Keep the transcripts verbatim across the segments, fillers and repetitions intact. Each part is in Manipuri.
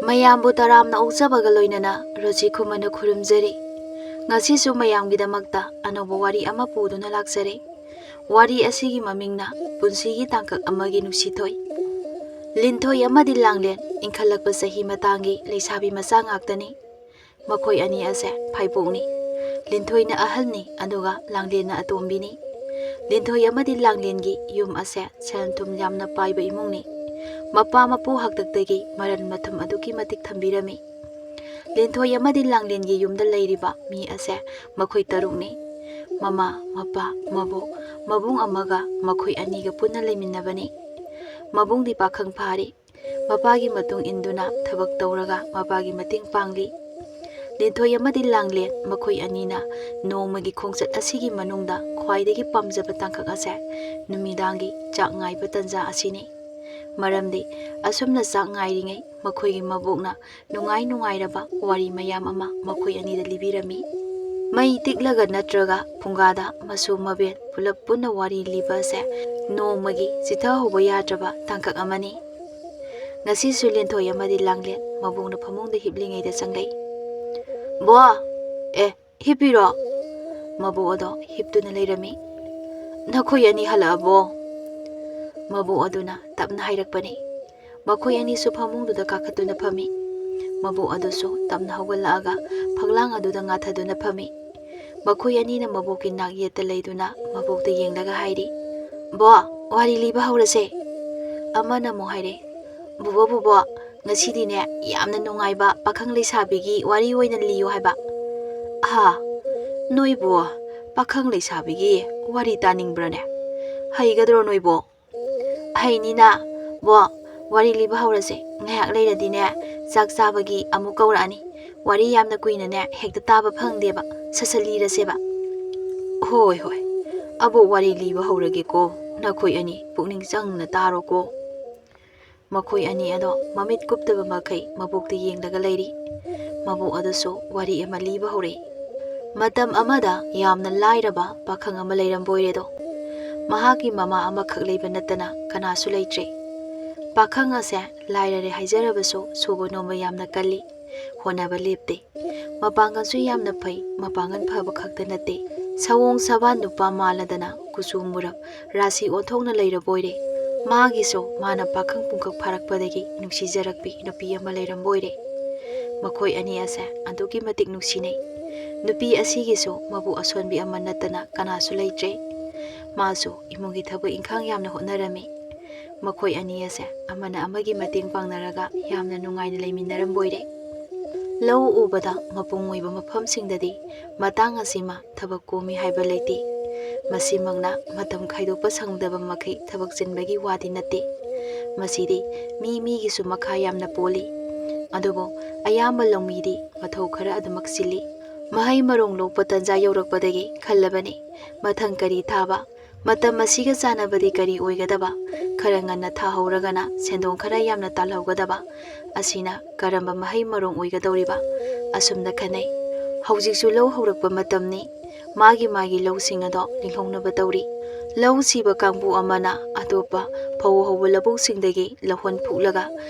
ꯃꯌꯥꯝꯕꯨ ꯇꯔꯥꯝꯅ ꯑꯣꯛꯆꯕꯒ ꯂꯣꯏꯅꯅ ꯔꯣꯖꯤ ꯈꯨꯃꯟꯅ ꯈꯨꯔꯨꯝꯖꯔꯤ꯫ ꯉꯁꯤꯁꯨ ꯃꯌꯥꯝꯒꯤꯗꯃꯛꯇ ꯑꯅꯧꯕ ꯋꯥꯔꯤ ꯑꯃ ꯄꯨꯗꯨꯅ ꯂꯥꯛꯆꯔꯦ꯫ ꯋꯥꯔꯤ ꯑꯁꯤꯒꯤ ꯃꯃꯤꯡꯅ ꯄꯨꯟꯁꯤꯒꯤ ꯇꯥꯡꯀꯛ ꯑꯃꯒꯤ ꯅꯨꯡꯁꯤꯊꯣꯏ꯫ ꯂꯤꯟꯊꯣꯏ ꯑꯃꯗꯤ ꯂꯥꯡꯂꯦꯟ ꯏꯟꯈꯠꯂꯛꯄ ꯆꯍꯤ ꯃꯇꯥꯡꯒꯤ ꯂꯩꯁꯥꯕꯤ ꯃꯆꯥ ꯉꯥꯛꯇꯅꯤ꯫ ꯃꯈꯣꯏ ꯑꯅꯤ ꯑꯁꯦ ꯐꯥꯏꯕꯣꯛꯅꯤ꯫ ꯂꯤꯟꯊꯣꯏꯅ ꯑꯍꯜꯅꯤ, ꯑꯗꯨꯒ ꯂꯥꯡꯂꯦꯟꯅ ꯑꯇꯣꯝꯕꯤꯅꯤ꯫ ꯂꯤꯟꯊꯣꯏ ꯑꯃꯗꯤ ꯂꯥꯡꯂꯦꯟꯒꯤ ꯌꯨꯝ ꯑꯁꯦ ꯁꯦꯜ ꯊꯨꯝ ꯌꯥꯝꯅ ꯄꯥꯏꯕ ꯏꯃꯨꯡꯅꯤ꯫ ꯃꯄꯥ ꯃꯄꯨ ꯍꯥꯛꯇꯛꯇꯒꯤ ꯃꯔꯟ ꯃꯊꯨꯝ ꯑꯗꯨꯛꯀꯤ ꯃꯇꯤꯛ ꯊꯝꯕꯤꯔꯝꯃꯤ꯫ ꯂꯤꯟꯊꯣꯏ ꯑꯃꯗꯤ ꯂꯥꯡꯂꯦꯟꯒꯤ ꯌꯨꯝꯗ ꯂꯩꯔꯤꯕ ꯃꯤ ꯑꯁꯦ ꯃꯈꯣꯏ ꯇꯔꯨꯛꯅꯤ꯫ ꯃꯃꯥ, ꯃꯄꯥ, ꯃꯕꯣꯛ, ꯃꯕꯨꯡ ꯑꯃꯒ ꯃꯈꯣꯏ ꯑꯅꯤꯒ ꯄꯨꯟꯅ ꯂꯩꯃꯤꯟꯅꯕꯅꯤ꯫ ꯃꯕꯨꯡꯗꯤ ꯄꯥꯈꯪ ꯐꯥꯔꯤ꯫ ꯃꯄꯥꯒꯤ ꯃꯇꯨꯡ ꯏꯟꯗꯨꯅ ꯊꯕꯛ ꯇꯧꯔꯒ ꯃꯄꯥꯒꯤ ꯃꯇꯦꯡ ꯄꯥꯡꯂꯤ꯫ ꯂꯤꯟꯊꯣꯏ ꯑꯃꯗꯤ ꯂꯥꯡꯂꯦꯟ ꯃꯈꯣꯏ ꯑꯅꯤꯅ ꯅꯣꯡꯃꯒꯤ ꯈꯣꯡꯆꯠ ꯑꯁꯤꯒꯤ ꯃꯅꯨꯡꯗ ꯈ꯭ꯋꯥꯏꯗꯒꯤ ꯄꯥꯝꯖꯕ ꯇꯥꯡꯀꯛ ꯑꯁꯦ ꯅꯨꯃꯤꯗꯥꯡꯒꯤ ꯆꯥꯛ ꯉꯥꯏꯕ ꯇꯟꯖꯥ ꯑꯁꯤꯅꯤ꯫ ꯃꯔꯝꯗꯤ ꯑꯁꯨꯝꯅ ꯆꯥꯛ ꯉꯥꯏꯔꯤꯉꯩ ꯃꯈꯣꯏꯒꯤ ꯃꯕꯣꯛꯅ ꯅꯨꯡꯉꯥꯏ ꯅꯨꯡꯉꯥꯏꯔꯕ ꯋꯥꯔꯤ ꯃꯌꯥꯝ ꯑꯃ ꯃꯈꯣꯏ ꯑꯅꯤꯗ ꯂꯤꯕꯤꯔꯝꯃꯤ꯫ ꯃꯩ ꯇꯤꯛꯂꯒ ꯅꯠꯇ꯭ꯔꯒ ꯐꯨꯡꯒꯥꯗ ꯃꯁꯨ ꯃꯕꯦꯟ ꯄꯨꯂꯞ ꯄꯨꯟꯅ ꯋꯥꯔꯤ ꯂꯤꯕ ꯑꯁꯦ ꯅꯣꯡꯃꯒꯤ ꯆꯤꯊꯍꯧꯕ ꯌꯥꯗ꯭ꯔꯕ ꯇꯥꯡꯀꯛ ꯑꯃꯅꯤ꯫ ꯉꯁꯤꯁꯨ ꯂꯤꯟꯊꯣꯏ ꯑꯃꯗꯤ ꯂꯥꯡꯂꯦꯟ ꯃꯕꯣꯛꯅ ꯐꯃꯨꯡꯗ ꯍꯤꯞꯂꯤꯉꯩꯗ ꯆꯪꯂꯛꯏ꯫ "ꯕꯣ, ꯑꯦ, ꯍꯤꯞꯄꯤꯔꯣ?" ꯃꯕꯣꯛ ꯑꯗꯣ ꯍꯤꯞꯇꯨꯅ ꯂꯩꯔꯝꯃꯤ꯫ "ꯅꯈꯣꯏ ꯑꯅꯤ ꯍꯜꯂꯛꯑꯕꯣ?" ꯃꯕꯣꯛ ꯑꯗꯨꯅ ꯇꯞꯅ ꯍꯥꯏꯔꯛꯄꯅꯤ꯫ ꯃꯈꯣꯏ ꯑꯅꯤꯁꯨ ꯐꯃꯨꯡꯗꯨꯗ ꯀꯥꯈꯠꯇꯨꯅ ꯐꯝꯃꯤ꯫ ꯃꯕꯣꯛ ꯑꯗꯨꯁꯨ ꯇꯞꯅ ꯍꯧꯒꯠꯂꯛꯑꯒ ꯐꯛꯂꯥꯡ ꯑꯗꯨꯗ ꯉꯥꯊꯗꯨꯅ ꯐꯝꯃꯤ꯫ ꯃꯈꯣꯏ ꯑꯅꯤꯅ ꯃꯕꯣꯛꯀꯤ ꯅꯥꯛ ꯌꯦꯠꯇ ꯂꯩꯗꯨꯅ ꯃꯕꯣꯛꯇ ꯌꯦꯡꯂꯒ ꯍꯥꯏꯔꯤ, "ꯕꯣ, ꯋꯥꯔꯤ ꯂꯤꯕ ꯍꯧꯔꯁꯦ꯫" ꯑꯃꯅ ꯑꯃꯨꯛ ꯍꯥꯏꯔꯦ, "ꯕꯨꯕꯣ, ꯕꯨꯕꯣ, ꯉꯁꯤꯗꯤꯅꯦ ꯌꯥꯝꯅ ꯅꯨꯡꯉꯥꯏꯕ ꯄꯥꯈꯪ ꯂꯩꯁꯥꯕꯤꯒꯤ ꯋꯥꯔꯤ ꯑꯣꯏꯅ ꯂꯤꯌꯨ ꯍꯥꯏꯕ꯫" "ꯍꯥ? ꯅꯣꯏꯕꯨ ꯄꯥꯈꯪ ꯂꯩꯁꯥꯕꯤꯒꯤ ꯋꯥꯔꯤ ꯇꯥꯅꯤꯡꯕ꯭ꯔꯅꯦ? ꯍꯩꯒꯗ꯭ꯔꯣ ꯅꯣꯏꯕꯨ?" "ꯍꯩꯅꯤꯅ꯫ ꯕꯣ, ꯋꯥꯔꯤ ꯂꯤꯕ ꯍꯧꯔꯁꯦ꯫ ꯉꯥꯏꯍꯥꯛ ꯂꯩꯔꯗꯤꯅꯦ ꯆꯥꯛ ꯆꯥꯕꯒꯤ ꯑꯃꯨꯛ ꯀꯧꯔꯛꯑꯅꯤ꯫ ꯋꯥꯔꯤ ꯌꯥꯝꯅ ꯀꯨꯏꯅꯅꯦ ꯍꯦꯛꯇ ꯇꯥꯕ ꯐꯪꯗꯦꯕ꯫ ꯁꯠ ꯁꯠ ꯂꯤꯔꯁꯦꯕ꯫" "ꯍꯣꯏ, ꯍꯣꯏ꯫ ꯑꯕꯣꯛ ꯋꯥꯔꯤ ꯂꯤꯕ ꯍꯧꯔꯒꯦꯀꯣ, ꯅꯈꯣꯏ ꯑꯅꯤ ꯄꯨꯛꯅꯤꯡ ꯆꯪꯅ ꯇꯥꯔꯣꯀꯣ꯫" ꯃꯈꯣꯏ ꯑꯅꯤ ꯑꯗꯣ ꯃꯃꯤꯠ ꯀꯨꯞꯇꯕ ꯃꯈꯩ ꯃꯕꯣꯛꯇ ꯌꯦꯡꯂꯒ ꯂꯩꯔꯤ꯫ ꯃꯕꯣꯛ ꯑꯗꯨꯁꯨ ꯋꯥꯔꯤ ꯑꯃ ꯂꯤꯕ ꯍꯧꯔꯛꯏ꯫ ꯃꯇꯝ ꯑꯃꯗ ꯌꯥꯝꯅ ꯂꯥꯏꯔꯕ ꯄꯥꯈꯪ ꯑꯃ ꯂꯩꯔꯝꯕ ꯑꯣꯏꯔꯦꯗꯣ꯫ ꯃꯍꯥꯛꯀꯤ ꯃꯃꯥ ꯑꯃꯈꯛ ꯂꯩꯕ ꯅꯠꯇꯅ ꯀꯅꯥꯁꯨ ꯂꯩꯇ꯭ꯔꯦ꯫ ꯄꯥꯈꯪ ꯑꯁꯦ ꯂꯥꯏꯔꯔꯦ ꯍꯥꯏꯖꯔꯕꯁꯨ ꯁꯨꯕ ꯅꯣꯝꯕ ꯌꯥꯝꯅ ꯀꯜꯂꯤ, ꯍꯣꯠꯅꯕ ꯂꯦꯞꯇꯦ꯫ ꯃꯄꯥꯡꯒꯜꯁꯨ ꯌꯥꯝꯅ ꯐꯩ, ꯃꯄꯥꯡꯒꯜ ꯐꯕ ꯈꯛꯇ ꯅꯠꯇꯦ, ꯁꯑꯣꯡ ꯁꯥꯕꯥꯟ ꯅꯨꯄꯥ ꯃꯥꯜꯂꯗꯅ ꯀꯨꯆꯨ ꯃꯨꯔꯞ, ꯔꯥꯁꯤ ꯑꯣꯟꯊꯣꯛꯅ ꯂꯩꯔꯕ ꯑꯣꯏꯔꯦ꯫ ꯃꯥꯒꯤꯁꯨ ꯃꯥꯅ ꯄꯥꯈꯪ ꯄꯨꯡꯀꯛ ꯐꯥꯔꯛꯄꯗꯒꯤ ꯅꯨꯡꯁꯤꯖꯔꯛꯄꯤ ꯅꯨꯄꯤ ꯑꯃ ꯂꯩꯔꯝꯕ ꯑꯣꯏꯔꯦ꯫ ꯃꯈꯣꯏ ꯑꯅꯤ ꯑꯁꯦ ꯑꯗꯨꯛꯀꯤ ꯃꯇꯤꯛ ꯅꯨꯡꯁꯤꯅꯩ꯫ ꯅꯨꯄꯤ ꯑꯁꯤꯒꯤꯁꯨ ꯃꯕꯨ ꯑꯁꯣꯟꯕꯤ ꯑꯃ ꯅꯠꯇꯅ ꯀꯅꯥꯁꯨ ꯂꯩꯇ꯭ꯔꯦ꯫ ꯃꯥꯁꯨ ꯏꯃꯨꯡꯒꯤ ꯊꯕꯛ ꯏꯪꯈꯥꯡ ꯌꯥꯝꯅ ꯍꯣꯠꯅꯔꯝꯃꯤ꯫ ꯃꯈꯣꯏ ꯑꯅꯤ ꯑꯁꯦ ꯑꯃꯅ ꯑꯃꯒꯤ ꯃꯇꯦꯡ ꯄꯥꯡꯅꯔꯒ ꯌꯥꯝꯅ ꯅꯨꯡꯉꯥꯏꯅ ꯂꯩꯃꯤꯟꯅꯔꯝꯕ ꯑꯣꯏꯔꯦ꯫ ꯂꯧ ꯎꯕꯗ ꯃꯄꯨꯡ ꯑꯣꯏꯕ ꯃꯐꯝꯁꯤꯡꯗꯗꯤ ꯃꯇꯥꯡ ꯑꯁꯤꯃ ꯊꯕꯛ ꯀꯣꯝꯃꯤ ꯍꯥꯏꯕ ꯂꯩꯇꯦ꯫ ꯃꯁꯤꯃꯛꯅ ꯃꯇꯝ ꯈꯥꯏꯗꯣꯛꯄ ꯁꯪꯗꯕ ꯃꯈꯩ ꯊꯕꯛ ꯆꯤꯟꯕꯒꯤ ꯋꯥꯗꯤ ꯅꯠꯇꯦ꯫ ꯃꯁꯤꯗꯤ ꯃꯤ ꯃꯤꯒꯤꯁꯨ ꯃꯈꯥ ꯌꯥꯝꯅ ꯄꯣꯜꯂꯤ꯫ ꯑꯗꯨꯕꯨ ꯑꯌꯥꯝꯕ ꯂꯧꯃꯤꯗꯤ ꯃꯊꯧ ꯈꯔ ꯑꯗꯨꯃꯛ ꯆꯤꯜꯂꯤ꯫ ꯃꯍꯩ ꯃꯔꯣꯡ ꯂꯣꯛꯄ ꯇꯟꯖꯥ ꯌꯧꯔꯛꯄꯗꯒꯤ ꯈꯜꯂꯕꯅꯤ, ꯃꯊꯪ ꯀꯔꯤ ꯊꯥꯕ, ꯃꯇꯝ ꯑꯁꯤꯒ ꯆꯥꯟꯅꯕꯗꯤ ꯀꯔꯤ ꯑꯣꯏꯒꯗꯕ, ꯈꯔ ꯉꯟꯅ ꯊꯥꯍꯧꯔꯒꯅ ꯁꯦꯟꯗꯣꯡ ꯈꯔ ꯌꯥꯝꯅ ꯇꯥꯜꯍꯧꯒꯗꯕ, ꯑꯁꯤꯅ ꯀꯔꯝꯕ ꯃꯍꯩ ꯃꯔꯣꯡ ꯑꯣꯏꯒꯗꯧꯔꯤꯕ, ꯑꯁꯨꯝꯅ ꯈꯟꯅꯩ꯫ ꯍꯧꯖꯤꯛꯁꯨ ꯂꯧ ꯍꯧꯔꯛꯄ ꯃꯇꯝꯅꯤ꯫ ꯃꯥꯒꯤ ꯃꯥꯒꯤ ꯂꯧꯁꯤꯡ ꯑꯗꯣ ꯂꯤꯡꯍꯧꯅꯕ ꯇꯧꯔꯤ꯫ ꯂꯧ ꯁꯤꯕ ꯀꯥꯡꯕꯨ ꯑꯃꯅ ꯑꯇꯣꯞꯄ ꯐꯧ ꯍꯧꯕ ꯂꯧꯕꯨꯛꯁꯤꯡꯗꯒꯤ ꯂꯧꯍꯣꯟ ꯐꯨꯛꯂꯒ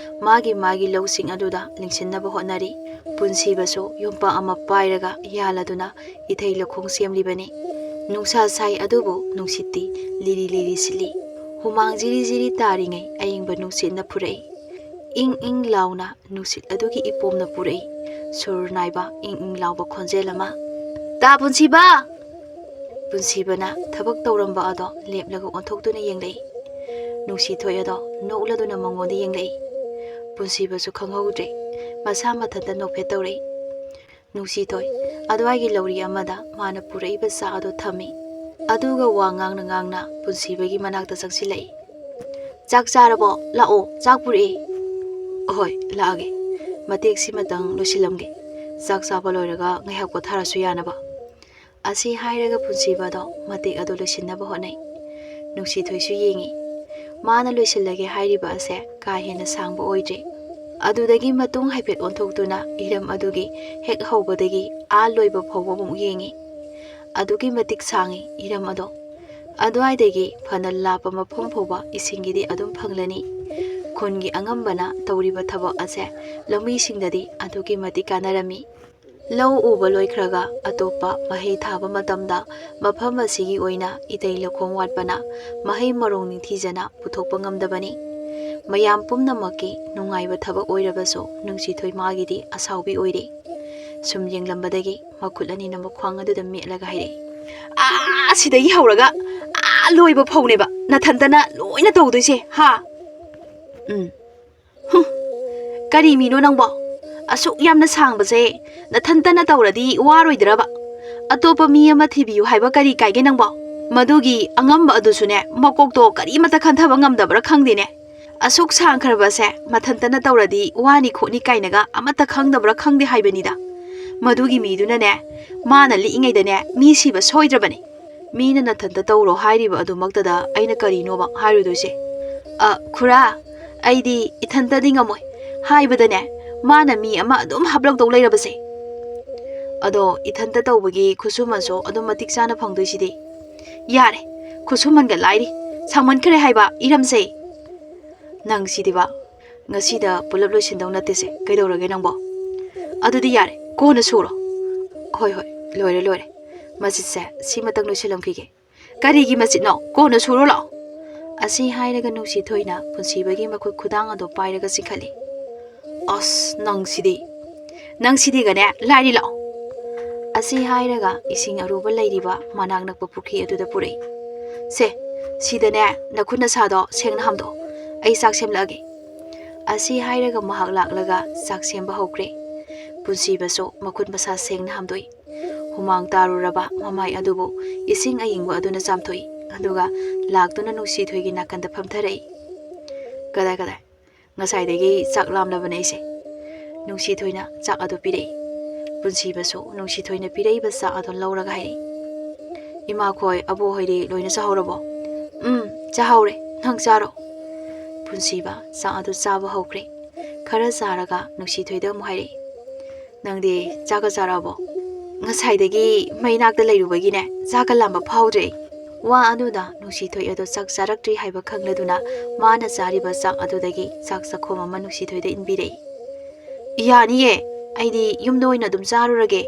ꯃꯥꯒꯤ ꯃꯥꯒꯤ ꯂꯧꯁꯤꯡ ꯑꯗꯨꯗ ꯂꯤꯡꯁꯤꯟꯅꯕ ꯍꯣꯠꯅꯔꯤ꯫ ꯄꯨꯟꯁꯤꯕꯁꯨ ꯌꯣꯝꯄꯥꯛ ꯑꯃ ꯄꯥꯏꯔꯒ ꯌꯥꯜꯂꯗꯨꯅ ꯏꯊꯩ ꯂꯧꯈꯣꯡ ꯁꯦꯝꯂꯤꯕꯅꯤ꯫ ꯅꯨꯡꯁꯥ ꯁꯥꯏ ꯑꯗꯨꯕꯨ ꯅꯨꯡꯁꯤꯠꯇꯤ ꯂꯤꯔꯤ ꯂꯤꯔꯤ ꯁꯤꯠꯂꯤ꯫ ꯍꯨꯃꯥꯡ ꯖꯤꯔꯤ ꯖꯤꯔꯤ ꯇꯥꯔꯤꯉꯩ ꯑꯏꯪꯕ ꯅꯨꯡꯁꯤꯠꯅ ꯐꯨꯔꯛꯏ꯫ ꯏꯪ ꯏꯪ ꯂꯥꯎꯅ ꯅꯨꯡꯁꯤꯠ ꯑꯗꯨꯒꯤ ꯏꯄꯣꯝꯅ ꯄꯨꯔꯛꯏ ꯁꯨꯔ ꯅꯥꯏꯕ ꯏꯪ ꯏꯪ ꯂꯥꯎꯕ ꯈꯣꯟꯖꯦꯜ ꯑꯃ꯫ "ꯇꯥ ꯄꯨꯟꯁꯤꯕ!" ꯄꯨꯟꯁꯤꯕꯅ ꯊꯕꯛ ꯇꯧꯔꯝꯕ ꯑꯗꯣ ꯂꯦꯞꯂꯒ ꯑꯣꯟꯊꯣꯛꯇꯨꯅ ꯌꯦꯡꯂꯛꯏ꯫ ꯅꯨꯡꯁꯤꯊꯣꯏ ꯑꯗꯣ ꯅꯣꯛꯂꯗꯨꯅ ꯃꯉꯣꯟꯗ ꯌꯦꯡꯂꯛꯏ꯫ ꯄꯨꯟꯁꯤꯕꯁꯨ ꯈꯪꯍꯧꯗ꯭ꯔꯦ, ꯃꯁꯥ ꯃꯊꯟꯇ ꯅꯣꯛꯐꯦꯠ ꯇꯧꯔꯛꯏ꯫ ꯅꯨꯡꯁꯤꯊꯣꯏ ꯑꯗꯨꯋꯥꯏꯒꯤ ꯂꯧꯔꯤ ꯑꯃꯗ ꯃꯥꯅ ꯄꯨꯔꯛꯏꯕ ꯆꯥ ꯑꯗꯨ ꯊꯝꯃꯤ꯫ ꯑꯗꯨꯒ ꯋꯥ ꯉꯥꯡꯅ ꯉꯥꯡꯅ ꯄꯨꯟꯁꯤꯕꯒꯤ ꯃꯅꯥꯛꯇ ꯆꯪꯁꯤꯜꯂꯛꯏ꯫ "ꯆꯥꯛ ꯆꯥꯔꯕꯣ? ꯂꯥꯛꯑꯣ, ꯆꯥꯛ ꯄꯨꯔꯛꯑꯦ꯫" "ꯑꯍꯣꯏ, ꯂꯥꯛꯑꯒꯦ꯫ ꯃꯇꯦꯛꯁꯤꯃꯇꯪ ꯂꯣꯏꯁꯤꯜꯂꯝꯒꯦ꯫ ꯆꯥꯛ ꯆꯥꯕ ꯂꯣꯏꯔꯒ ꯉꯥꯏꯍꯥꯛ ꯄꯣꯊꯥꯔꯁꯨ ꯌꯥꯅꯕ꯫" ꯑꯁꯤ ꯍꯥꯏꯔꯒ ꯄꯨꯟꯁꯤꯕꯗꯣ ꯃꯇꯦꯛ ꯑꯗꯨ ꯂꯣꯏꯁꯤꯟꯅꯕ ꯍꯣꯠꯅꯩ꯫ ꯅꯨꯡꯁꯤꯊꯣꯏꯁꯨ ꯌꯦꯡꯉꯤ꯫ ꯃꯥꯅ ꯂꯣꯏꯁꯤꯜꯂꯒꯦ ꯍꯥꯏꯔꯤꯕ ꯑꯁꯦ ꯀꯥ ꯍꯦꯟꯅ ꯁꯥꯡꯕ ꯑꯣꯏꯗ꯭ꯔꯤ꯫ ꯑꯗꯨꯗꯒꯤ ꯃꯇꯨꯡ ꯍꯥꯏꯐꯦꯠ ꯑꯣꯟꯊꯣꯛꯇꯨꯅ ꯍꯤꯔꯝ ꯑꯗꯨꯒꯤ ꯍꯦꯛ ꯍꯧꯕꯗꯒꯤ ꯑꯥ ꯂꯣꯏꯕ ꯐꯥꯎꯕ ꯑꯃꯨꯛ ꯌꯦꯡꯉꯤ꯫ ꯑꯗꯨꯛꯀꯤ ꯃꯇꯤꯛ ꯁꯥꯡꯉꯤ ꯍꯤꯔꯝ ꯑꯗꯣ꯫ ꯑꯗꯨꯋꯥꯏꯗꯒꯤ ꯐꯅ ꯂꯥꯞꯄ ꯃꯐꯝ ꯐꯥꯎꯕ ꯏꯁꯤꯡꯒꯤꯗꯤ ꯑꯗꯨꯝ ꯐꯪꯂꯅꯤ꯫ ꯈꯨꯟꯒꯤ ꯑꯉꯝꯕꯅ ꯇꯧꯔꯤꯕ ꯊꯕꯛ ꯑꯁꯦ ꯂꯧꯃꯤꯁꯤꯡꯗꯗꯤ ꯑꯗꯨꯛꯀꯤ ꯃꯇꯤꯛ ꯀꯥꯟꯅꯔꯝꯃꯤ꯫ ꯂꯧ ꯎꯕ ꯂꯣꯏꯈ꯭ꯔꯒ ꯑꯇꯣꯞꯄ ꯃꯍꯩ ꯊꯥꯕ ꯃꯇꯝꯗ ꯃꯐꯝ ꯑꯁꯤꯒꯤ ꯑꯣꯏꯅ ꯏꯊꯩ ꯂꯧꯈꯣꯡ ꯋꯥꯠꯄꯅ ꯃꯍꯩ ꯃꯔꯣꯡ ꯅꯤꯡꯊꯤꯖꯅ ꯄꯨꯊꯣꯛꯄ ꯉꯝꯗꯕꯅꯤ꯫ ꯃꯌꯥꯝ ꯄꯨꯝꯅꯃꯛꯀꯤ ꯅꯨꯡꯉꯥꯏꯕ ꯊꯕꯛ ꯑꯣꯏꯔꯕꯁꯨ ꯅꯨꯡꯁꯤꯊꯣꯏ ꯃꯥꯒꯤꯗꯤ ꯑꯁꯥꯎꯕꯤ ꯑꯣꯏꯔꯤ꯫ ꯁꯨꯝ ꯌꯦꯡꯂꯝꯕꯗꯒꯤ ꯃꯈꯨꯠ ꯑꯅꯤꯅ ꯃꯈ꯭ꯋꯥꯡ ꯑꯗꯨꯗ ꯃꯦꯠꯂꯒ ꯍꯥꯏꯔꯛꯏ, "ꯑꯥ, ꯁꯤꯗꯒꯤ ꯍꯧꯔꯒ ꯑꯥ ꯂꯣꯏꯕ ꯐꯥꯎꯅꯦꯕ ꯅꯊꯟꯇꯅ ꯂꯣꯏꯅ ꯇꯧꯗꯣꯏꯁꯦ, ꯍꯥ?" "ꯎꯝ꯫ ꯍꯨꯝ, ꯀꯔꯤ ꯃꯤꯅꯣ ꯅꯪꯕꯣ? ꯑꯁꯨꯛ ꯌꯥꯝꯅ ꯁꯥꯡꯕꯁꯦ ꯅꯊꯟꯇꯅ ꯇꯧꯔꯗꯤ ꯋꯥꯔꯣꯏꯗ꯭ꯔꯕ? ꯑꯇꯣꯞꯄ ꯃꯤ ꯑꯃ ꯊꯤꯕꯤꯌꯨ ꯍꯥꯏꯕ ꯀꯔꯤ ꯀꯥꯏꯒꯦ ꯅꯪꯕꯣ?" ꯃꯗꯨꯒꯤ ꯑꯉꯝꯕ ꯑꯗꯨꯁꯨꯅꯦ, ꯃꯀꯣꯛꯇꯣ ꯀꯔꯤꯃꯠꯇ ꯈꯟꯊꯕ ꯉꯝꯗꯕ꯭ꯔꯥ ꯈꯪꯗꯦꯅꯦ꯫ ꯑꯁꯨꯛ ꯁꯥꯡꯈ꯭ꯔꯕꯁꯦ ꯃꯊꯟꯇꯅ ꯇꯧꯔꯗꯤ ꯋꯥꯅꯤ ꯈꯣꯠꯅꯤ ꯀꯥꯏꯅꯒ ꯑꯃꯠꯇ ꯈꯪꯗꯕ꯭ꯔꯥ ꯈꯪꯗꯦ ꯍꯥꯏꯕꯅꯤꯗ꯫ ꯃꯗꯨꯒꯤ ꯃꯤꯗꯨꯅꯅꯦ, ꯃꯥꯅ ꯂꯤꯛꯏꯉꯩꯗꯅꯦ ꯃꯤ ꯁꯤꯕ ꯁꯣꯏꯗ꯭ꯔꯕꯅꯤ꯫ ꯃꯤꯅ ꯅꯊꯟꯇ ꯇꯧꯔꯣ ꯍꯥꯏꯔꯤꯕ ꯑꯗꯨꯃꯛꯇꯗ ꯑꯩꯅ ꯀꯔꯤꯅꯣꯕ ꯍꯥꯏꯔꯨꯗꯣꯏꯁꯦ? ꯑ, ꯈꯨꯔꯥ, ꯑꯩꯗꯤ ꯏꯊꯟꯇꯗꯤ ꯉꯝꯃꯣꯏ꯫ ꯍꯥꯏꯕꯗꯅꯦ, ꯃꯥꯅ ꯃꯤ ꯑꯃ ꯑꯗꯨꯝ ꯍꯥꯞꯂꯛꯇꯧ ꯂꯩꯔꯕꯁꯦ꯫ ꯑꯗꯣ ꯏꯊꯟꯇ ꯇꯧꯕꯒꯤ ꯈꯨꯠꯁꯨꯃꯟꯁꯨ ꯑꯗꯨꯝ ꯃꯇꯤꯛ ꯆꯥꯅ ꯐꯪꯗꯣꯏꯁꯤꯗꯤ꯫ ꯌꯥꯔꯦ, ꯈꯨꯠꯁꯨꯃꯟꯒ ꯂꯥꯏꯔꯤ꯫ ꯁꯥꯡꯃꯟꯈ꯭ꯔꯦ ꯍꯥꯏꯕ ꯏꯔꯝꯁꯦ꯫ ꯅꯪ ꯁꯤꯗꯤꯕ, ꯉꯁꯤꯗ ꯄꯨꯂꯞ ꯂꯣꯏꯁꯤꯟꯗꯧ ꯅꯠꯇꯦꯁꯦ꯫ ꯀꯩꯗꯧꯔꯒꯦ ꯅꯪꯕꯣ? ꯑꯗꯨꯗꯤ ꯌꯥꯔꯦ, ꯀꯣꯟꯅ ꯁꯨꯔꯣ꯫ ꯍꯣꯏ, ꯍꯣꯏ, ꯂꯣꯏꯔꯦ, ꯂꯣꯏꯔꯦ꯫ ꯃꯁꯤꯁꯦ ꯁꯤꯃꯇꯪ ꯂꯣꯏꯁꯤꯜꯂꯝꯈꯤꯒꯦ꯫ ꯀꯔꯤꯒꯤ ꯃꯆꯤꯠꯅꯣ? ꯀꯣꯟꯅ ꯁꯨꯔꯣ ꯂꯥꯛꯑꯣ꯫ ꯑꯁꯤ ꯍꯥꯏꯔꯒ ꯅꯨꯡꯁꯤꯊꯣꯏꯅ ꯄꯨꯟꯁꯤꯕꯒꯤ ꯃꯈꯨꯠ ꯈꯨꯗꯥꯡ ꯑꯗꯨ ꯄꯥꯏꯔꯒ ꯆꯤꯡꯈꯠꯂꯤ꯫ ꯑꯁ, ꯅꯪꯁꯤꯗꯤ꯫ ꯅꯪꯁꯤꯗꯤꯒꯅꯦ, ꯂꯥꯏꯔꯤ ꯂꯥꯛꯑꯣ꯫ ꯑꯁꯤ ꯍꯥꯏꯔꯒ ꯏꯁꯤꯡ ꯑꯔꯨꯕ ꯂꯩꯔꯤꯕ ꯃꯅꯥꯛ ꯅꯛꯄ ꯄꯨꯈ꯭ꯔꯤ ꯑꯗꯨꯗ ꯄꯨꯔꯛꯏ꯫ ꯁꯦ, ꯁꯤꯗꯅꯦ, ꯅꯈꯨꯠ ꯅꯁꯥꯗꯣ ꯁꯦꯡꯅ ꯍꯥꯝꯗꯣꯛꯑꯣ꯫ ꯑꯩ ꯆꯥꯛ ꯁꯦꯝꯂꯛꯑꯒꯦ꯫ ꯑꯁꯤ ꯍꯥꯏꯔꯒ ꯃꯍꯥꯛ ꯂꯥꯛꯂꯒ ꯆꯥꯛ ꯁꯦꯝꯕ ꯍꯧꯈ꯭ꯔꯦ꯫ ꯄꯨꯟꯁꯤꯕꯁꯨ ꯃꯈꯨꯠ ꯃꯁꯥ ꯁꯦꯡꯅ ꯍꯥꯝꯗꯣꯛꯏ꯫ ꯍꯨꯃꯥꯡ ꯇꯥꯔꯨꯔꯕ ꯃꯃꯥꯏ ꯑꯗꯨꯕꯨ ꯏꯁꯤꯡ ꯑꯌꯤꯡꯕ ꯑꯗꯨꯅ ꯆꯥꯝꯊꯣꯛꯏ, ꯑꯗꯨꯒ ꯂꯥꯛꯇꯨꯅ ꯅꯨꯡꯁꯤꯊꯣꯏꯒꯤ ꯅꯥꯀꯟꯗ ꯐꯝꯊꯔꯛꯏ꯫ "ꯀꯗꯥꯏ, ꯀꯗꯥꯏ? ꯉꯁꯥꯏꯗꯒꯤ ꯆꯥꯛ ꯂꯥꯝꯂꯕꯅꯦ ꯑꯩꯁꯦ꯫" ꯅꯨꯡꯁꯤꯊꯣꯏꯅ ꯆꯥꯛ ꯑꯗꯨ ꯄꯤꯔꯛꯏ꯫ ꯄꯨꯟꯁꯤꯕꯁꯨ ꯅꯨꯡꯁꯤꯊꯣꯏꯅ ꯄꯤꯔꯛꯏꯕ ꯆꯥꯛ ꯑꯗꯨ ꯂꯧꯔꯒ ꯍꯥꯏꯔꯛꯏ, "ꯏꯃꯥꯈꯣꯏ, ꯑꯕꯣꯛꯍꯣꯏꯗꯤ ꯂꯣꯏꯅ ꯆꯥꯍꯧꯔꯕꯣ?" "ꯎꯝ, ꯆꯥꯍꯧꯔꯦ꯫ ꯅꯪ ꯆꯥꯔꯣ꯫" ꯄꯨꯟꯁꯤꯕ ꯆꯥꯛ ꯑꯗꯨ ꯆꯥꯕ ꯍꯧꯈ꯭ꯔꯦ꯫ ꯈꯔ ꯆꯥꯔꯒ ꯅꯨꯡꯁꯤꯊꯣꯏꯗ ꯑꯃꯨꯛ ꯍꯥꯏꯔꯛꯏ, "ꯅꯪꯗꯤ ꯆꯥꯛꯀ ꯆꯥꯔꯛꯑꯕꯣ?" "ꯉꯁꯥꯏꯗꯒꯤ ꯃꯩ ꯅꯥꯛꯇ ꯂꯩꯔꯨꯕꯒꯤꯅꯦ, ꯆꯥꯛꯀ ꯂꯥꯝꯕ ꯐꯥꯎꯗ꯭ꯔꯦ ꯑꯩ꯫" ꯋꯥ ꯑꯗꯨꯗ ꯅꯨꯡꯁꯤꯊꯣꯏ ꯑꯗꯣ ꯆꯥꯛ ꯆꯥꯔꯛꯇ꯭ꯔꯤ ꯍꯥꯏꯕ ꯈꯪꯂꯗꯨꯅ ꯃꯥꯅ ꯆꯥꯔꯤꯕ ꯆꯥꯛ ꯑꯗꯨꯗꯒꯤ ꯆꯥꯛ ꯆꯥꯛꯈꯣꯝ ꯑꯃ ꯅꯨꯡꯁꯤꯊꯣꯏꯗ ꯏꯟꯕꯤꯔꯛꯏ꯫ "ꯌꯥꯅꯤꯌꯦ, ꯑꯩꯗꯤ ꯌꯨꯝꯗ ꯑꯣꯏꯅ ꯑꯗꯨꯝ ꯆꯥꯔꯨꯔꯒꯦ꯫"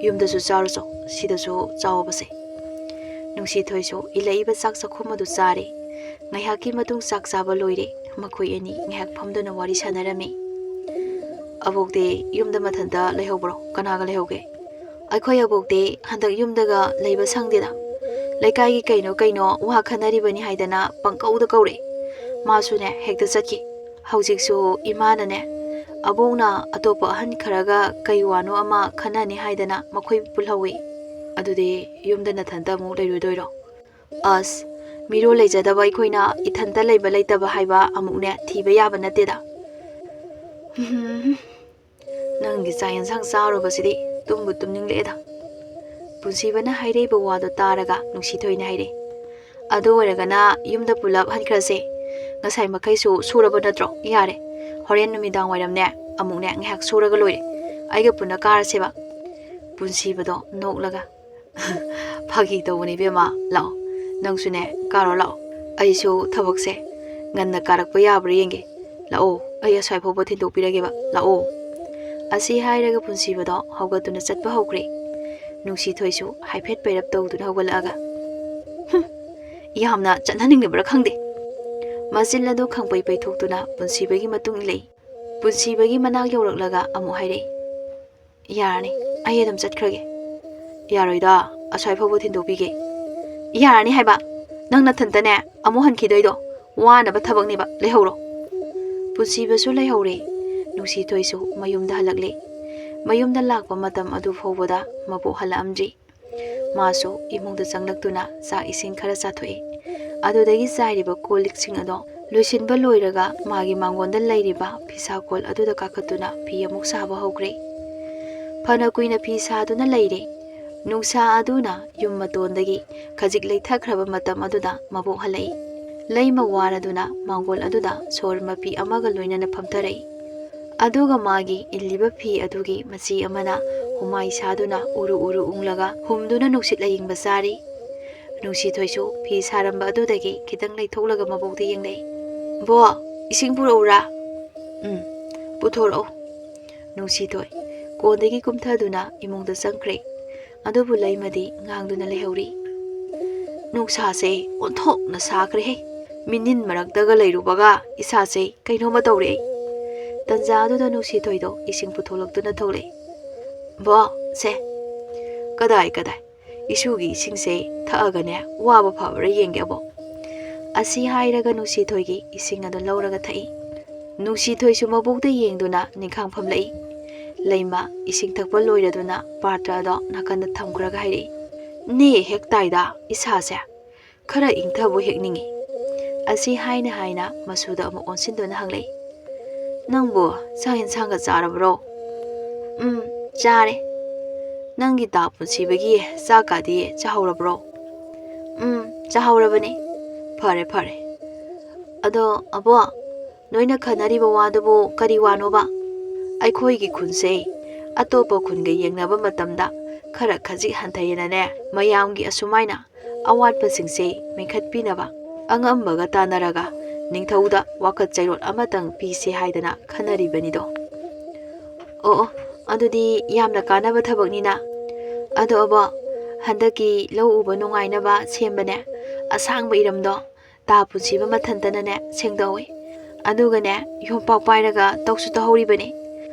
"ꯌꯨꯝꯗꯁꯨ ꯆꯥꯔꯨꯆꯣ, ꯁꯤꯗꯁꯨ ꯆꯥꯎꯕꯁꯦ꯫" ꯅꯨꯡꯁꯤꯊꯣꯏꯁꯨ ꯏꯜꯂꯛꯏꯕ ꯆꯥꯛ ꯆꯥꯛꯈꯣꯝ ꯑꯗꯨ ꯆꯥꯔꯦ꯫ ꯉꯥꯏꯍꯥꯛꯀꯤ ꯃꯇꯨꯡ ꯆꯥꯛ ꯆꯥꯕ ꯂꯣꯏꯔꯦ꯫ ꯃꯈꯣꯏ ꯑꯅꯤ ꯉꯥꯏꯍꯥꯛ ꯐꯝꯗꯨꯅ ꯋꯥꯔꯤ ꯁꯥꯟꯅꯔꯝꯃꯤ꯫ "ꯑꯕꯣꯛꯇꯤ ꯌꯨꯝꯗ ꯃꯊꯟꯇ ꯂꯩꯍꯧꯕ꯭ꯔꯣ? ꯀꯅꯥꯒ ꯂꯩꯍꯧꯒꯦ?" "ꯑꯩꯈꯣꯏ ꯑꯕꯣꯛꯇꯤ ꯍꯟꯗꯛ ꯌꯨꯝꯗꯒ ꯂꯩꯕ ꯁꯪꯗꯦꯗ꯫ ꯂꯩꯀꯥꯏꯒꯤ ꯀꯩꯅꯣ ꯀꯩꯅꯣ ꯋꯥ ꯈꯟꯅꯔꯤꯕꯅꯤ ꯍꯥꯏꯗꯅ ꯄꯪꯀꯧꯗ ꯀꯧꯔꯛꯑꯦ꯫ ꯃꯥꯁꯨꯅꯦ ꯍꯦꯛꯇ ꯆꯠꯈꯤ꯫ ꯍꯧꯖꯤꯛꯁꯨ ꯏꯃꯥꯅꯅꯦ, ꯑꯕꯣꯛꯅ ꯑꯇꯣꯞꯄ ꯑꯍꯟ ꯈꯔꯒ ꯀꯩ ꯋꯥꯅꯣ ꯑꯃ ꯈꯟꯅꯅꯤ ꯍꯥꯏꯗꯅ ꯃꯈꯣꯏ ꯄꯨꯜꯍꯧꯋꯤ꯫" "ꯑꯗꯨꯗꯤ ꯌꯨꯝꯗ ꯅꯊꯟꯇ ꯑꯃꯨꯛ ꯂꯩꯔꯨꯗꯣꯏꯔꯣ?" "ꯑꯁ, ꯃꯤꯔꯣꯜ ꯂꯩꯖꯗꯕ ꯑꯩꯈꯣꯏꯅ ꯏꯊꯟꯇ ꯂꯩꯕ ꯂꯩꯇꯕ ꯍꯥꯏꯕ ꯑꯃꯨꯛꯅꯦ ꯊꯤꯕ ꯌꯥꯕ ꯅꯠꯇꯦꯗ꯫" "ꯍꯨꯝ, ꯅꯪꯒꯤ ꯆꯥꯛ ꯌꯦꯟꯁꯥꯡ ꯆꯥꯔꯨꯕꯁꯤꯗꯤ ꯇꯨꯝꯕꯨ ꯇꯨꯝꯅꯤꯡꯂꯛꯑꯦꯗ꯫" ꯄꯨꯟꯁꯤꯕꯅ ꯍꯥꯏꯔꯛꯏꯕ ꯋꯥꯗꯣ ꯇꯥꯔꯒ ꯅꯨꯡꯁꯤꯊꯣꯏꯅ ꯍꯥꯏꯔꯛꯏ, "ꯑꯗꯨ ꯑꯣꯏꯔꯒꯅ ꯌꯨꯝꯗ ꯄꯨꯂꯞ ꯍꯟꯈ꯭ꯔꯁꯦ꯫ ꯉꯁꯥꯏ ꯃꯈꯩꯁꯨ ꯁꯨꯔꯕ ꯅꯠꯇ꯭ꯔꯣ? ꯌꯥꯔꯦ, ꯍꯣꯔꯦꯟ ꯅꯨꯃꯤꯗꯥꯡ ꯋꯥꯏꯔꯝꯅꯦ ꯑꯃꯨꯛꯅꯦ ꯉꯥꯏꯍꯥꯛ ꯁꯨꯔꯒ ꯂꯣꯏꯔꯦ꯫ ꯑꯩꯒ ꯄꯨꯟꯅ ꯀꯥꯔꯁꯦꯕ꯫" ꯄꯨꯟꯁꯤꯕꯗꯣ ꯅꯣꯛꯂꯒ, "ꯐꯥꯒꯤ ꯇꯧꯕꯅꯤ ꯏꯕꯦꯝꯃ, ꯂꯥꯛꯑꯣ, ꯅꯪꯁꯨꯅꯦ ꯀꯥꯔꯣ ꯂꯥꯛꯑꯣ꯫ ꯑꯩꯁꯨ ꯊꯕꯛꯁꯦ ꯉꯟꯅ ꯀꯥꯔꯛꯄ ꯌꯥꯕ꯭ꯔꯥ ꯌꯦꯡꯒꯦ꯫ ꯂꯥꯛꯑꯣ, ꯑꯩ ꯑꯁ꯭ꯋꯥꯏ ꯐꯥꯎꯕ ꯊꯤꯟꯗꯣꯛꯄꯤꯔꯒꯦꯕ, ꯂꯥꯛꯑꯣ꯫" ꯑꯁꯤ ꯍꯥꯏꯔꯒ ꯄꯨꯟꯁꯤꯕꯗꯣ ꯍꯧꯒꯠꯇꯨꯅ ꯆꯠꯄ ꯍꯧꯈ꯭ꯔꯦ꯫ ꯅꯨꯡꯁꯤꯊꯣꯏꯁꯨ ꯍꯥꯏꯐꯦꯠ ꯄꯩꯔꯞ ꯇꯧꯗꯨꯅ ꯍꯧꯒꯠꯂꯛꯑꯒ, "ꯍꯨꯝ, ꯌꯥꯝꯅ ꯆꯠꯍꯟꯅꯤꯡꯂꯤꯕ꯭ꯔꯥ ꯈꯪꯗꯦ꯫" ꯃꯆꯤꯟ ꯑꯗꯨ ꯈꯪꯄꯩ ꯄꯩꯊꯣꯛꯇꯨꯅ ꯄꯨꯟꯁꯤꯕꯒꯤ ꯃꯇꯨꯡ ꯏꯜꯂꯛꯏ꯫ ꯄꯨꯟꯁꯤꯕꯒꯤ ꯃꯅꯥꯛ ꯌꯧꯔꯛꯂꯒ ꯑꯃꯨꯛ ꯍꯥꯏꯔꯛꯏ, "ꯌꯥꯔꯅꯤ, ꯑꯩ ꯑꯗꯨꯝ ꯆꯠꯈ꯭ꯔꯒꯦ꯫" "ꯌꯥꯔꯣꯏꯗ, ꯑꯁ꯭ꯋꯥꯏ ꯐꯥꯎꯕ ꯊꯤꯟꯗꯣꯛꯄꯤꯒꯦ꯫" "ꯌꯥꯔꯅꯤ ꯍꯥꯏꯕ, ꯅꯪ ꯅꯊꯟꯇꯅꯦ ꯑꯃꯨꯛ ꯍꯟꯈꯤꯗꯣꯏꯗꯣ ꯋꯥꯅꯕ ꯊꯕꯛꯅꯦꯕ, ꯂꯩꯍꯧꯔꯣ꯫" ꯄꯨꯟꯁꯤꯕꯁꯨ ꯂꯩꯍꯧꯔꯦ꯫ ꯅꯨꯡꯁꯤꯊꯣꯏꯁꯨ ꯃꯌꯨꯝꯗ ꯍꯜꯂꯛꯂꯦ꯫ ꯃꯌꯨꯝꯗ ꯂꯥꯛꯄ ꯃꯇꯝ ꯑꯗꯨ ꯐꯥꯎꯕꯗ ꯃꯕꯣꯛ ꯍꯜꯂꯛꯑꯝꯗ꯭ꯔꯤ꯫ ꯃꯥꯁꯨ ꯏꯃꯨꯡꯗ ꯆꯪꯂꯛꯇꯨꯅ ꯆꯥꯛ ꯏꯁꯤꯡ ꯈꯔ ꯆꯥꯊꯣꯛꯏ꯫ ꯑꯗꯨꯗꯒꯤ ꯆꯥꯏꯔꯤꯕ ꯀꯣꯜ ꯂꯤꯛꯁꯤꯡ ꯑꯗꯣ ꯂꯣꯏꯁꯤꯟꯕ ꯂꯣꯏꯔꯒ ꯃꯥꯒꯤ ꯃꯥꯡꯒꯣꯟꯗ ꯂꯩꯔꯤꯕ ꯐꯤꯁꯥꯀꯣꯜ ꯑꯗꯨꯗ ꯀꯥꯈꯠꯇꯨꯅ ꯐꯤ ꯑꯃꯨꯛ ꯁꯥꯕ ꯍꯧꯈ꯭ꯔꯦ꯫ ꯐꯅ ꯀꯨꯏꯅ ꯐꯤ ꯁꯥꯗꯨꯅ ꯂꯩꯔꯦ꯫ ꯅꯨꯡꯁꯥ ꯑꯗꯨꯅ ꯌꯨꯝ ꯃꯇꯣꯟꯗꯒꯤ ꯈꯖꯤꯛ ꯂꯩꯊꯈ꯭ꯔꯕ ꯃꯇꯝ ꯑꯗꯨꯗ ꯃꯕꯣꯛ ꯍꯜꯂꯛꯏ꯫ ꯂꯩꯃ ꯋꯥꯔꯗꯨꯅ ꯃꯥꯡꯒꯣꯜ ꯑꯗꯨꯗ ꯁꯣꯔ ꯃꯄꯤ ꯑꯃꯒ ꯂꯣꯏꯅꯅ ꯐꯝꯊꯔꯛꯏ꯫ ꯑꯗꯨꯒ ꯃꯥꯒꯤ ꯏꯜꯂꯤꯕ ꯐꯤ ꯑꯗꯨꯒꯤ ꯃꯆꯤ ꯑꯃꯅ ꯍꯨꯃꯥꯏ ꯁꯥꯗꯨꯅ ꯎꯔꯨ ꯎꯔꯨ ꯎꯪꯂꯒ ꯍꯨꯝꯗꯨꯅ ꯅꯨꯡꯁꯤꯠ ꯑꯌꯤꯡꯕ ꯆꯥꯔꯤ꯫ ꯅꯨꯡꯁꯤꯊꯣꯏꯁꯨ ꯐꯤ ꯁꯥꯔꯝꯕ ꯑꯗꯨꯗꯒꯤ ꯈꯤꯇꯪ ꯂꯩꯊꯣꯛꯂꯒ ꯃꯕꯣꯛꯇ ꯌꯦꯡꯂꯛꯏ꯫ "ꯕꯣ, ꯏꯁꯤꯡ ꯄꯨꯔꯛꯎꯔꯥ?" "ꯎꯝ, ꯄꯨꯊꯣꯔꯛꯎ꯫" ꯅꯨꯡꯁꯤꯊꯣꯏ ꯀꯣꯟꯗꯒꯤ ꯀꯨꯝꯊꯗꯨꯅ ꯏꯃꯨꯡꯗ ꯆꯪꯈ꯭ꯔꯦ꯫ ꯑꯗꯨꯕꯨ ꯂꯩꯃꯗꯤ ꯉꯥꯡꯗꯨꯅ ꯂꯩꯍꯧꯔꯤ꯫ "ꯅꯨꯡꯁꯥꯁꯦ ꯑꯣꯟꯊꯣꯛꯅ ꯁꯥꯈ꯭ꯔꯦꯍꯦ꯫ ꯃꯤꯅꯤꯟ ꯃꯔꯛꯇꯒ ꯂꯩꯔꯨꯕꯒ ꯏꯁꯥꯁꯦ ꯀꯩꯅꯣꯝꯃ ꯇꯧꯔꯦ ꯑꯩ꯫" ꯇꯟꯖꯥ ꯑꯗꯨꯗ ꯅꯨꯡꯁꯤꯊꯣꯏꯗꯣ ꯏꯁꯤꯡ ꯄꯨꯊꯣꯛꯂꯛꯇꯨꯅ ꯊꯣꯛꯂꯛꯏ꯫ "ꯕꯣ, ꯁꯦ꯫ ꯀꯗꯥꯏ, ꯀꯗꯥꯏ? ꯏꯁꯨꯒꯤ ꯏꯁꯤꯡꯁꯦ ꯊꯛꯑꯒꯅꯦ ꯋꯥꯕ ꯐꯕ꯭ꯔꯥ ꯌꯦꯡꯒꯦ ꯑꯕꯣ꯫" ꯑꯁꯤ ꯍꯥꯏꯔꯒ ꯅꯨꯡꯁꯤꯊꯣꯏꯒꯤ ꯏꯁꯤꯡ ꯑꯗꯨ ꯂꯧꯔꯒ ꯊꯛꯏ꯫ ꯅꯨꯡꯁꯤꯊꯣꯏꯁꯨ ꯃꯕꯣꯛꯇ ꯌꯦꯡꯗꯨꯅ ꯅꯤꯡꯈꯥꯡ ꯐꯝꯂꯛꯏ꯫ ꯂꯩꯃ ꯏꯁꯤꯡ ꯊꯛꯄ ꯂꯣꯏꯔꯗꯨꯅ ꯄꯥꯇ꯭ꯔ ꯑꯗꯣ ꯅꯥꯀꯟꯗ ꯊꯝꯈ꯭ꯔꯒ ꯍꯥꯏꯔꯛꯏ꯫ "ꯅꯦ ꯍꯦꯛ ꯇꯥꯏꯗ ꯏꯁꯥꯁꯦ꯫ ꯈꯔ ꯏꯪꯊꯕ ꯍꯦꯛ ꯅꯤꯡꯏ꯫" ꯑꯁꯤ ꯍꯥꯏꯅ ꯍꯥꯏꯅ ꯃꯁꯨꯗ ꯑꯃꯨꯛ ꯑꯣꯟꯁꯤꯟꯗꯨꯅ ꯍꯪꯂꯛꯏ꯫ "ꯅꯪꯕꯨ ꯆꯥꯛ ꯌꯦꯟꯁꯥꯡꯒ ꯆꯥꯔꯕ꯭ꯔꯣ?" "ꯎꯝ, ꯆꯥꯔꯦ꯫" "ꯅꯪꯒꯤ ꯇꯥ ꯄꯨꯟꯁꯤꯕꯒꯤ ꯆꯥꯛꯀꯗꯤ ꯆꯥꯍꯧꯔꯕ꯭ꯔꯣ?" "ꯎꯝ, ꯆꯥꯍꯧꯔꯕꯅꯤ꯫" "ꯐꯔꯦ, ꯐꯔꯦ꯫ ꯑꯗꯣ ꯑꯕꯣ, ꯅꯣꯏꯅ ꯈꯟꯅꯔꯤꯕ ꯋꯥꯗꯨꯕꯨ ꯀꯔꯤ ꯋꯥꯅꯣꯕ? ꯑꯩꯈꯣꯏꯒꯤ ꯈꯨꯟꯁꯦ ꯑꯇꯣꯞꯄ ꯈꯨꯟꯒ ꯌꯦꯡꯅꯕ ꯃꯇꯝꯗ ꯈꯔ ꯈꯖꯤꯛ ꯍꯟꯊꯩꯌꯦꯅꯅꯦ, ꯃꯌꯥꯝꯒꯤ ꯑꯁꯨꯃꯥꯏꯅ ꯑꯋꯥꯠꯄꯁꯤꯡꯁꯦ ꯃꯦꯟꯈꯠꯄꯤꯅꯕ ꯑꯉꯝꯕꯒ ꯇꯥꯟꯅꯔꯒ ꯅꯤꯡꯊꯧꯗ ꯋꯥꯀꯠ ꯆꯩꯔꯣꯠ ꯑꯃꯇꯪ ꯄꯤꯁꯦ ꯍꯥꯏꯗꯅ ꯈꯟꯅꯔꯤꯕꯅꯤꯗꯣ꯫" "ꯑꯣ, ꯑꯣ, ꯑꯗꯨꯗꯤ ꯌꯥꯝꯅ ꯀꯥꯟꯅꯕ ꯊꯕꯛꯅꯤꯅ꯫ ꯑꯗꯣ ꯑꯕꯣ, ꯍꯟꯗꯛꯀꯤ ꯂꯧ ꯎꯕ ꯅꯨꯡꯉꯥꯏꯅꯕ ꯁꯦꯝꯕꯅꯦ, ꯑꯁꯥꯡꯕ ꯏꯔꯝꯗꯣ ꯇꯥ ꯄꯨꯟꯁꯤꯕ ꯃꯊꯟꯇꯅꯅꯦ ꯁꯦꯡꯗꯣꯛꯍꯧꯏ꯫ ꯑꯗꯨꯒꯅꯦ, ꯌꯣꯝꯄꯥꯛ ꯄꯥꯏꯔꯒ ꯇꯧꯁꯨ ꯇꯧꯍꯧꯔꯤꯕꯅꯤ꯫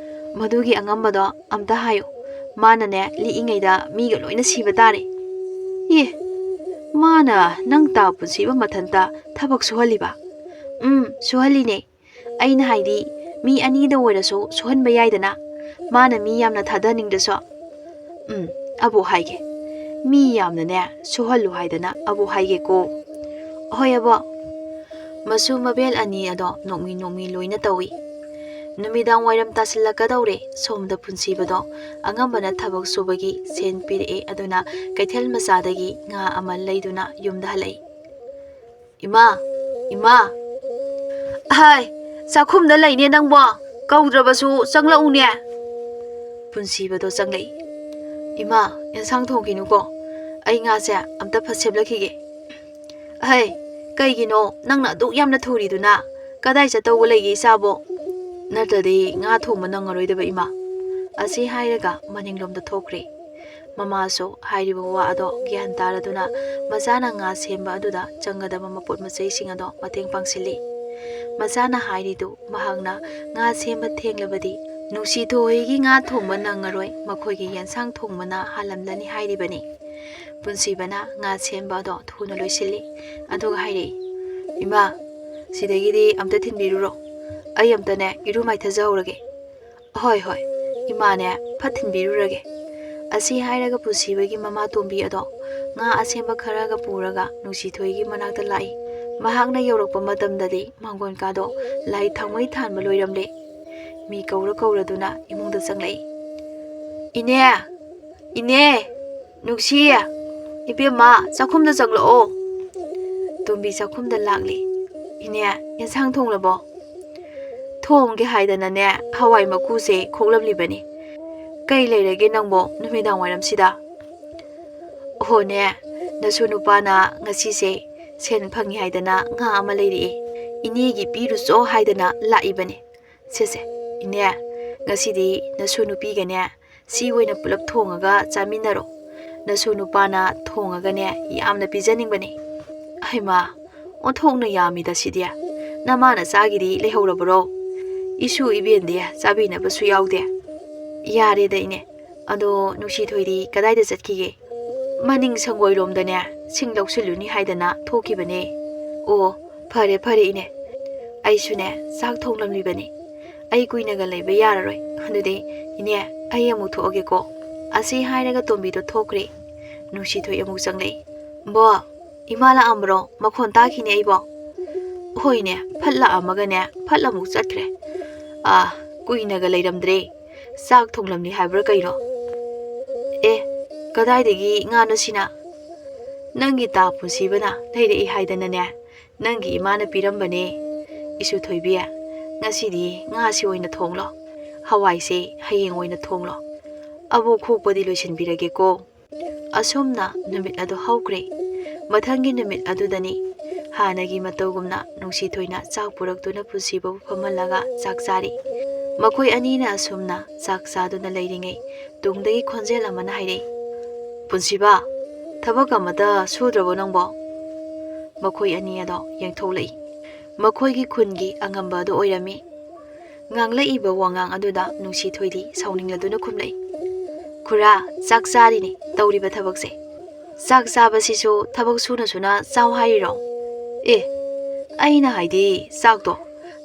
ꯃꯗꯨꯒꯤ ꯑꯉꯝꯕꯗꯣ ꯑꯝꯇ ꯍꯥꯏꯌꯨ꯫ ꯃꯥꯅꯅꯦ ꯂꯤꯛꯏꯉꯩꯗ ꯃꯤꯒ ꯂꯣꯏꯅ ꯁꯤꯕ ꯇꯥꯔꯦ꯫" "ꯑꯦ, ꯃꯥꯅ ꯅꯪ ꯇꯥ ꯄꯨꯟꯁꯤꯕ ꯃꯊꯟꯇ ꯊꯕꯛ ꯁꯨꯍꯜꯂꯤꯕ?" "ꯎꯝ, ꯁꯨꯍꯜꯂꯤꯅꯦ꯫ ꯑꯩꯅ ꯍꯥꯏꯗꯤ, ꯃꯤ ꯑꯅꯤꯗ ꯑꯣꯏꯔꯁꯨ ꯁꯨꯍꯟꯕ ꯌꯥꯏꯗꯅ, ꯃꯥꯅ ꯃꯤ ꯌꯥꯝꯅ ꯊꯥꯗꯅꯤꯡꯗ꯭ꯔꯁꯨ꯫" "ꯎꯝ, ꯑꯕꯣꯛ ꯍꯥꯏꯒꯦ, ꯃꯤ ꯌꯥꯝꯅꯅꯦ ꯁꯨꯍꯜꯂꯨ ꯍꯥꯏꯗꯅ ꯑꯕꯣꯛ ꯍꯥꯏꯒꯦꯀꯣ꯫" "ꯍꯣꯏ ꯑꯕꯣꯛ꯫" ꯃꯁꯨ ꯃꯕꯦꯜ ꯑꯅꯤ ꯑꯗꯣ ꯅꯣꯛꯃꯤ ꯅꯣꯛꯃꯤ ꯂꯣꯏꯅ ꯇꯧꯏ꯫ ꯅꯨꯃꯤꯗꯥꯡ ꯋꯥꯏꯔꯝ ꯇꯥꯁꯤꯜꯂꯛꯀꯗꯧꯔꯦ꯫ ꯁꯣꯝꯗ ꯄꯨꯟꯁꯤꯕꯗꯣ ꯑꯉꯝꯕꯅ ꯊꯕꯛ ꯁꯨꯕꯒꯤ ꯁꯦꯟ ꯄꯤꯔꯛꯑꯦ, ꯑꯗꯨꯅ ꯀꯩꯊꯦꯜ ꯃꯆꯥꯗꯒꯤ ꯉꯥ ꯑꯃ ꯂꯩꯗꯨꯅ ꯌꯨꯝꯗ ꯍꯜꯂꯛꯏ꯫ "ꯏꯃꯥ, ꯏꯃꯥ!" "ꯑꯍꯥꯏ, ꯆꯥꯛꯈꯨꯝꯗ ꯂꯩꯅꯦ ꯅꯪꯕꯣ, ꯀꯧꯗ꯭ꯔꯕꯁꯨ ꯆꯪꯂꯛꯎꯅꯦ꯫" ꯄꯨꯟꯁꯤꯕꯗꯣ ꯆꯪꯂꯛꯏ꯫ "ꯏꯃꯥ, ꯑꯦꯟꯁꯥꯡ ꯊꯣꯡꯈꯤꯅꯨꯀꯣ, "ꯑꯩ ꯉꯥꯁꯦ ꯑꯝꯇ ꯐꯠ ꯁꯦꯝꯂꯛꯈꯤꯒꯦ꯫ ꯑꯍꯩ, ꯀꯩꯒꯤꯅꯣ ꯅꯪꯅ ꯑꯗꯨꯛ ꯌꯥꯝꯅ ꯊꯨꯔꯤꯗꯨꯅ? ꯀꯗꯥꯏ ꯆꯠꯇꯧꯕ ꯂꯩꯒꯦ, ꯏꯆꯥꯕꯣ? ꯅꯠꯇ꯭ꯔꯗꯤ ꯉꯥ ꯊꯣꯡꯕ ꯅꯪꯉꯔꯣꯏꯗꯕ, ꯏꯃꯥ"꯫ ꯑꯁꯤ ꯍꯥꯏꯔꯒ ꯃꯅꯤꯡꯂꯣꯝꯗ ꯊꯣꯛꯈ꯭ꯔꯦ꯫ ꯃꯃꯥꯁꯨ ꯍꯥꯏꯔꯤꯕ ꯋꯥ ꯑꯗꯣ ꯒ꯭ꯌꯥꯟ ꯇꯥꯔꯗꯨꯅ ꯃꯆꯥꯅ ꯉꯥ ꯁꯦꯝꯕ ꯑꯗꯨꯗ ꯆꯪꯒꯗꯕ ꯃꯄꯣꯠ ꯃꯆꯩꯁꯤꯡ ꯑꯗꯣ ꯃꯇꯦꯡ ꯄꯥꯡꯁꯤꯜꯂꯤ꯫ ꯃꯆꯥꯅ ꯍꯥꯏꯔꯤꯗꯨ ꯃꯍꯥꯛꯅ ꯉꯥ ꯁꯦꯝꯕ ꯊꯦꯡꯂꯕꯗꯤ ꯅꯨꯡꯁꯤꯊꯣꯏꯒꯤ ꯉꯥ ꯊꯣꯡꯕ ꯅꯪꯉꯔꯣꯏ, ꯃꯈꯣꯏꯒꯤ ꯌꯦꯟꯁꯥꯡ ꯊꯣꯡꯕꯅ ꯍꯥꯜꯂꯝꯂꯅꯤ ꯍꯥꯏꯔꯤꯕꯅꯤ꯫ ꯄꯨꯟꯁꯤꯕꯅ ꯉꯥ ꯁꯦꯝꯕ ꯑꯗꯣ ꯊꯨꯅ ꯂꯣꯏꯁꯤꯜꯂꯤ꯫ ꯑꯗꯨꯒ ꯍꯥꯏꯔꯛꯏ, "ꯏꯃꯥ, ꯁꯤꯗꯒꯤꯗꯤ ꯑꯝꯇ ꯊꯤꯟꯕꯤꯔꯨꯔꯣ꯫ ꯑꯩ ꯑꯝꯇꯅꯦ ꯏꯔꯨ ꯃꯥꯏꯊꯖꯍꯧꯔꯒꯦ"꯫ "ꯍꯣꯏ, ꯍꯣꯏ, ꯏꯃꯥꯅꯦ ꯐꯠ ꯊꯤꯟꯕꯤꯔꯨꯔꯒꯦ"꯫ ꯑꯁꯤ ꯍꯥꯏꯔꯒ ꯄꯨꯟꯁꯤꯕꯒꯤ ꯃꯃꯥ ꯇꯣꯝꯕꯤ ꯑꯗꯣ ꯉꯥ ꯑꯁꯦꯝꯕ ꯈꯔꯒ ꯄꯨꯔꯒ ꯅꯨꯡꯁꯤꯊꯣꯏꯒꯤ ꯃꯅꯥꯛꯇ ꯂꯥꯛꯏ꯫ ꯃꯍꯥꯛꯅ ꯌꯧꯔꯛꯄ ꯃꯇꯝꯗꯗꯤ ꯃꯥꯡꯒꯣꯟ ꯀꯥꯗꯣ ꯂꯥꯏ ꯊꯥꯎꯃꯩ ꯊꯥꯟꯕ ꯂꯣꯏꯔꯝꯂꯦ꯫ ꯃꯤ ꯀꯧꯔ ꯀꯧꯔꯗꯨꯅ ꯏꯃꯨꯡꯗ ꯆꯪꯂꯛꯏ꯫ "ꯏꯅꯦ! ꯏꯅꯦ! ꯅꯨꯡꯁꯤ! ꯏꯕꯦꯝꯃ, ꯆꯥꯛꯈꯨꯝꯗ ꯆꯪꯂꯛꯑꯣ"꯫ ꯇꯣꯝꯕꯤ ꯆꯥꯛꯈꯨꯝꯗ ꯂꯥꯛꯂꯤ꯫ "ꯏꯅꯦ, ꯌꯦꯟꯁꯥꯡ ꯊꯣꯡꯂꯕꯣ?" "ꯊꯣꯡꯒꯦ ꯍꯥꯏꯗꯅꯅꯦ ꯍꯋꯥꯏ ꯃꯀꯨꯁꯦ ꯈꯣꯛꯂꯝꯂꯤꯕꯅꯤ꯫ ꯀꯩ ꯂꯩꯔꯒꯦ ꯅꯪꯕꯣ ꯅꯨꯃꯤꯗꯥꯡ ꯋꯥꯏꯔꯝꯁꯤꯗ?" "ꯑꯣꯍꯣꯅꯦ, ꯅꯁꯨ ꯅꯨꯄꯥꯅ ꯉꯁꯤꯁꯦ ꯁꯦꯟ ꯐꯪꯉꯤ ꯍꯥꯏꯗꯅ ꯉꯥ ꯑꯃ ꯂꯩꯔꯛꯑꯦ꯫ ꯏꯅꯦꯒꯤ ꯄꯤꯔꯨꯆꯣ ꯍꯥꯏꯗꯅ ꯂꯥꯛꯏꯕꯅꯤ꯫ ꯁꯦ ꯁꯦ, ꯏꯅꯦ, ꯉꯁꯤꯗꯤ ꯅꯁꯨ ꯅꯨꯄꯤꯒꯅꯦ ꯁꯤ ꯑꯣꯏꯅ ꯄꯨꯂꯞ ꯊꯣꯡꯉꯒ ꯆꯥꯃꯤꯟꯅꯔꯣ꯫ ꯅꯁꯨ ꯅꯨꯄꯥꯅ ꯊꯣꯡꯉꯒꯅꯦ ꯌꯥꯝꯅ ꯄꯤꯖꯅꯤꯡꯕꯅꯤ"꯫ "ꯍꯩꯃꯥ, ꯑꯣꯟꯊꯣꯛꯅ ꯌꯥꯝꯃꯤꯗ ꯁꯤꯗꯤ꯫ ꯅꯃꯥ ꯅꯆꯥꯒꯤꯗꯤ ꯂꯩꯍꯧꯔꯕꯔꯣ? ꯏꯁꯨ ꯏꯕꯦꯟꯗꯤ ꯆꯥꯕꯤꯅꯕꯁꯨ ꯌꯥꯎꯗꯦ"꯫ "ꯌꯥꯔꯦꯗ ꯏꯅꯦ꯫ ꯑꯗꯣ ꯅꯨꯡꯁꯤꯊꯣꯏꯗꯤ ꯀꯗꯥꯏꯗ ꯆꯠꯈꯤꯒꯦ?" "ꯃꯅꯤꯡ ꯁꯪꯒꯣꯏꯔꯣꯝꯗꯅꯦ ꯁꯤꯡ ꯂꯧꯁꯤꯜꯂꯨꯅꯤ ꯍꯥꯏꯗꯅ ꯊꯣꯛꯈꯤꯕꯅꯦ"꯫ "ꯑꯣ, ꯐꯔꯦ ꯐꯔꯦ ꯏꯅꯦ, ꯑꯩꯁꯨꯅꯦ ꯆꯥꯛ ꯊꯣꯡꯂꯝꯂꯤꯕꯅꯤ꯫ ꯑꯩ ꯀꯨꯏꯅꯒ ꯂꯩꯕ ꯌꯥꯔꯔꯣꯏ꯫ ꯑꯗꯨꯗꯤ ꯏꯅꯦ, ꯑꯩ ꯑꯃꯨꯛ ꯊꯣꯛꯑꯒꯦꯀꯣ"꯫ ꯑꯁꯤ ꯍꯥꯏꯔꯒ ꯇꯣꯝꯕꯤꯗꯣ ꯊꯣꯛꯈ꯭ꯔꯦ꯫ ꯅꯨꯡꯁꯤꯊꯣꯏ ꯑꯃꯨꯛ ꯆꯪꯂꯛꯏ꯫ "ꯕꯣ, ꯏꯃꯥ ꯂꯥꯛꯑꯝꯕ꯭ꯔꯣ? ꯃꯈꯣꯟ ꯇꯥꯈꯤꯅꯦ ꯑꯩꯕꯣ"꯫ "ꯍꯣꯏꯅꯦ, ꯐꯠ ꯂꯥꯛꯑꯝꯃꯒꯅꯦ ꯐꯠ ꯑꯃꯨꯛ ꯆꯠꯈ꯭ꯔꯦ꯫ ꯑꯥ, ꯀꯨꯏꯅꯒ ꯂꯩꯔꯝꯗ꯭ꯔꯦ꯫ ꯆꯥꯛ ꯊꯣꯡꯂꯝꯂꯤ ꯍꯥꯏꯕ꯭ꯔꯥ ꯀꯩꯅꯣ?" "ꯑꯦ, ꯀꯗꯥꯏꯗꯒꯤ ꯉꯥꯅꯣ ꯁꯤꯅ?" "ꯅꯪꯒꯤ ꯇꯥ ꯄꯨꯟꯁꯤꯕꯅ ꯂꯩꯔꯛꯏ ꯍꯥꯏꯗꯅꯅꯦ ꯅꯪꯒꯤ ꯏꯃꯥꯅ ꯄꯤꯔꯝꯕꯅꯦ꯫ ꯏꯁꯨ ꯊꯣꯏꯕꯤ, ꯉꯁꯤꯗꯤ ꯉꯥꯁꯤ ꯑꯣꯏꯅ ꯊꯣꯡꯂꯣ꯫ ꯍꯋꯥꯏꯁꯦ ꯍꯌꯦꯡ ꯑꯣꯏꯅ ꯊꯣꯡꯂꯣ꯫ ꯑꯕꯣꯛ ꯈꯣꯛꯄꯗꯤ ꯂꯣꯏꯁꯤꯟꯕꯤꯔꯒꯦꯀꯣ"꯫ ꯑꯁꯨꯝꯅ ꯅꯨꯃꯤꯠ ꯑꯗꯨ ꯍꯧꯈ꯭ꯔꯦ꯫ ꯃꯊꯪꯒꯤ ꯅꯨꯃꯤꯠ ꯑꯗꯨꯗꯅꯤ ꯍꯥꯟꯅꯒꯤ ꯃꯇꯧꯒꯨꯝꯅ ꯅꯨꯡꯁꯤꯊꯣꯏꯅ ꯆꯥꯛ ꯄꯨꯔꯛꯇꯨꯅ ꯄꯨꯟꯁꯤꯕꯕꯨ ꯐꯝꯍꯜꯂꯒ ꯆꯥꯛ ꯆꯥꯔꯤ꯫ ꯃꯈꯣꯏ ꯑꯅꯤꯅ ꯑꯁꯨꯝꯅ ꯆꯥꯛ ꯆꯥꯗꯨꯅ ꯂꯩꯔꯤꯉꯩ ꯇꯨꯡꯗꯒꯤ ꯈꯣꯟꯖꯦꯜ ꯑꯃꯅ ꯍꯥꯏꯔꯛꯏ, "ꯄꯨꯟꯁꯤꯕ, ꯊꯕꯛ ꯑꯃꯇ ꯁꯨꯗ꯭ꯔꯕꯣ ꯅꯪꯕꯣ?" ꯃꯈꯣꯏ ꯑꯅꯤ ꯑꯗꯣ ꯌꯦꯡꯊꯣꯛꯂꯛꯏ꯫ ꯃꯈꯣꯏꯒꯤ ꯈꯨꯟꯒꯤ ꯑꯉꯝꯕ ꯑꯗꯨ ꯑꯣꯏꯔꯝꯃꯤ꯫ ꯉꯥꯡꯂꯛꯏꯕ ꯋꯥꯉꯥꯡ ꯑꯗꯨꯗ ꯅꯨꯡꯁꯤꯊꯣꯏꯗꯤ ꯁꯥꯎꯅꯤꯡꯂꯗꯨꯅ ꯈꯨꯝꯂꯛꯏ, "ꯈꯨꯔꯥ, ꯆꯥꯛ ꯆꯥꯔꯤꯅꯤ, ꯇꯧꯔꯤꯕ ꯊꯕꯛꯁꯦ꯫ ꯆꯥꯛ ꯆꯥꯕꯁꯤꯁꯨ ꯊꯕꯛ ꯁꯨꯅ ꯁꯨꯅ ꯆꯥꯎ ꯍꯥꯏꯔꯤꯔꯣ? ꯑꯦ, ꯑꯩꯅ ꯍꯥꯏꯗꯤ ꯆꯥꯛꯇꯣ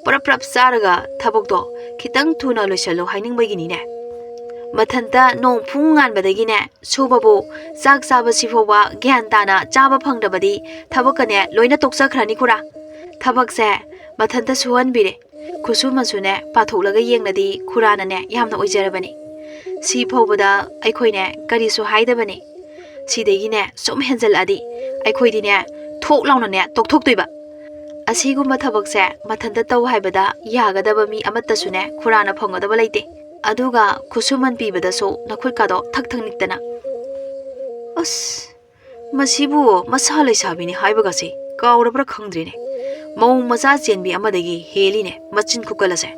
ꯄꯨꯔꯞ ꯄꯨꯔꯞ ꯆꯥꯔꯒ ꯊꯕꯛꯇꯣ ꯈꯤꯇꯪ ꯊꯨꯅ ꯂꯣꯏꯁꯜꯂꯨ ꯍꯥꯏꯅꯤꯡꯕꯒꯤꯅꯤꯅꯦ꯫ ꯃꯊꯟꯇ ꯅꯣꯡ ꯐꯨꯡ ꯉꯥꯟꯕꯗꯒꯤꯅꯦ ꯁꯨꯕꯕꯨ ꯆꯥꯛ ꯆꯥꯕꯁꯤ ꯐꯥꯎꯕ ꯒ꯭ꯌꯥꯟ ꯇꯥꯅ ꯆꯥꯕ ꯐꯪꯗꯕꯗꯤ ꯊꯕꯛꯀꯅꯦ ꯂꯣꯏꯅ ꯇꯣꯛꯆꯈ꯭ꯔꯅꯤ ꯈꯨꯔꯥ꯫ ꯊꯕꯛꯁꯦ ꯃꯊꯟꯇ ꯁꯨꯍꯟꯕꯤꯔꯦ꯫ ꯈꯨꯠꯁꯨꯃꯟꯁꯨꯅꯦ ꯄꯥꯊꯣꯛꯂꯒ ꯌꯦꯡꯂꯗꯤ ꯈꯨꯔꯥꯅꯅꯦ ꯌꯥꯝꯅ ꯑꯣꯏꯖꯔꯕꯅꯤ꯫ ꯁꯤ ꯐꯥꯎꯕꯗ ꯑꯩꯈꯣꯏꯅꯦ ꯀꯔꯤꯁꯨ ꯍꯥꯏꯗꯕꯅꯤ꯫ ꯁꯤꯗꯒꯤꯅꯦ ꯁꯨꯝ ꯍꯦꯟꯖꯜꯂꯛꯑꯗꯤ ꯑꯩꯈꯣꯏꯗꯤꯅꯦ ꯊꯣꯛ ꯂꯥꯎꯅꯅꯦ ꯇꯣꯛꯊꯣꯛꯇꯣꯏꯕ꯫ ꯑꯁꯤꯒꯨꯝꯕ ꯊꯕꯛꯁꯦ ꯃꯊꯟꯇ ꯇꯧ ꯍꯥꯏꯕꯗ ꯌꯥꯒꯗꯕ ꯃꯤ ꯑꯃꯠꯇꯁꯨꯅꯦ ꯈꯨꯔꯥꯅ ꯐꯪꯒꯗꯕ ꯂꯩꯇꯦ꯫ ꯑꯗꯨꯒ ꯈꯨꯠꯁꯨꯃꯟ ꯄꯤꯕꯗꯁꯨ ꯅꯈꯨꯠꯀꯥꯗꯣ ꯊꯛ ꯊꯛ ꯅꯤꯛꯇꯅ꯫ ꯑꯁ, ꯃꯁꯤꯕꯨ ꯃꯁꯥ ꯂꯩꯁꯥꯕꯤꯅꯤ ꯍꯥꯏꯕꯒꯁꯦ ꯀꯥꯎꯔꯕ꯭ꯔꯥ ꯈꯪꯗ꯭ꯔꯦꯅꯦ꯫ ꯃꯧ ꯃꯆꯥ ꯆꯦꯟꯕꯤ ꯑꯃꯗꯒꯤ ꯍꯦꯜꯂꯤꯅꯦ ꯃꯆꯤꯟ ꯈꯨꯀꯜ ꯑꯁꯦ꯫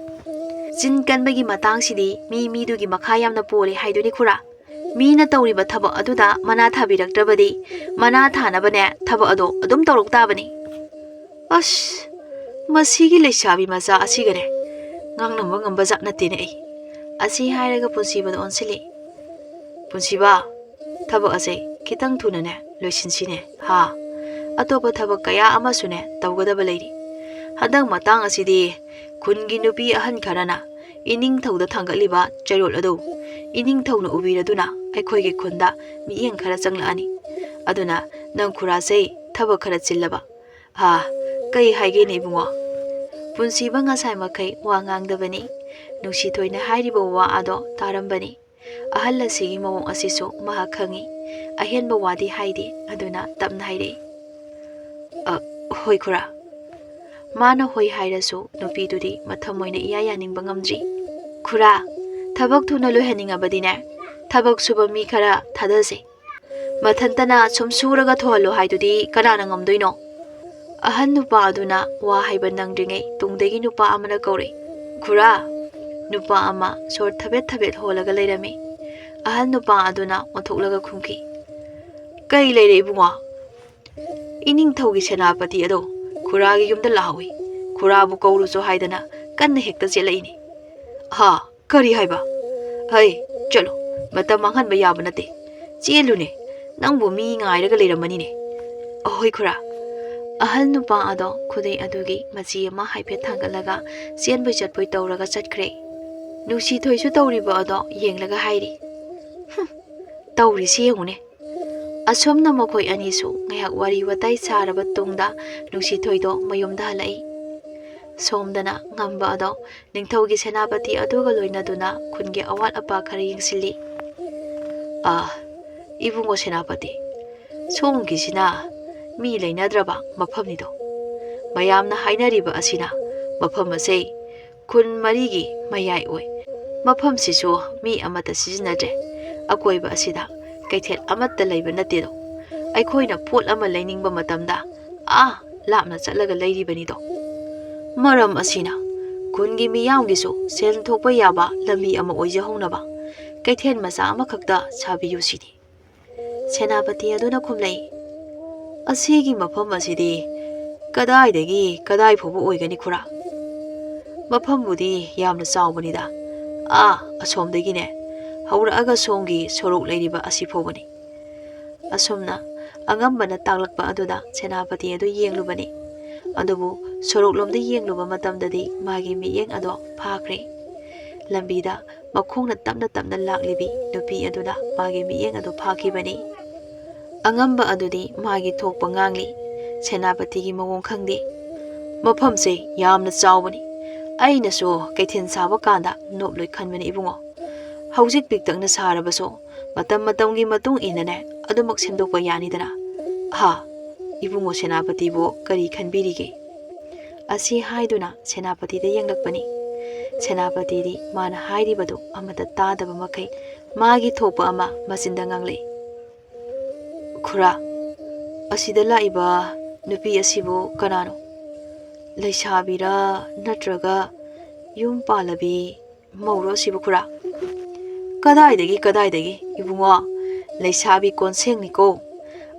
ꯆꯤꯟ ꯀꯟꯕꯒꯤ ꯃꯇꯥꯡꯁꯤꯗꯤ ꯃꯤ ꯃꯤꯗꯨꯒꯤ ꯃꯈꯥ ꯌꯥꯝꯅ ꯄꯣꯜꯂꯦ ꯍꯥꯏꯗꯨꯅꯤ ꯈꯨꯔꯥ꯫ ꯃꯤꯅ ꯇꯧꯔꯤꯕ ꯊꯕꯛ ꯑꯗꯨꯗ ꯃꯅꯥ ꯊꯥꯕꯤꯔꯛꯇ꯭ꯔꯕꯗꯤ ꯃꯅꯥ ꯊꯥꯅꯕꯅꯦ ꯊꯕꯛ ꯑꯗꯣ ꯑꯗꯨꯝ ꯇꯧꯔꯛ ꯇꯥꯕꯅꯤ꯫ ꯑꯁ, ꯃꯁꯤꯒꯤ ꯂꯩꯁꯥꯕꯤ ꯃꯆꯥ ꯑꯁꯤꯒꯅꯦ ꯉꯥꯡꯅꯕ ꯉꯝꯕ ꯖꯥꯠ ꯅꯠꯇꯦꯅꯦ ꯑꯩ꯫ ꯑꯁꯤ ꯍꯥꯏꯔꯒ ꯄꯨꯟꯁꯤꯕꯗ ꯑꯣꯟꯁꯤꯜꯂꯤ꯫ ꯄꯨꯟꯁꯤꯕ, ꯊꯕꯛ ꯑꯁꯦ ꯈꯤꯇꯪ ꯊꯨꯅꯅꯦ ꯂꯣꯏꯁꯤꯟꯁꯤꯅꯦ꯫ ꯍꯥ, ꯑꯇꯣꯞꯄ ꯊꯕꯛ ꯀꯌꯥ ꯑꯃꯁꯨꯅꯦ ꯇꯧꯒꯗꯕ ꯂꯩꯔꯤ꯫ ꯍꯟꯗꯛ ꯃꯇꯥꯡ ꯑꯁꯤꯗꯤ ꯈꯨꯟꯒꯤ ꯅꯨꯄꯤ ꯑꯍꯟ ꯈꯔꯅ ꯏꯅꯤꯡꯊꯧꯗ ꯊꯥꯡꯒꯠꯂꯤꯕ ꯆꯩꯔꯣꯜ ꯑꯗꯨ ꯏꯅꯤꯡꯊꯧꯅ ꯎꯕꯤꯔꯗꯨꯅ ꯑꯩꯈꯣꯏꯒꯤ ꯈꯨꯟꯗ ꯃꯤꯠꯌꯦꯡ ꯈꯔ ꯆꯪꯂꯛꯑꯅꯤ꯫ ꯑꯗꯨꯅ ꯅꯪ ꯈꯨꯔꯥꯁꯦ ꯊꯕꯛ ꯈꯔ ꯆꯤꯜꯂꯕ꯫ ꯍꯥ, ꯀꯩ ꯍꯥꯏꯒꯦꯅꯦ ꯏꯕꯨꯡꯉꯣ? ꯄꯨꯟꯁꯤꯕ ꯉꯁꯥꯏ ꯃꯈꯩ ꯋꯥ ꯉꯥꯡꯗꯕꯅꯤ꯫ ꯅꯨꯡꯁꯤꯊꯣꯏꯅ ꯍꯥꯏꯔꯤꯕ ꯋꯥ ꯑꯗꯣ ꯇꯥꯔꯝꯕꯅꯤ꯫ ꯑꯍꯜ ꯑꯁꯤꯒꯤ ꯃꯑꯣꯡ ꯑꯁꯤꯁꯨ ꯃꯍꯥꯛ ꯈꯪꯏ꯫ ꯑꯍꯦꯟꯕ ꯋꯥꯗꯤ ꯍꯥꯏꯗꯦ, ꯑꯗꯨꯅ ꯇꯞꯅ ꯍꯥꯏꯔꯛꯏ, "ꯑ, ꯍꯣꯏ ꯈꯨꯔꯥ꯫" ꯃꯥꯅ ꯍꯣꯏ ꯍꯥꯏꯔꯁꯨ ꯅꯨꯄꯤꯗꯨꯗꯤ ꯃꯊꯃꯣꯏꯅ ꯏꯌꯥ ꯌꯥꯅꯤꯡꯕ ꯉꯝꯗ꯭ꯔꯤ꯫ "ꯈꯨꯔꯥ, ꯊꯕꯛ ꯊꯨꯅ ꯂꯣꯏꯍꯟꯅꯤꯡꯉꯕꯗꯤꯅꯦ, ꯊꯕꯛ ꯁꯨꯕ ꯃꯤ ꯈꯔ ꯊꯥꯗꯁꯦ꯫ ꯃꯊꯟꯇꯅ ꯁꯨꯝ ꯁꯨꯔꯒ ꯊꯣꯛꯍꯜꯂꯣ ꯍꯥꯏꯗꯨꯗꯤ ꯀꯅꯥꯅ ꯉꯝꯗꯣꯏꯅꯣ? ꯑꯍꯟ ꯅꯨꯄꯥ ꯑꯗꯨꯅ ꯋꯥ ꯍꯥꯏꯕ ꯅꯪꯗ꯭ꯔꯤꯉꯩ ꯇꯨꯡꯗꯒꯤ ꯅꯨꯄꯥ ꯑꯃꯅ ꯀꯧꯔꯛꯏ, "ꯈꯨꯔꯥ!" ꯅꯨꯄꯥ ꯑꯃ ꯁꯣꯔ ꯊꯕꯦꯠ ꯊꯕꯦꯠ ꯍꯣꯜꯂꯒ ꯂꯩꯔꯝꯃꯤ꯫ ꯑꯍꯟ ꯅꯨꯄꯥ ꯑꯗꯨꯅ ꯑꯣꯟꯊꯣꯛꯂꯒ ꯈꯨꯝꯈꯤ, "ꯀꯩ ꯂꯩꯔꯦ ꯏꯕꯨꯡꯉꯣ?" "ꯏꯅꯤꯡꯊꯧꯒꯤ ꯁꯦꯅꯥꯄꯇꯤ ꯑꯗꯣ ꯈꯨꯔꯥꯒꯤ ꯌꯨꯝꯗ ꯂꯥꯛꯍꯧꯏ꯫ ꯈꯨꯔꯥꯕꯨ ꯀꯧꯔꯨꯆꯣ ꯍꯥꯏꯗꯅ ꯀꯟꯅ ꯍꯦꯛꯇ ꯆꯦꯜꯂꯛꯏꯅꯤ꯫" "ꯍꯥ? ꯀꯔꯤ ꯍꯥꯏꯕ? ꯍꯩ, ꯆꯠꯂꯣ, ꯃꯇꯝ ꯃꯥꯡꯍꯟꯕ ꯌꯥꯕ ꯅꯠꯇꯦ꯫ ꯆꯦꯜꯂꯨꯅꯦ, ꯅꯪꯕꯨ ꯃꯤ ꯉꯥꯏꯔꯒ ꯂꯩꯔꯝꯃꯅꯤꯅꯦ꯫" "ꯑꯍꯣꯏ ꯈꯨꯔꯥ꯫" ꯑꯍꯜ ꯅꯨꯄꯥ ꯑꯗꯣ ꯈꯨꯗꯩ ꯑꯗꯨꯒꯤ ꯃꯆꯤ ꯑꯃ ꯍꯥꯏꯐꯦꯠ ꯊꯥꯡꯒꯠꯂꯒ ꯆꯦꯟꯕꯣꯏ ꯆꯠꯄꯣꯏ ꯇꯧꯔꯒ ꯆꯠꯈ꯭ꯔꯦ꯫ ꯅꯨꯡꯁꯤꯊꯣꯏꯁꯨ ꯇꯧꯔꯤꯕ ꯑꯗꯣ ꯌꯦꯡꯂꯒ ꯍꯥꯏꯔꯤ, "ꯍꯨꯝ, ꯇꯧꯔꯤꯁꯤ ꯌꯦꯡꯉꯨꯅꯦ꯫" ꯑꯁꯨꯝꯅ ꯃꯈꯣꯏ ꯑꯅꯤꯁꯨ ꯉꯥꯏꯍꯥꯛ ꯋꯥꯔꯤ ꯋꯥꯇꯥꯏ ꯁꯥꯔꯕ ꯇꯨꯡꯗ ꯅꯨꯡꯁꯤꯊꯣꯏꯗꯣ ꯃꯌꯨꯝꯗ ꯍꯜꯂꯛꯏ꯫ ꯁꯣꯝꯗꯅ ꯉꯝꯕ ꯑꯗꯣ ꯅꯤꯡꯊꯧꯒꯤ ꯁꯦꯅꯥꯄꯇꯤ ꯑꯗꯨꯒ ꯂꯣꯏꯅꯗꯨꯅ ꯈꯨꯟꯒꯤ ꯑꯋꯥꯠ ꯑꯄꯥ ꯈꯔ ꯌꯦꯡꯁꯤꯜꯂꯤ꯫ "ꯑꯥ, ꯏꯕꯨꯡꯉꯣ ꯁꯦꯅꯥꯄꯇꯤ, ꯁꯣꯝꯒꯤꯁꯤꯅ ꯃꯤ ꯂꯩꯅꯗ꯭ꯔꯕ ꯃꯐꯝꯅꯤꯗꯣ꯫ ꯃꯌꯥꯝꯅ ꯍꯥꯏꯅꯔꯤꯕ ꯑꯁꯤꯅ ꯃꯐꯝ ꯑꯁꯦ ꯈꯨꯟ ꯃꯔꯤꯒꯤ ꯃꯌꯥꯏ ꯑꯣꯏ꯫ ꯃꯐꯝꯁꯤꯁꯨ ꯃꯤ ꯑꯃꯠꯇ ꯁꯤꯖꯤꯟꯅꯗ꯭ꯔꯦ꯫ ꯑꯀꯣꯏꯕ ꯑꯁꯤꯗ ꯀꯩꯊꯦꯜ ꯑꯃꯠꯇ ꯂꯩꯕ ꯅꯠꯇꯦꯗꯣ꯫ ꯑꯩꯈꯣꯏꯅ ꯄꯣꯠ ꯑꯃ ꯂꯩꯅꯤꯡꯕ ꯃꯇꯝꯗ ꯑꯥ ꯂꯥꯞꯅ ꯆꯠꯂꯒ ꯂꯩꯔꯤꯕꯅꯤꯗꯣ꯫ ꯃꯔꯝ ꯑꯁꯤꯅ ꯈꯨꯟꯒꯤ ꯃꯤꯌꯥꯝꯒꯤꯁꯨ ꯁꯦꯜ ꯊꯣꯛꯄ ꯌꯥꯕ ꯂꯝꯕꯤ ꯑꯃ ꯑꯣꯏꯖꯍꯧꯅꯕ ꯀꯩꯊꯦꯜ ꯃꯆꯥ ꯑꯃꯈꯛꯇ ꯁꯥꯕꯤꯌꯨ ꯁꯤꯅꯤ꯫" ꯁꯦꯅꯥꯄꯇꯤ ꯑꯗꯨꯅ ꯈꯨꯝꯂꯛꯏ, "ꯑꯁꯤꯒꯤ ꯃꯐꯝ ꯑꯁꯤꯗꯤ ꯀꯗꯥꯏꯗꯒꯤ ꯀꯗꯥꯏ ꯐꯥꯎꯕ ꯑꯣꯏꯒꯅꯤ ꯈꯨꯔꯥ? ꯃꯐꯝꯕꯨꯗꯤ ꯌꯥꯝꯅ ꯆꯥꯎꯕꯅꯤꯗ, ꯑꯥ ꯑꯁꯣꯝꯗꯒꯤꯅꯦ ꯍꯧꯔꯛꯑꯒ ꯁꯣꯝꯒꯤ ꯁꯣꯔꯣꯛ ꯂꯩꯔꯤꯕ ꯑꯁꯤ ꯐꯥꯎꯕꯅꯤ꯫" ꯑꯁꯨꯝꯅ ꯑꯉꯝꯕꯅ ꯇꯥꯛꯂꯛꯄ ꯑꯗꯨꯗ ꯁꯦꯅꯥꯄꯇꯤ ꯑꯗꯨ ꯌꯦꯡꯂꯨꯕꯅꯤ꯫ ꯑꯗꯨꯕꯨ ꯁꯣꯔꯣꯛꯂꯣꯝꯗ ꯌꯦꯡꯂꯨꯕ ꯃꯇꯝꯗꯗꯤ ꯃꯥꯒꯤ ꯃꯤꯠꯌꯦꯡ ꯑꯗꯣ ꯐꯥꯈ꯭ꯔꯦ꯫ ꯂꯝꯕꯤꯗ ꯃꯈꯣꯡꯅ ꯇꯞꯅ ꯇꯞꯅ ꯂꯥꯛꯂꯤꯕꯤ ꯅꯨꯄꯤ ꯑꯗꯨꯅ ꯃꯥꯒꯤ ꯃꯤꯠꯌꯦꯡ ꯑꯗꯨ ꯐꯥꯈꯤꯕꯅꯤ꯫ ꯑꯉꯝꯕ ꯑꯗꯨꯗꯤ ꯃꯥꯒꯤ ꯊꯣꯛꯄ ꯉꯥꯡꯂꯤ꯫ ꯁꯦꯅꯥꯄꯇꯤꯒꯤ ꯃꯑꯣꯡ ꯈꯪꯗꯦ꯫ "ꯃꯐꯝꯁꯦ ꯌꯥꯝꯅ ꯆꯥꯎꯕꯅꯤ꯫ ꯑꯩꯅꯁꯨ ꯀꯩꯊꯦꯜ ꯁꯥꯕ ꯀꯥꯟꯗ ꯅꯣꯞꯂꯣꯏ ꯈꯟꯕꯅꯤ ꯏꯕꯨꯡꯉꯣ꯫ ꯍꯧꯖꯤꯛ ꯄꯤꯛꯇꯛꯅ ꯁꯥꯔꯕꯁꯨ ꯃꯇꯝ ꯃꯇꯝꯒꯤ ꯃꯇꯨꯡ ꯏꯟꯅꯅꯦ ꯑꯗꯨꯃꯛ ꯁꯦꯝꯗꯣꯛꯄ ꯌꯥꯅꯤꯗꯅ꯫ ꯍꯥ, ꯏꯕꯨꯡꯉꯣ ꯁꯦꯅꯥꯄꯇꯤꯕꯨ ꯀꯔꯤ ꯈꯟꯕꯤꯔꯤꯒꯦ?" ꯑꯁꯤ ꯍꯥꯏꯗꯨꯅ ꯁꯦꯅꯥꯄꯇꯤꯗ ꯌꯦꯡꯂꯛꯄꯅꯤ꯫ ꯁꯦꯅꯥꯄꯇꯤꯗꯤ ꯃꯥꯅ ꯍꯥꯏꯔꯤꯕꯗꯨ ꯑꯃꯠꯇ ꯇꯥꯗꯕ ꯃꯈꯩ ꯃꯥꯒꯤ ꯊꯣꯛꯄ ꯑꯃ ꯃꯆꯤꯟꯗ ꯉꯥꯡꯂꯛꯏ꯫ ꯈꯨꯔꯥ, ꯑꯁꯤꯗ ꯂꯥꯛꯏꯕ ꯅꯨꯄꯤ ꯑꯁꯤꯕꯨ ꯀꯅꯥꯅꯣ? ꯂꯩꯁꯥꯕꯤꯔꯥ ꯅꯠꯇ꯭ꯔꯒ ꯌꯨꯝ ꯄꯥꯜꯂꯕꯤ ꯃꯧꯔꯣ ꯑꯁꯤꯕꯨ ꯈꯨꯔꯥ? ꯀꯗꯥꯏꯗꯒꯤ, ꯀꯗꯥꯏꯗꯒꯤ, ꯏꯕꯨꯡꯉꯣ, ꯂꯩꯁꯥꯕꯤ ꯀꯣꯟꯁꯦꯡꯅꯤꯀꯣ꯫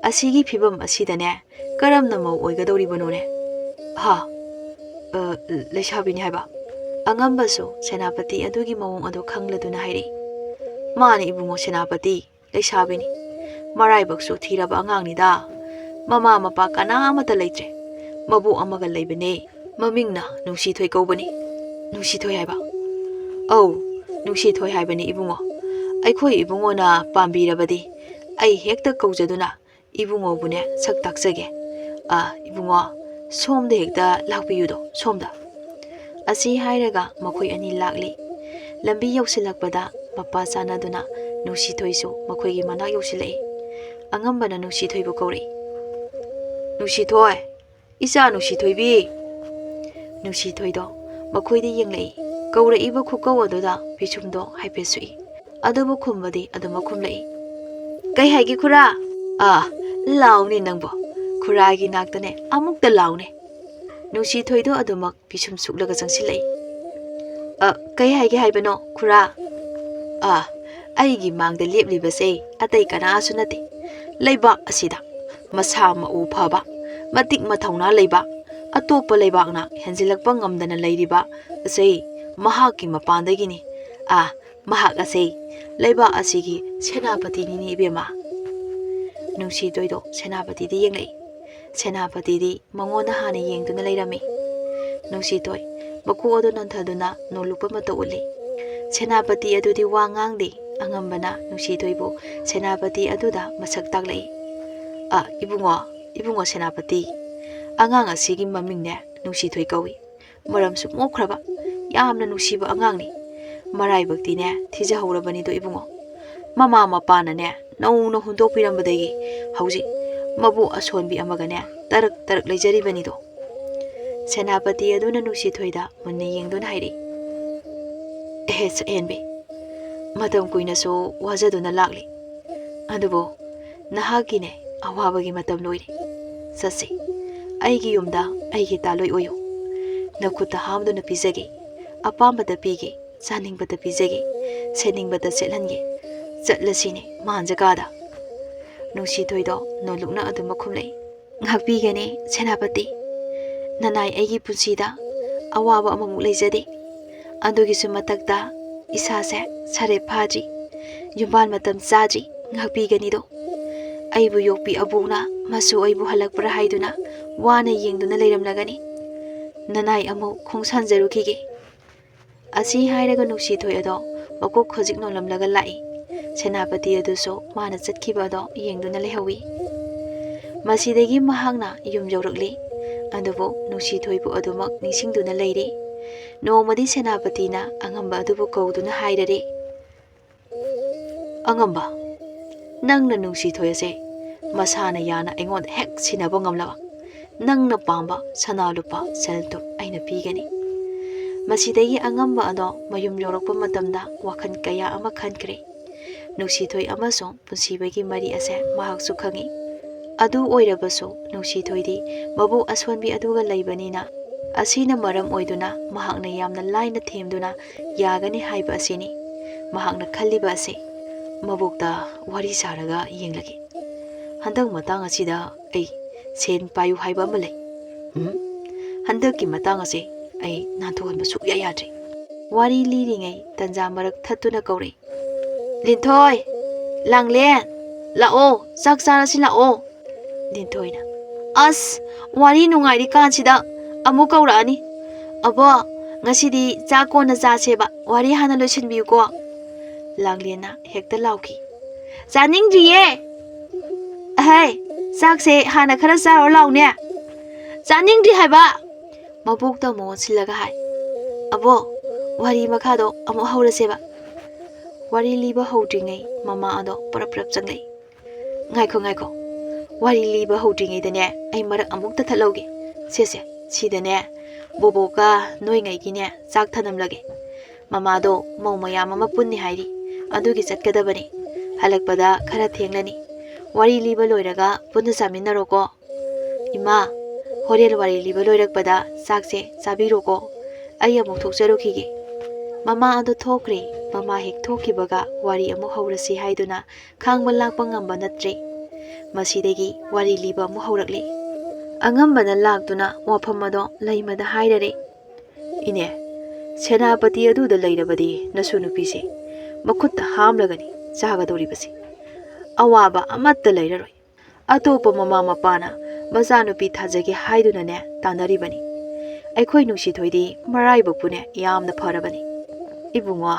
ꯑꯁꯤꯒꯤ ꯐꯤꯕꯝ ꯑꯁꯤꯗꯅꯦ ꯀꯔꯝꯅ ꯃꯧ ꯑꯣꯏꯒꯗꯧꯔꯤꯕꯅꯣꯅꯦ? ꯍꯥ? ꯑ, ꯂꯩꯁꯥꯕꯤꯅꯤ ꯍꯥꯏꯕ? ꯑꯉꯝꯕꯁꯨ ꯁꯦꯅꯥꯄꯇꯤ ꯑꯗꯨꯒꯤ ꯃꯑꯣꯡ ꯑꯗꯨ ꯈꯪꯂꯗꯨꯅ ꯍꯥꯏꯔꯛꯏ꯫ ꯃꯥꯅꯤ ꯏꯕꯨꯡꯉꯣ ꯁꯦꯅꯥꯄꯇꯤ, ꯂꯩꯁꯥꯕꯤꯅꯤ꯫ ꯃꯔꯥꯏꯕꯛꯁꯨ ꯊꯤꯔꯕ ꯑꯉꯥꯡꯅꯤꯗ꯫ ꯃꯃꯥ ꯃꯄꯥ ꯀꯅꯥ ꯑꯃꯠꯇ ꯂꯩꯇ꯭ꯔꯦ꯫ ꯃꯕꯣꯛ ꯑꯃꯒ ꯂꯩꯕꯅꯦ꯫ ꯃꯃꯤꯡꯅ ꯅꯨꯡꯁꯤꯊꯣꯏ ꯀꯧꯕꯅꯤ꯫ ꯅꯨꯡꯁꯤꯊꯣꯏ ꯍꯥꯏꯕ? ꯑꯧ, ꯅꯨꯡꯁꯤꯊꯣꯏ ꯍꯥꯏꯕꯅꯤ ꯏꯕꯨꯡꯉꯣ꯫ ꯑꯩꯈꯣꯏ ꯏꯕꯨꯡꯉꯣꯅ ꯄꯥꯝꯕꯤꯔꯕꯗꯤ ꯑꯩ ꯍꯦꯛꯇ ꯀꯧꯖꯗꯨꯅ ꯏꯕꯨꯡꯉꯣꯕꯨꯅꯦ ꯁꯛ ꯇꯥꯛꯆꯒꯦ꯫ ꯑ, ꯏꯕꯨꯡꯉꯣ, ꯁꯣꯝꯗ ꯍꯦꯛꯇ ꯂꯥꯛꯄꯤꯌꯨꯗꯣ, ꯁꯣꯝꯗ꯫ ꯑꯁꯤ ꯍꯥꯏꯔꯒ ꯃꯈꯣꯏ ꯑꯅꯤ ꯂꯥꯛꯂꯤ꯫ ꯂꯝꯕꯤ ꯌꯧꯁꯤꯜꯂꯛꯄꯗ ꯃꯄꯥ ꯆꯥꯟꯅꯗꯨꯅ ꯅꯨꯡꯁꯤꯊꯣꯏꯁꯨ ꯃꯈꯣꯏꯒꯤ ꯃꯅꯥꯛ ꯌꯧꯁꯤꯜꯂꯛꯏ꯫ ꯑꯉꯝꯕꯅ ꯅꯨꯡꯁꯤꯊꯣꯏꯕꯨ ꯀꯧꯔꯛꯏ꯫ "ꯅꯨꯡꯁꯤꯊꯣꯏ, ꯏꯆꯥ ꯅꯨꯡꯁꯤꯊꯣꯏꯕꯤ!" ꯅꯨꯡꯁꯤꯊꯣꯏꯗꯣ ꯃꯈꯣꯏꯗ ꯌꯦꯡꯂꯛꯏ꯫ ꯀꯧꯔꯛꯏꯕ ꯈꯨꯀꯧ ꯑꯗꯨꯗ ꯄꯤꯁꯨꯝꯗꯣ ꯍꯥꯏꯐꯦꯠ ꯁꯨꯛꯏ꯫ ꯑꯗꯨꯕꯨ ꯈꯨꯝꯕꯗꯤ ꯑꯗꯨꯃꯛ ꯈꯨꯝꯂꯛꯏ꯫ "ꯀꯩ ꯍꯥꯏꯒꯦ ꯈꯨꯔꯥ?" "ꯑꯥ, ꯂꯥꯎꯅꯦ ꯅꯪꯕꯣ꯫ ꯈꯨꯔꯥꯒꯤ ꯅꯥꯛꯇꯅꯦ ꯑꯃꯨꯛꯇ ꯂꯥꯎꯅꯦ꯫" ꯅꯨꯡꯁꯤꯊꯣꯏꯗꯣ ꯑꯗꯨꯃꯛ ꯄꯤꯁꯨꯝ ꯁꯨꯛꯂꯒ ꯆꯪꯁꯤꯜꯂꯛꯏ꯫ "ꯑ, ꯀꯩ ꯍꯥꯏꯒꯦ ꯍꯥꯏꯕꯅꯣ ꯈꯨꯔꯥ?" "ꯑꯥ, ꯑꯩꯒꯤ ꯃꯥꯡꯗ ꯂꯦꯞꯂꯤꯕꯁꯦ ꯑꯇꯩ ꯀꯅꯥꯁꯨ ꯅꯠꯇꯦ꯫ ꯂꯩꯕꯥꯛ ꯑꯁꯤꯗ ꯃꯁꯥ ꯃꯎ ꯐꯕ, ꯃꯇꯤꯛ ꯃꯊꯧꯅꯥ ꯂꯩꯕ, ꯑꯇꯣꯞꯄ ꯂꯩꯕꯥꯛꯅ ꯍꯦꯟꯖꯤꯜꯂꯛꯄ ꯉꯝꯗꯅ ꯂꯩꯔꯤꯕ ꯑꯁꯦ ꯃꯍꯥꯛꯀꯤ ꯃꯄꯥꯟꯗꯒꯤꯅꯤ꯫ ꯑꯥ, ꯃꯍꯥꯛ ꯑꯁꯦ ꯂꯩꯕꯥꯛ ꯑꯁꯤꯒꯤ ꯁꯦꯅꯥꯄꯇꯤꯅꯤꯅꯦ ꯏꯕꯦꯝꯃ꯫" ꯅꯨꯡꯁꯤꯊꯣꯏꯗꯣ ꯁꯦꯅꯥꯄꯇꯤꯗ ꯌꯦꯡꯂꯛꯏ꯫ ꯁꯦꯅꯥꯄꯇꯤꯗꯤ ꯃꯉꯣꯟꯗ ꯍꯥꯟꯅ ꯌꯦꯡꯗꯨꯅ ꯂꯩꯔꯝꯃꯤ꯫ ꯅꯨꯡꯁꯤꯊꯣꯏ ꯃꯀꯣꯛ ꯑꯗꯨ ꯅꯣꯟꯊꯗꯨꯅ ꯅꯣꯜꯂꯨꯛꯄ ꯃꯇꯧ ꯎꯠꯂꯤ꯫ ꯁꯦꯅꯥꯄꯇꯤ ꯑꯗꯨꯗꯤ ꯋꯥ ꯉꯥꯡꯗꯦ꯫ ꯑꯉꯝꯕꯅ ꯅꯨꯡꯁꯤꯊꯣꯏꯕꯨ ꯁꯦꯅꯥꯄꯇꯤ ꯑꯗꯨꯗ ꯃꯁꯛ ꯇꯥꯛꯂꯛꯏ꯫ "ꯑ, ꯏꯕꯨꯡꯉꯣ, ꯏꯕꯨꯡꯉꯣ ꯁꯦꯅꯥꯄꯇꯤ, ꯑꯉꯥꯡ ꯑꯁꯤꯒꯤ ꯃꯃꯤꯡꯅꯦ ꯅꯨꯡꯁꯤꯊꯣꯏ ꯀꯧꯏ꯫ ꯃꯔꯝꯁꯨ ꯃꯣꯛꯈ꯭ꯔꯕ, ꯌꯥꯝꯅ ꯅꯨꯡꯁꯤꯕ ꯑꯉꯥꯡꯅꯤ꯫ ꯃꯔꯥꯏꯕꯛꯇꯤꯅꯦ ꯊꯤꯖꯍꯧꯔꯕꯅꯤꯗꯣ ꯏꯕꯨꯡꯉꯣ꯫ ꯃꯃꯥ ꯃꯄꯥꯅꯅꯦ ꯅꯧꯅ ꯍꯨꯟꯗꯣꯛꯄꯤꯔꯝꯕꯗꯒꯤ ꯍꯧꯖꯤꯛ ꯃꯕꯨ ꯑꯁꯣꯟꯕꯤ ꯑꯃꯒꯅꯦ ꯇꯔꯛ ꯇꯔꯛ ꯂꯩꯖꯔꯤꯕꯅꯤꯗꯣ꯫" ꯁꯦꯅꯥꯄꯇꯤ ꯑꯗꯨꯅ ꯅꯨꯡꯁꯤꯊꯣꯏꯗ ꯃꯨꯟꯅ ꯌꯦꯡꯗꯨꯅ ꯍꯥꯏꯔꯛꯏ꯫ "ꯑꯦꯍꯦ ꯁꯛꯍꯦꯟꯕꯤ, ꯃꯇꯝ ꯀꯨꯏꯅꯁꯨ ꯋꯥꯖꯗꯨꯅ ꯂꯥꯛꯂꯤ꯫ ꯑꯗꯨꯕꯨ "ꯅꯍꯥꯛꯀꯤꯅꯦ ꯑꯋꯥꯕꯒꯤ ꯃꯇꯝ ꯂꯣꯏꯔꯦ꯫ ꯆꯠꯁꯤ꯫ ꯑꯩꯒꯤ ꯌꯨꯝꯗ ꯑꯩꯒꯤ ꯇꯥꯂꯣꯏ ꯑꯣꯏꯌꯨ꯫ ꯅꯈꯨꯠꯇ ꯍꯥꯝꯗꯨꯅ ꯄꯤꯖꯒꯦ, ꯑꯄꯥꯝꯕꯗ ꯄꯤꯒꯦ, ꯆꯥꯅꯤꯡꯕꯗ ꯄꯤꯖꯒꯦ, ꯁꯦꯠꯅꯤꯡꯕꯗ ꯁꯦꯠꯍꯟꯒꯦ꯫ ꯆꯠꯂꯁꯤꯅꯦ ꯃꯥꯟꯖꯀꯥꯗ꯫" ꯅꯨꯡꯁꯤꯊꯣꯏꯗꯣ ꯅꯣꯜꯂꯨꯛꯅ ꯑꯗꯨꯃꯛ ꯈꯨꯝꯂꯛꯏ꯫ "ꯉꯥꯛꯄꯤꯒꯅꯤ ꯁꯦꯅꯥꯄꯇꯤ꯫ ꯅꯅꯥꯏ ꯑꯩꯒꯤ ꯄꯨꯟꯁꯤꯗ ꯑꯋꯥꯕ ꯑꯃꯃꯨꯛ ꯂꯩꯖꯗꯦ꯫ ꯑꯗꯨꯒꯤꯁꯨ ꯃꯊꯛꯇ ꯏꯁꯥꯁꯦ ꯁꯥꯔꯦꯞ ꯐꯥꯗ꯭ꯔꯤ, ꯌꯨꯝꯕꯥꯜ ꯃꯇꯝ ꯆꯥꯗ꯭ꯔꯤ꯫ ꯉꯥꯛꯄꯤꯒꯅꯤꯗꯣ꯫ ꯑꯩꯕꯨ ꯌꯣꯛꯄꯤ ꯑꯕꯣꯛꯅ ꯃꯁꯨ ꯑꯩꯕꯨ ꯍꯜꯂꯛꯄ꯭ꯔꯥ ꯍꯥꯏꯗꯨꯅ ꯋꯥꯅ ꯌꯦꯡꯗꯨꯅ ꯂꯩꯔꯝꯂꯒꯅꯤ꯫ ꯅꯅꯥꯏ ꯑꯃꯨꯛ ꯈꯣꯡꯁꯥꯟꯖꯔꯨꯈꯤꯒꯦ꯫" ꯑꯁꯤ ꯍꯥꯏꯔꯒ ꯅꯨꯡꯁꯤꯊꯣꯏ ꯑꯗꯣ ꯃꯀꯣꯛ ꯈꯖꯤꯛ ꯅꯣꯜꯂꯝꯂꯒ ꯂꯥꯛꯏ꯫ ꯁꯦꯅꯥꯄꯇꯤ ꯑꯗꯨꯁꯨ ꯃꯥꯅ ꯆꯠꯈꯤꯕ ꯑꯗꯣ ꯌꯦꯡꯗꯨꯅ ꯂꯩꯍꯧꯏ꯫ ꯃꯁꯤꯗꯒꯤ ꯃꯍꯥꯛꯅ ꯌꯨꯝ ꯌꯧꯔꯛꯂꯤ꯫ ꯑꯗꯨꯕꯨ ꯅꯨꯡꯁꯤꯊꯣꯏꯕꯨ ꯑꯗꯨꯃꯛ ꯅꯤꯡꯁꯤꯡꯗꯨꯅ ꯂꯩꯔꯤ꯫ ꯅꯣꯡꯃꯗꯤ ꯁꯦꯅꯥꯄꯇꯤꯅ ꯑꯉꯝꯕ ꯑꯗꯨꯕꯨ ꯀꯧꯗꯨꯅ ꯍꯥꯏꯔꯔꯦ꯫ "ꯑꯉꯝꯕ, ꯅꯪꯅ ꯅꯨꯡꯁꯤꯊꯣꯏ ꯑꯁꯦ ꯃꯁꯥꯅ ꯌꯥꯅ ꯑꯩꯉꯣꯟꯗ ꯍꯦꯛ ꯁꯤꯟꯅꯕ ꯉꯝꯂꯕ, ꯅꯪꯅ ꯄꯥꯝꯕ ꯁꯅꯥ ꯂꯨꯄꯥ ꯁꯦꯜ ꯊꯨꯝ ꯑꯩꯅ ꯄꯤꯒꯅꯤ꯫" ꯃꯁꯤꯗꯒꯤ ꯑꯉꯝꯕ ꯑꯗꯣ ꯃꯌꯨꯝ ꯌꯧꯔꯛꯄ ꯃꯇꯝꯗ ꯋꯥꯈꯜ ꯀꯌꯥ ꯑꯃ ꯈꯟꯈ꯭ꯔꯦ꯫ ꯅꯨꯡꯁꯤꯊꯣꯏ ꯑꯃꯁꯨꯡ ꯄꯨꯟꯁꯤꯕꯒꯤ ꯃꯔꯤ ꯑꯁꯦ ꯃꯍꯥꯛꯁꯨ ꯈꯪꯏ꯫ ꯑꯗꯨ ꯑꯣꯏꯔꯕꯁꯨ ꯅꯨꯡꯁꯤꯊꯣꯏꯗꯤ ꯃꯕꯨ ꯑꯁꯣꯟꯕꯤ ꯑꯗꯨꯒ ꯂꯩꯕꯅꯤꯅ, ꯑꯁꯤꯅ ꯃꯔꯝ ꯑꯣꯏꯗꯨꯅ ꯃꯍꯥꯛꯅ ꯌꯥꯝꯅ ꯂꯥꯏꯅ ꯊꯦꯝꯗꯨꯅ ꯌꯥꯒꯅꯤ ꯍꯥꯏꯕ ꯑꯁꯤꯅꯤ ꯃꯍꯥꯛꯅ ꯈꯜꯂꯤꯕ ꯑꯁꯤ꯫ ꯃꯕꯣꯛꯇ ꯋꯥꯔꯤ ꯁꯥꯔꯒ ꯌꯦꯡꯂꯒꯦ꯫ ꯍꯟꯗꯛ ꯃꯇꯥꯡ ꯑꯁꯤꯗ ꯑꯩ ꯁꯦꯟ ꯄꯥꯏꯌꯨ ꯍꯥꯏꯕ ꯑꯃ ꯂꯩ꯫ ꯎꯝ, ꯍꯟꯗꯛꯀꯤ ꯃꯇꯥꯡ ꯑꯁꯦ ꯑꯩ ꯅꯥꯟꯊꯣꯛꯍꯟꯕ ꯁꯨꯛꯌꯥ ꯌꯥꯗ꯭ꯔꯤ꯫ ꯋꯥꯔꯤ ꯂꯤꯔꯤꯉꯩ ꯇꯟꯖꯥ ꯃꯔꯛ ꯊꯠꯇꯨꯅ ꯀꯧꯔꯛꯏ꯫ "ꯂꯤꯟꯊꯣꯏ, ꯂꯥꯡꯂꯦꯟ, ꯂꯥꯛꯑꯣ, ꯆꯥꯛ ꯆꯥꯔꯁꯤ ꯂꯥꯛꯑꯣ꯫" ꯂꯤꯟꯊꯣꯏꯅ, "ꯑꯁ, ꯋꯥꯔꯤ ꯅꯨꯡꯉꯥꯏꯔꯤ ꯀꯥꯟꯁꯤꯗ ꯑꯃꯨꯛ ꯀꯧꯔꯛꯑꯅꯤ꯫ ꯑꯕꯣ, ꯉꯁꯤꯗꯤ ꯆꯥꯛ ꯀꯣꯟꯅ ꯆꯥꯁꯦꯕ, ꯋꯥꯔꯤ ꯍꯥꯟꯅ ꯂꯣꯏꯁꯤꯟꯕꯤꯌꯨꯀꯣ꯫" ꯂꯥꯡꯂꯦꯟꯅ ꯍꯦꯛꯇ ꯂꯥꯎꯈꯤ꯫ "ꯆꯥꯅꯤꯡꯗ꯭ꯔꯤꯌꯦ!" "ꯑꯍꯩ, ꯆꯥꯛꯁꯦ ꯍꯥꯟꯅ ꯈꯔ ꯆꯥꯔꯣ ꯂꯥꯎꯅꯦ꯫" "ꯆꯥꯅꯤꯡꯗ꯭ꯔꯤ ꯍꯥꯏꯕ!" ꯃꯕꯣꯛꯇ ꯑꯃꯨꯛ ꯑꯣꯟꯁꯤꯜꯂꯒ ꯍꯥꯏ꯫ "ꯑꯕꯣ, ꯋꯥꯔꯤ ꯃꯈꯥꯗꯣ ꯑꯃꯨꯛ ꯍꯧꯔꯁꯦꯕ꯫" ꯋꯥꯔꯤ ꯂꯤꯕ ꯍꯧꯗ꯭ꯔꯤꯉꯩ ꯃꯃꯥ ꯑꯗꯣ ꯄꯔꯞ ꯄꯔꯞ ꯆꯪꯂꯛꯏ꯫ "ꯉꯥꯏꯈꯣ, ꯉꯥꯏꯈꯣ꯫ ꯋꯥꯔꯤ ꯂꯤꯕ ꯍꯧꯗ꯭ꯔꯤꯉꯩꯗꯅꯦ ꯑꯩ ꯃꯔꯛ ꯑꯃꯨꯛꯇ ꯊꯠꯍꯧꯒꯦ꯫ ꯁꯦ, ꯁꯦ, ꯁꯤꯗꯅꯦ ꯕꯣꯕꯣꯛꯀ ꯅꯣꯏꯉꯩꯒꯤꯅꯦ ꯆꯥꯛ ꯊꯅꯝꯂꯒꯦ꯫ ꯃꯃꯥꯗꯣ ꯃꯧ ꯃꯌꯥꯝ ꯑꯃ ꯄꯨꯟꯅꯤ ꯍꯥꯏꯔꯤ꯫ ꯑꯗꯨꯒꯤ ꯆꯠꯀꯗꯕꯅꯤ꯫ ꯍꯜꯂꯛꯄꯗ ꯈꯔ ꯊꯦꯡꯂꯅꯤ꯫ ꯋꯥꯔꯤ ꯂꯤꯕ ꯂꯣꯏꯔꯒ ꯄꯨꯟꯅ ꯆꯥꯃꯤꯟꯅꯔꯣꯀꯣ꯫ ꯏꯃꯥ, ꯍꯣꯔꯦꯟ ꯋꯥꯔꯤ ꯂꯤꯕ ꯂꯣꯏꯔꯛꯄꯗ ꯆꯥꯛꯁꯦ ꯆꯥꯕꯤꯔꯣꯀꯣ꯫ ꯑꯩ ꯑꯃꯨꯛ ꯊꯣꯛꯆꯔꯨꯈꯤꯒꯦ꯫ ꯃꯃꯥ ꯑꯗꯨ ꯊꯣꯛꯈ꯭ꯔꯦ꯫ ꯃꯃꯥ ꯍꯦꯛ ꯊꯣꯛꯈꯤꯕꯒ ꯋꯥꯔꯤ ꯑꯃꯨꯛ ꯍꯧꯔꯁꯤ ꯍꯥꯏꯗꯨꯅ ꯈꯥꯡꯕ ꯂꯥꯛꯄ ꯉꯝꯕ ꯅꯠꯇ꯭ꯔꯦ꯫ ꯃꯁꯤꯗꯒꯤ ꯋꯥꯔꯤ ꯂꯤꯕ ꯑꯃꯨꯛ ꯍꯧꯔꯛꯂꯦ꯫ ꯑꯉꯝꯕꯅ ꯂꯥꯛꯇꯨꯅ ꯋꯥꯐꯝ ꯑꯗꯣ ꯂꯩꯃꯗ ꯍꯥꯏꯔꯔꯦ꯫ "ꯏꯅꯦ, ꯁꯦꯅꯥꯄꯇꯤ ꯑꯗꯨꯗ ꯂꯩꯔꯕꯗꯤ ꯅꯁꯨ ꯅꯨꯄꯤꯁꯦ ꯃꯈꯨꯠꯇ ꯍꯥꯝꯂꯒꯅꯤ ꯆꯥꯒꯗꯧꯔꯤꯕꯁꯦ꯫ ꯑꯋꯥꯕ ꯑꯃꯠꯇ ꯂꯩꯔꯔꯣꯏ꯫ ꯑꯇꯣꯞꯄ ꯃꯃꯥ ꯃꯄꯥꯅ ꯃꯆꯥꯅꯨꯄꯤ ꯊꯥꯖꯒꯦ ꯍꯥꯏꯗꯨꯅꯅꯦ ꯇꯥꯟꯅꯔꯤꯕꯅꯤ꯫ ꯑꯩꯈꯣꯏ ꯅꯨꯡꯁꯤꯊꯣꯏꯗꯤ ꯃꯔꯥꯏꯕꯛꯄꯨꯅꯦ ꯌꯥꯝꯅ ꯐꯔꯕꯅꯤ꯫ ꯏꯕꯨꯡꯉꯣ,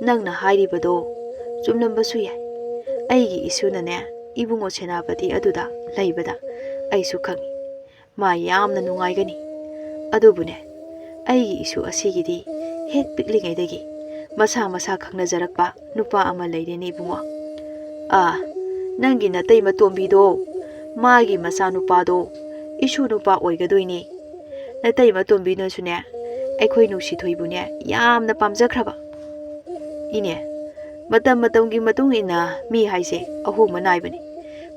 ꯅꯪꯅ ꯍꯥꯏꯔꯤꯕꯗꯣ ꯆꯨꯝꯂꯝꯕꯁꯨ ꯌꯥꯏ꯫ ꯑꯩꯒꯤ ꯏꯁꯨꯅꯅꯦ ꯏꯕꯨꯡꯉꯣ ꯁꯦꯅꯥꯄꯇꯤ ꯑꯗꯨꯗ ꯂꯩꯕꯗ ꯑꯩꯁꯨ ꯈꯪꯏ꯫ ꯃꯥ ꯌꯥꯝꯅ ꯅꯨꯡꯉꯥꯏꯒꯅꯤ꯫ ꯑꯗꯨꯕꯨꯅꯦ, ꯑꯩꯒꯤ ꯏꯁꯨ ꯑꯁꯤꯒꯤꯗꯤ ꯍꯦꯛ ꯄꯤꯛꯂꯤꯉꯩꯗꯒꯤ ꯃꯁꯥ ꯃꯁꯥ ꯈꯪꯅꯖꯔꯛꯄ ꯅꯨꯄꯥ ꯑꯃ ꯂꯩꯔꯦꯅꯦ ꯏꯕꯨꯡꯉꯣ꯫ ꯑꯥ, ꯅꯪꯒꯤ ꯅꯇꯩꯃ ꯇꯣꯝꯕꯤꯗꯣ, ꯃꯥꯒꯤ ꯃꯆꯥꯅꯨꯄꯥꯗꯣ ꯏꯁꯨ ꯅꯨꯄꯥ ꯑꯣꯏꯒꯗꯣꯏꯅꯦ꯫ ꯅꯇꯩꯃ ꯇꯣꯝꯕꯤꯅꯁꯨꯅꯦ ꯑꯩꯈꯣꯏ ꯅꯨꯡꯁꯤꯊꯣꯏꯕꯨꯅꯦ ꯌꯥꯝꯅ ꯄꯥꯝꯖꯈ꯭ꯔꯕ꯫ ꯏꯅꯦ, ꯃꯇꯝ ꯃꯇꯝꯒꯤ ꯃꯇꯨꯡ ꯏꯟꯅ ꯃꯤ ꯍꯥꯏꯁꯦ ꯑꯍꯣꯡꯕ ꯅꯥꯏꯕꯅꯤ꯫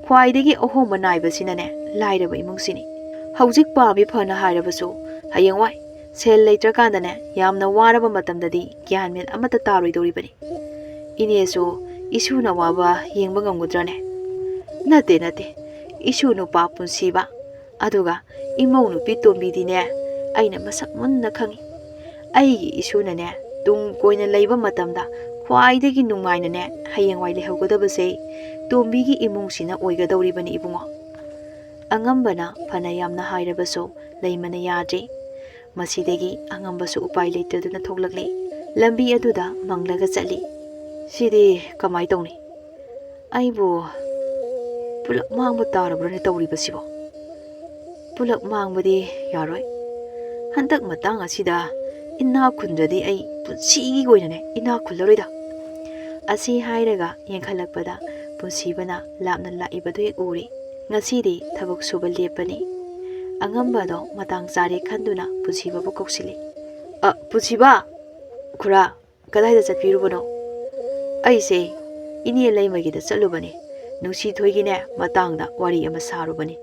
ꯈ꯭ꯋꯥꯏꯗꯒꯤ ꯑꯍꯣꯡꯕ ꯅꯥꯏꯕꯁꯤꯅꯅꯦ ꯂꯥꯏꯔꯕ ꯏꯃꯨꯡꯁꯤꯅꯤ꯫ ꯍꯧꯖꯤꯛ ꯄꯥꯝꯃꯤ ꯐꯅ ꯍꯥꯏꯔꯕꯁꯨ ꯍꯌꯦꯡꯋꯥꯏ ꯁꯦꯜ ꯂꯩꯇ꯭ꯔꯀꯥꯟꯗꯅꯦ ꯌꯥꯝꯅ ꯋꯥꯔꯕ ꯃꯇꯝꯗꯗꯤ ꯒ꯭ꯌꯥꯟ ꯃꯦꯟ ꯑꯃꯠꯇ ꯇꯥꯔꯣꯏꯗꯧꯔꯤꯕꯅꯤ꯫ ꯏꯅꯦꯁꯨ ꯏꯁꯨꯅ ꯋꯥꯕ ꯌꯦꯡꯕ ꯉꯝꯒꯗ꯭ꯔꯅꯦ? ꯅꯠꯇꯦ, ꯅꯠꯇꯦ꯫ ꯏꯁꯨ ꯅꯨꯄꯥ ꯄꯨꯟꯁꯤꯕ, ꯑꯗꯨꯒ ꯏꯃꯧ ꯅꯨꯄꯤ ꯇꯣꯝꯕꯤꯗꯤꯅꯦ ꯑꯩꯅ ꯃꯁꯛ ꯃꯨꯟꯅ ꯈꯪꯏ꯫ ꯑꯩꯒꯤ ꯏꯁꯨꯅꯅꯦ ꯇꯨꯡ ꯀꯣꯏꯅ ꯂꯩꯕ ꯃꯇꯝꯗ ꯈ꯭ꯋꯥꯏꯗꯒꯤ ꯅꯨꯡꯉꯥꯏꯅꯅꯦ ꯍꯌꯦꯡꯋꯥꯏ ꯂꯩꯍꯧꯒꯗꯕꯁꯦ ꯇꯣꯝꯕꯤꯒꯤ ꯏꯃꯨꯡꯁꯤꯅ ꯑꯣꯏꯒꯗꯧꯔꯤꯕꯅꯤ ꯏꯕꯨꯡꯉꯣ꯫ ꯑꯉꯝꯕꯅ ꯐꯅ ꯌꯥꯝꯅ ꯍꯥꯏꯔꯕꯁꯨ ꯂꯩꯃꯅ ꯌꯥꯗ꯭ꯔꯦ꯫ ꯃꯁꯤꯗꯒꯤ ꯑꯉꯝꯕꯁꯨ ꯎꯄꯥꯏ ꯂꯩꯇꯗꯨꯅ ꯊꯣꯛꯂꯛꯂꯦ꯫ ꯂꯝꯕꯤ ꯑꯗꯨꯗ ꯃꯪꯂꯒ ꯆꯠꯂꯤ꯫ ꯁꯤꯗꯤ ꯀꯃꯥꯏ ꯇꯧꯅꯤ? ꯑꯩꯕꯨ ꯄꯨꯂꯞ ꯃꯥꯡꯕ ꯇꯥꯔꯕ꯭ꯔꯅꯦ ꯇꯧꯔꯤꯕꯁꯤꯕꯣ? ꯄꯨꯂꯞ ꯃꯥꯡꯕꯗꯤ ꯌꯥꯔꯣꯏ꯫ ꯍꯟꯗꯛ ꯃꯇꯥꯡ ꯑꯁꯤꯗ ꯏꯅꯥꯛ ꯈꯨꯟꯗ꯭ꯔꯗꯤ ꯑꯩ ꯄꯨꯟꯁꯤꯒꯤ ꯑꯣꯏꯅꯅꯦ ꯏꯅꯥꯛ ꯈꯨꯜꯂꯔꯣꯏꯗ꯫ ꯑꯁꯤ ꯍꯥꯏꯔꯒ ꯌꯦꯡꯈꯠꯂꯛꯄꯗ ꯄꯨꯟꯁꯤꯕꯅ ꯂꯥꯞꯅ ꯂꯥꯛꯏꯕꯗꯨ ꯍꯦꯛ ꯎꯔꯦ꯫ ꯉꯁꯤꯗꯤ ꯊꯕꯛ ꯁꯨꯕ ꯂꯦꯞꯄꯅꯤ꯫ ꯑꯉꯝꯕꯗꯣ ꯃꯇꯥꯡ ꯆꯥꯔꯦ ꯈꯟꯗꯨꯅ ꯄꯨꯟꯁꯤꯕꯕꯨ ꯀꯧꯁꯤꯜꯂꯤ꯫ "ꯑ, ꯄꯨꯟꯁꯤꯕ! ꯈꯨꯔꯥ, ꯀꯗꯥꯏꯗ ꯆꯠꯄꯤꯔꯨꯕꯅꯣ?" "ꯑꯩꯁꯦ ꯏꯅꯦ ꯂꯩꯃꯒꯤꯗ ꯆꯠꯂꯨꯕꯅꯤ꯫ ꯅꯨꯡꯁꯤꯊꯣꯏꯒꯤꯅꯦ ꯃꯇꯥꯡꯗ ꯋꯥꯔꯤ ꯑꯃ ꯁꯥꯔꯨꯕꯅꯤ꯫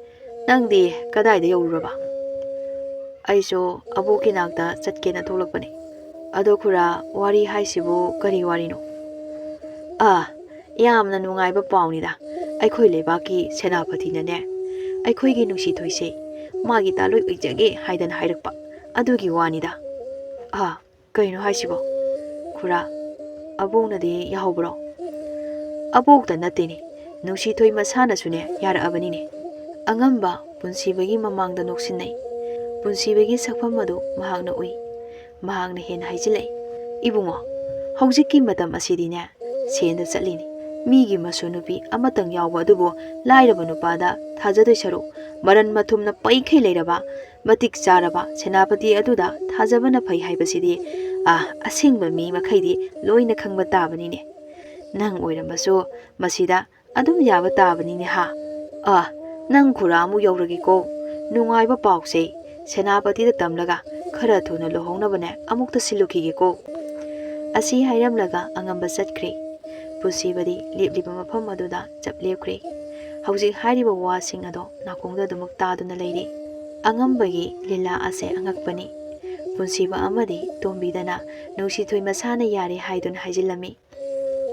ꯅꯪꯗꯤ ꯀꯗꯥꯏꯗ ꯌꯧꯔꯨꯔꯕ? ꯑꯩꯁꯨ ꯑꯕꯣꯛꯀꯤ ꯅꯥꯛꯇ ꯆꯠꯀꯦꯅ ꯊꯣꯛꯂꯛꯄꯅꯤ꯫ ꯑꯗꯣ ꯈꯨꯔꯥ, ꯋꯥꯔꯤ ꯍꯥꯏꯁꯤꯕꯨ ꯀꯔꯤ ꯋꯥꯔꯤꯅꯣ? ꯑꯥ, ꯌꯥꯝꯅ ꯅꯨꯡꯉꯥꯏꯕ ꯄꯥꯎꯅꯤꯗ꯫ ꯑꯩꯈꯣꯏ ꯂꯩꯕꯥꯛꯀꯤ ꯁꯦꯅꯥꯄꯇꯤꯅꯅꯦ, ꯑꯩꯈꯣꯏꯒꯤ ꯅꯨꯡꯁꯤꯊꯣꯏꯁꯦ ꯃꯥꯒꯤ ꯇꯥꯂꯣꯏ ꯑꯣꯏꯖꯒꯦ ꯍꯥꯏꯗꯅ ꯍꯥꯏꯔꯛꯄ ꯑꯗꯨꯒꯤ ꯋꯥꯅꯤꯗ꯫ ꯑꯥ, ꯀꯩꯅꯣ ꯍꯥꯏꯁꯤꯕꯣ? ꯈꯨꯔꯥ, ꯑꯕꯣꯛꯅꯗꯤ ꯌꯥꯍꯧꯕ꯭ꯔꯣ? ꯑꯕꯣꯛꯇ ꯅꯠꯇꯦꯅꯦ, ꯅꯨꯡꯁꯤꯊꯣꯏ ꯃꯁꯥꯅꯁꯨꯅꯦ ꯌꯥꯔꯛꯑꯕꯅꯤꯅꯦ꯫ ꯑꯉꯝꯕ ꯄꯨꯟꯁꯤꯕꯒꯤ ꯃꯃꯥꯡꯗ ꯅꯣꯛꯁꯤꯟꯅꯩ꯫ ꯄꯨꯟꯁꯤꯕꯒꯤ ꯁꯛꯐꯝ ꯑꯗꯨ ꯃꯍꯥꯛꯅ ꯎꯏ꯫ ꯃꯍꯥꯛꯅ ꯍꯦꯟꯅ ꯍꯥꯏꯖꯤꯜꯂꯛꯏ, "ꯏꯕꯨꯡꯉꯣ, ꯍꯧꯖꯤꯛꯀꯤ ꯃꯇꯝ ꯑꯁꯤꯗꯤꯅꯦ, ꯁꯦꯟꯗ ꯆꯠꯂꯤꯅꯤ꯫ ꯃꯤꯒꯤ ꯃꯁꯨ ꯅꯨꯄꯤ ꯑꯃꯇꯪ ꯌꯥꯎꯕ ꯑꯗꯨꯕꯨ ꯂꯥꯏꯔꯕ ꯅꯨꯄꯥꯗ ꯊꯥꯖꯗꯣꯏ ꯁꯔꯨꯛ, ꯃꯔꯟ ꯃꯊꯨꯝꯅ ꯄꯩꯈꯩ ꯂꯩꯔꯕ, ꯃꯇꯤꯛ ꯆꯥꯔꯕ ꯁꯦꯅꯥꯄꯇꯤ ꯑꯗꯨꯗ ꯊꯥꯖꯕꯅ ꯐꯩ ꯍꯥꯏꯕꯁꯤꯗꯤ, ꯑꯥ, ꯑꯁꯦꯡꯕ ꯃꯤ ꯃꯈꯩꯗꯤ ꯂꯣꯏꯅ ꯈꯪꯕ ꯇꯥꯕꯅꯤꯅꯦ꯫ ꯅꯪ ꯑꯣꯏꯔꯝꯕꯁꯨ ꯃꯁꯤꯗ ꯑꯗꯨꯝ ꯌꯥꯕ ꯇꯥꯕꯅꯤꯅꯦ ꯍꯥ꯫ ꯑꯥ, ꯅꯪ ꯈꯨꯔꯥ ꯑꯃꯨꯛ ꯌꯧꯔꯒꯦꯀꯣ꯫ ꯅꯨꯡꯉꯥꯏꯕ ꯄꯥꯎꯁꯦ ꯁꯦꯅꯥꯄꯇꯤꯗ ꯇꯝꯂꯒ ꯈꯔ ꯊꯨꯅ ꯂꯨꯍꯣꯡꯅꯕꯅꯦ ꯑꯃꯨꯛꯇ ꯁꯤꯜꯂꯨꯈꯤꯒꯦꯀꯣ꯫" ꯑꯁꯤ ꯍꯥꯏꯔꯝꯂꯒ ꯑꯉꯝꯕ ꯆꯠꯈ꯭ꯔꯦ꯫ ꯄꯨꯟꯁꯤꯕꯗꯤ ꯂꯦꯞꯂꯤꯕ ꯃꯐꯝ ꯑꯗꯨꯗ ꯆꯞ ꯂꯦꯞꯈ꯭ꯔꯦ꯫ ꯍꯧꯖꯤꯛ ꯍꯥꯏꯔꯤꯕ ꯋꯥꯁꯤꯡ ꯑꯗꯣ ꯅꯥꯀꯣꯡꯗ ꯑꯗꯨꯃꯛ ꯇꯥꯗꯨꯅ ꯂꯩꯔꯦ꯫ ꯑꯉꯝꯕꯒꯤ ꯂꯤꯂꯥ ꯑꯁꯦ ꯑꯉꯛꯄꯅꯤ꯫ ꯄꯨꯟꯁꯤꯕ ꯑꯃꯗꯤ ꯇꯣꯝꯕꯤꯗꯅ ꯅꯨꯡꯁꯤꯊꯣꯏ ꯃꯁꯥꯅ ꯌꯥꯔꯦ ꯍꯥꯏꯗꯨꯅ ꯍꯥꯏꯖꯤꯜꯂꯝꯃꯤ꯫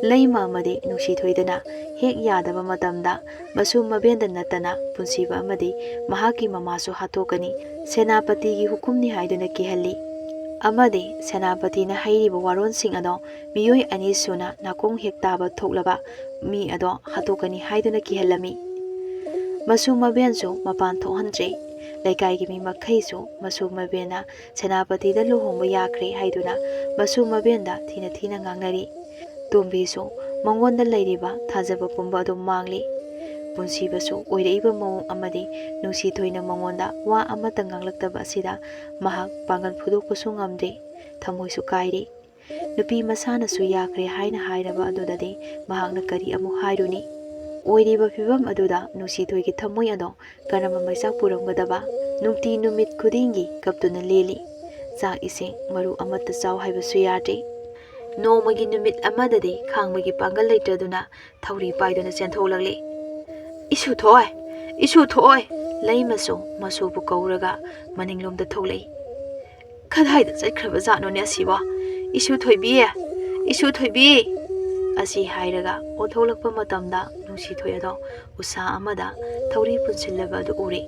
ꯂꯩꯃ ꯑꯃꯗꯤ ꯅꯨꯡꯁꯤꯊꯣꯏꯗꯅ ꯍꯦꯛ ꯌꯥꯗꯕ ꯃꯇꯝꯗ ꯃꯁꯨ ꯃꯕꯦꯟꯗ ꯅꯠꯇꯅ ꯄꯨꯟꯁꯤꯕ ꯑꯃꯗꯤ ꯃꯍꯥꯛꯀꯤ ꯃꯃꯥꯁꯨ ꯍꯥꯠꯇꯣꯛꯀꯅꯤ, ꯁꯦꯅꯥꯄꯇꯤꯒꯤ ꯍꯨꯀꯨꯝꯅꯤ ꯍꯥꯏꯗꯨꯅ ꯀꯤꯍꯜꯂꯤ꯫ ꯑꯃꯗꯤ ꯁꯦꯅꯥꯄꯇꯤꯅ ꯍꯩꯔꯤꯕ ꯋꯥꯔꯣꯜꯁꯤꯡ ꯑꯗꯣ ꯃꯤꯑꯣꯏ ꯑꯅꯤ ꯁꯨꯅ ꯅꯥꯀꯣꯡ ꯍꯦꯛ ꯇꯥꯕ ꯊꯣꯛꯂꯕ ꯃꯤ ꯑꯗꯣ ꯍꯥꯠꯇꯣꯛꯀꯅꯤ ꯍꯥꯏꯗꯨꯅ ꯀꯤꯍꯜꯂꯝꯃꯤ꯫ ꯃꯁꯨ ꯃꯕꯦꯟꯁꯨ ꯃꯄꯥꯟ ꯊꯣꯛꯍꯟꯗ꯭ꯔꯦ꯫ ꯂꯩꯀꯥꯏꯒꯤ ꯃꯤ ꯃꯈꯩꯁꯨ ꯃꯁꯨ ꯃꯕꯦꯟꯅ ꯁꯦꯅꯥꯄꯇꯤꯗ ꯂꯨꯍꯣꯡꯕ ꯌꯥꯈ꯭ꯔꯦ ꯍꯥꯏꯗꯨꯅ ꯃꯁꯨ ꯃꯕꯦꯟꯗ ꯊꯤꯅ ꯊꯤꯅ ꯉꯥꯡꯅꯔꯤ꯫ ꯇꯣꯝꯕꯤꯁꯨ ꯃꯉꯣꯟꯗ ꯂꯩꯔꯤꯕ ꯊꯥꯖꯕ ꯄꯨꯝꯕ ꯑꯗꯨ ꯃꯥꯡꯂꯤ꯫ ꯄꯨꯟꯁꯤꯕꯁꯨ ꯑꯣꯏꯔꯛꯏꯕ ꯃꯑꯣꯡ ꯑꯃꯗꯤ ꯅꯨꯡꯁꯤꯊꯣꯏꯅ ꯃꯉꯣꯟꯗ ꯋꯥ ꯑꯃꯠꯇ ꯉꯥꯡꯂꯛꯇꯕ ꯑꯁꯤꯗ ꯃꯍꯥꯛ ꯄꯥꯡꯒꯜ ꯐꯨꯗꯣꯛꯄꯁꯨ ꯉꯝꯗ꯭ꯔꯦ, ꯊꯃꯣꯏꯁꯨ ꯀꯥꯏꯔꯦ꯫ ꯅꯨꯄꯤ ꯃꯁꯥꯅꯁꯨ ꯌꯥꯈ꯭ꯔꯦ ꯍꯥꯏꯅ ꯍꯥꯏꯔꯕ ꯑꯗꯨꯗꯗꯤ ꯃꯍꯥꯛꯅ ꯀꯔꯤ ꯑꯃꯨꯛ ꯍꯥꯏꯔꯨꯅꯤ? ꯑꯣꯏꯔꯤꯕ ꯐꯤꯕꯝ ꯑꯗꯨꯗ ꯅꯨꯡꯁꯤꯊꯣꯏꯒꯤ ꯊꯃꯣꯏ ꯑꯗꯣ ꯀꯔꯝꯕ ꯃꯩꯆꯥꯛ ꯄꯨꯔꯝꯒꯗꯕ? ꯅꯨꯡꯇꯤ ꯅꯨꯃꯤꯠ ꯈꯨꯗꯤꯡꯒꯤ ꯀꯞꯇꯨꯅ ꯂꯦꯜꯂꯤ꯫ ꯆꯥꯛ ꯏꯁꯤꯡ ꯃꯔꯨ ꯑꯃꯠꯇ ꯆꯥꯎ ꯍꯥꯏꯕꯁꯨ ꯌꯥꯗ꯭ꯔꯤ꯫ ꯅꯣꯡꯃꯒꯤ ꯅꯨꯃꯤꯠ ꯑꯃꯗꯗꯤ ꯈꯥꯡꯕꯒꯤ ꯄꯥꯡꯒꯜ ꯂꯩꯇ꯭ꯔꯗꯨꯅ ꯊꯧꯔꯤ ꯄꯥꯏꯗꯨꯅ ꯆꯦꯟꯊꯣꯛꯂꯛꯂꯤ꯫ "ꯏꯁꯨꯊꯣꯏ! ꯏꯁꯨꯊꯣꯏ!" ꯂꯩꯃꯁꯨ ꯃꯁꯨꯕꯨ ꯀꯧꯔꯒ ꯃꯅꯤꯡꯂꯣꯝꯗ ꯊꯣꯛꯂꯛꯏ꯫ "ꯀꯗꯥꯏꯗ ꯆꯠꯈ꯭ꯔꯕ ꯖꯥꯠꯅꯣꯅꯦ ꯑꯁꯤꯕꯣ? ꯏꯁꯨꯊꯣꯏꯕꯤ! ꯏꯁꯨꯊꯣꯏꯕꯤ!" ꯑꯁꯤ ꯍꯥꯏꯔꯒ ꯑꯣꯟꯊꯣꯛꯂꯛꯄ ꯃꯇꯝꯗ ꯅꯨꯡꯁꯤꯊꯣꯏ ꯑꯗꯣ ꯎꯁꯥ ꯑꯃꯗ ꯊꯧꯔꯤ ꯄꯨꯟꯁꯤꯜꯂꯕ ꯑꯗꯨ ꯎꯔꯦ꯫